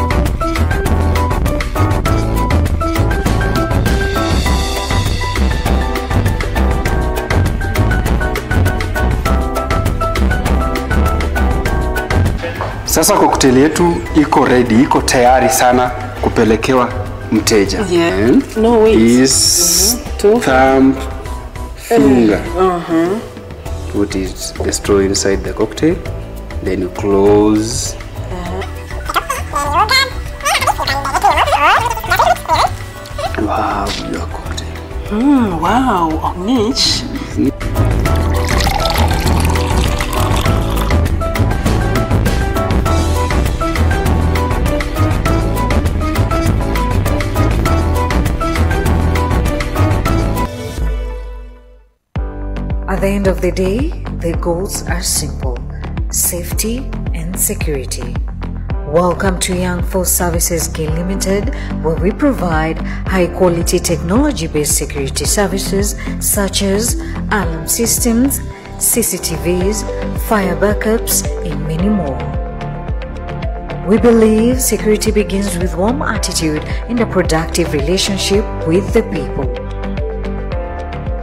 Sasa cocktail yetu iko ready, iko tayari sana kupelekewa mteja. Yeah. No, wait. Is thumb finger. Put it, the straw inside the cocktail, then you close. Wow, your cocktail. Wow, Onich. At the end of the day, the goals are simple: safety and security. Welcome to Young Force Services K Limited, where we provide high-quality technology-based security services such as alarm systems, CCTVs, fire backups, and many more. We believe security begins with warm attitude and a productive relationship with the people.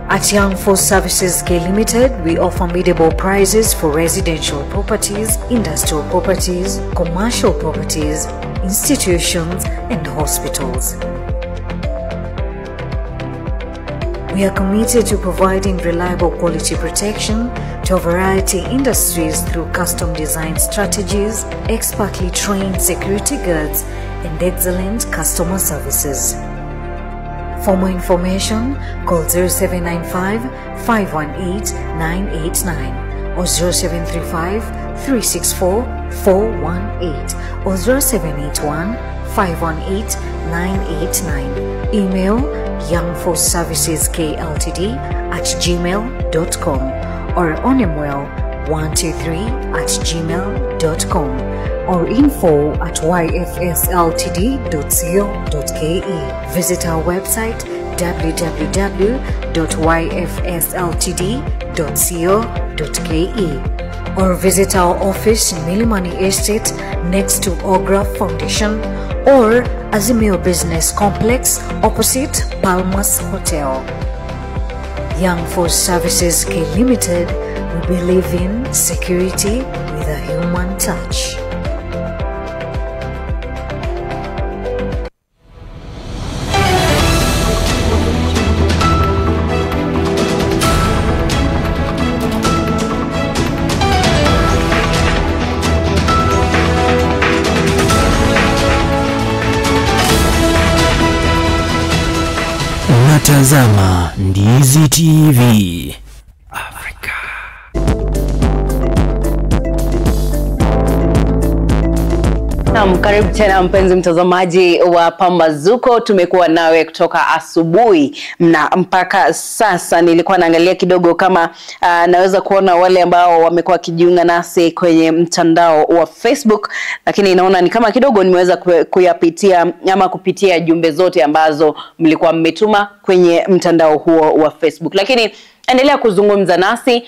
At Young Force Services K Limited, we offer mid-able prices for residential properties, industrial properties, commercial properties, institutions, and hospitals. We are committed to providing reliable quality protection to a variety of industries through custom design strategies, expertly trained security guards, and excellent customer services. For more information, call 0795 518 989 or 0735 364 418 or 0781 518 989. Email youngforceserviceskltd@gmail.com or onemwell123@gmail.com or info@yfsltd.co.ke. Visit our website www.yfsltd.co.ke or visit our office in Milimani Estate next to Ogra Foundation or Azimio Business Complex opposite Palmas Hotel. Young Force Services K Limited, we believe in security with a human touch. Tazama Ndizi TV Afrika. Naam, karibu tena mpenzi mtazamaji wa Pambazuko. Tumekuwa nawe kutoka asubuhi na mpaka sasa. Nilikuwa naangalia kidogo kama naweza kuona wale ambao wamekuwa wakijiunga nasi kwenye mtandao wa Facebook, lakini naona ni kama kidogo nimeweza kuyapitia ama kupitia jumbe zote ambazo mlikuwa mmetuma kwenye mtandao huo wa Facebook. Lakini endelea kuzungumza nasi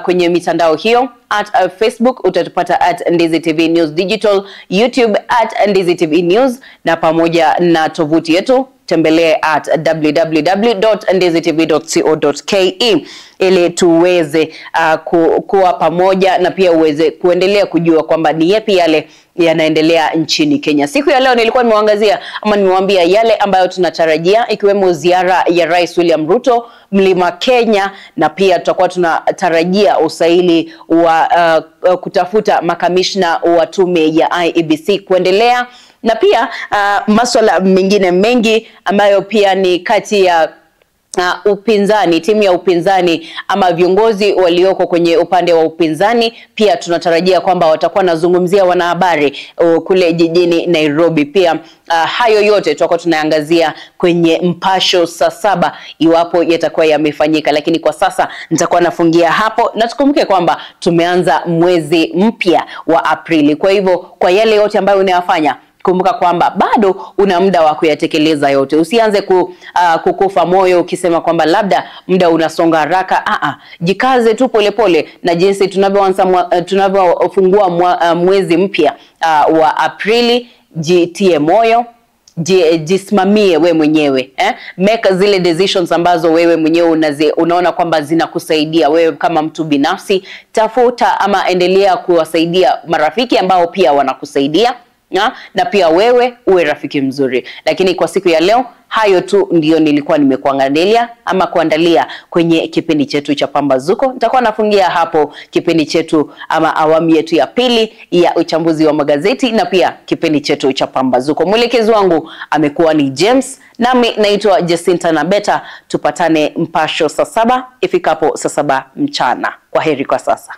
kwenye mitandao hiyo. At Facebook utatupata at Ndizi TV News Digital, YouTube at Ndizi TV News, na pamoja na tovuti yetu tembelee at www.ndizitv.co.ke ili tuweze kuwa pamoja na pia uweze kuendelea kujua kwamba ni yapi yale yanaendelea nchini Kenya. Siku ya leo nilikuwa nimewaangazia ama nimewaambia yale ambayo tunatarajia, ikiwemo ziara ya Rais William Ruto Mlima Kenya, na pia tutakuwa tunatarajia usaili wa kutafuta makamishna wa tume ya IEBC kuendelea, na pia masuala mengine mengi ambayo pia ni kati ya upinzani, timu ya upinzani ama viongozi walioko kwenye upande wa upinzani. Pia tunatarajia kwamba watakuwa nazungumzia wanahabari kule jijini Nairobi. Pia hayo yote tutakuwa tunaangazia kwenye Mpasho saa 7 iwapo yatakuwa yamefanyika. Lakini kwa sasa nitakuwa nafungia hapo, na tukumbuke kwamba tumeanza mwezi mpya wa Aprili. Kwa hivyo kwa yale yote ambayo unayafanya, kumbuka kwamba bado una muda wa kuyatekeleza yote. Usianze kukufa moyo ukisema kwamba labda muda unasonga haraka. Jikaze tu polepole, na jinsi tunavyoanza tunavyofungua mwezi mpya wa Aprili, jitie moyo, jisimamie we mwenyewe, Make zile decisions ambazo wewe mwenyewe unaona kwamba zinakusaidia wewe kama mtu binafsi. Tafuta ama endelea kuwasaidia marafiki ambao pia wanakusaidia, na pia wewe uwe rafiki mzuri. Lakini kwa siku ya leo hayo tu ndio nilikuwa nimekuangalia ama kuandalia kwenye kipindi chetu cha Pambazuko. Nitakuwa nafungia hapo kipindi chetu ama awamu yetu ya pili ya uchambuzi wa magazeti na pia kipindi chetu cha Pambazuko. Mwelekezi wangu amekuwa ni James, nami naitwa Jacinta Nabeta. Tupatane Mpasho saa 7 ifikapo saa 7 mchana. Kwaheri kwa sasa.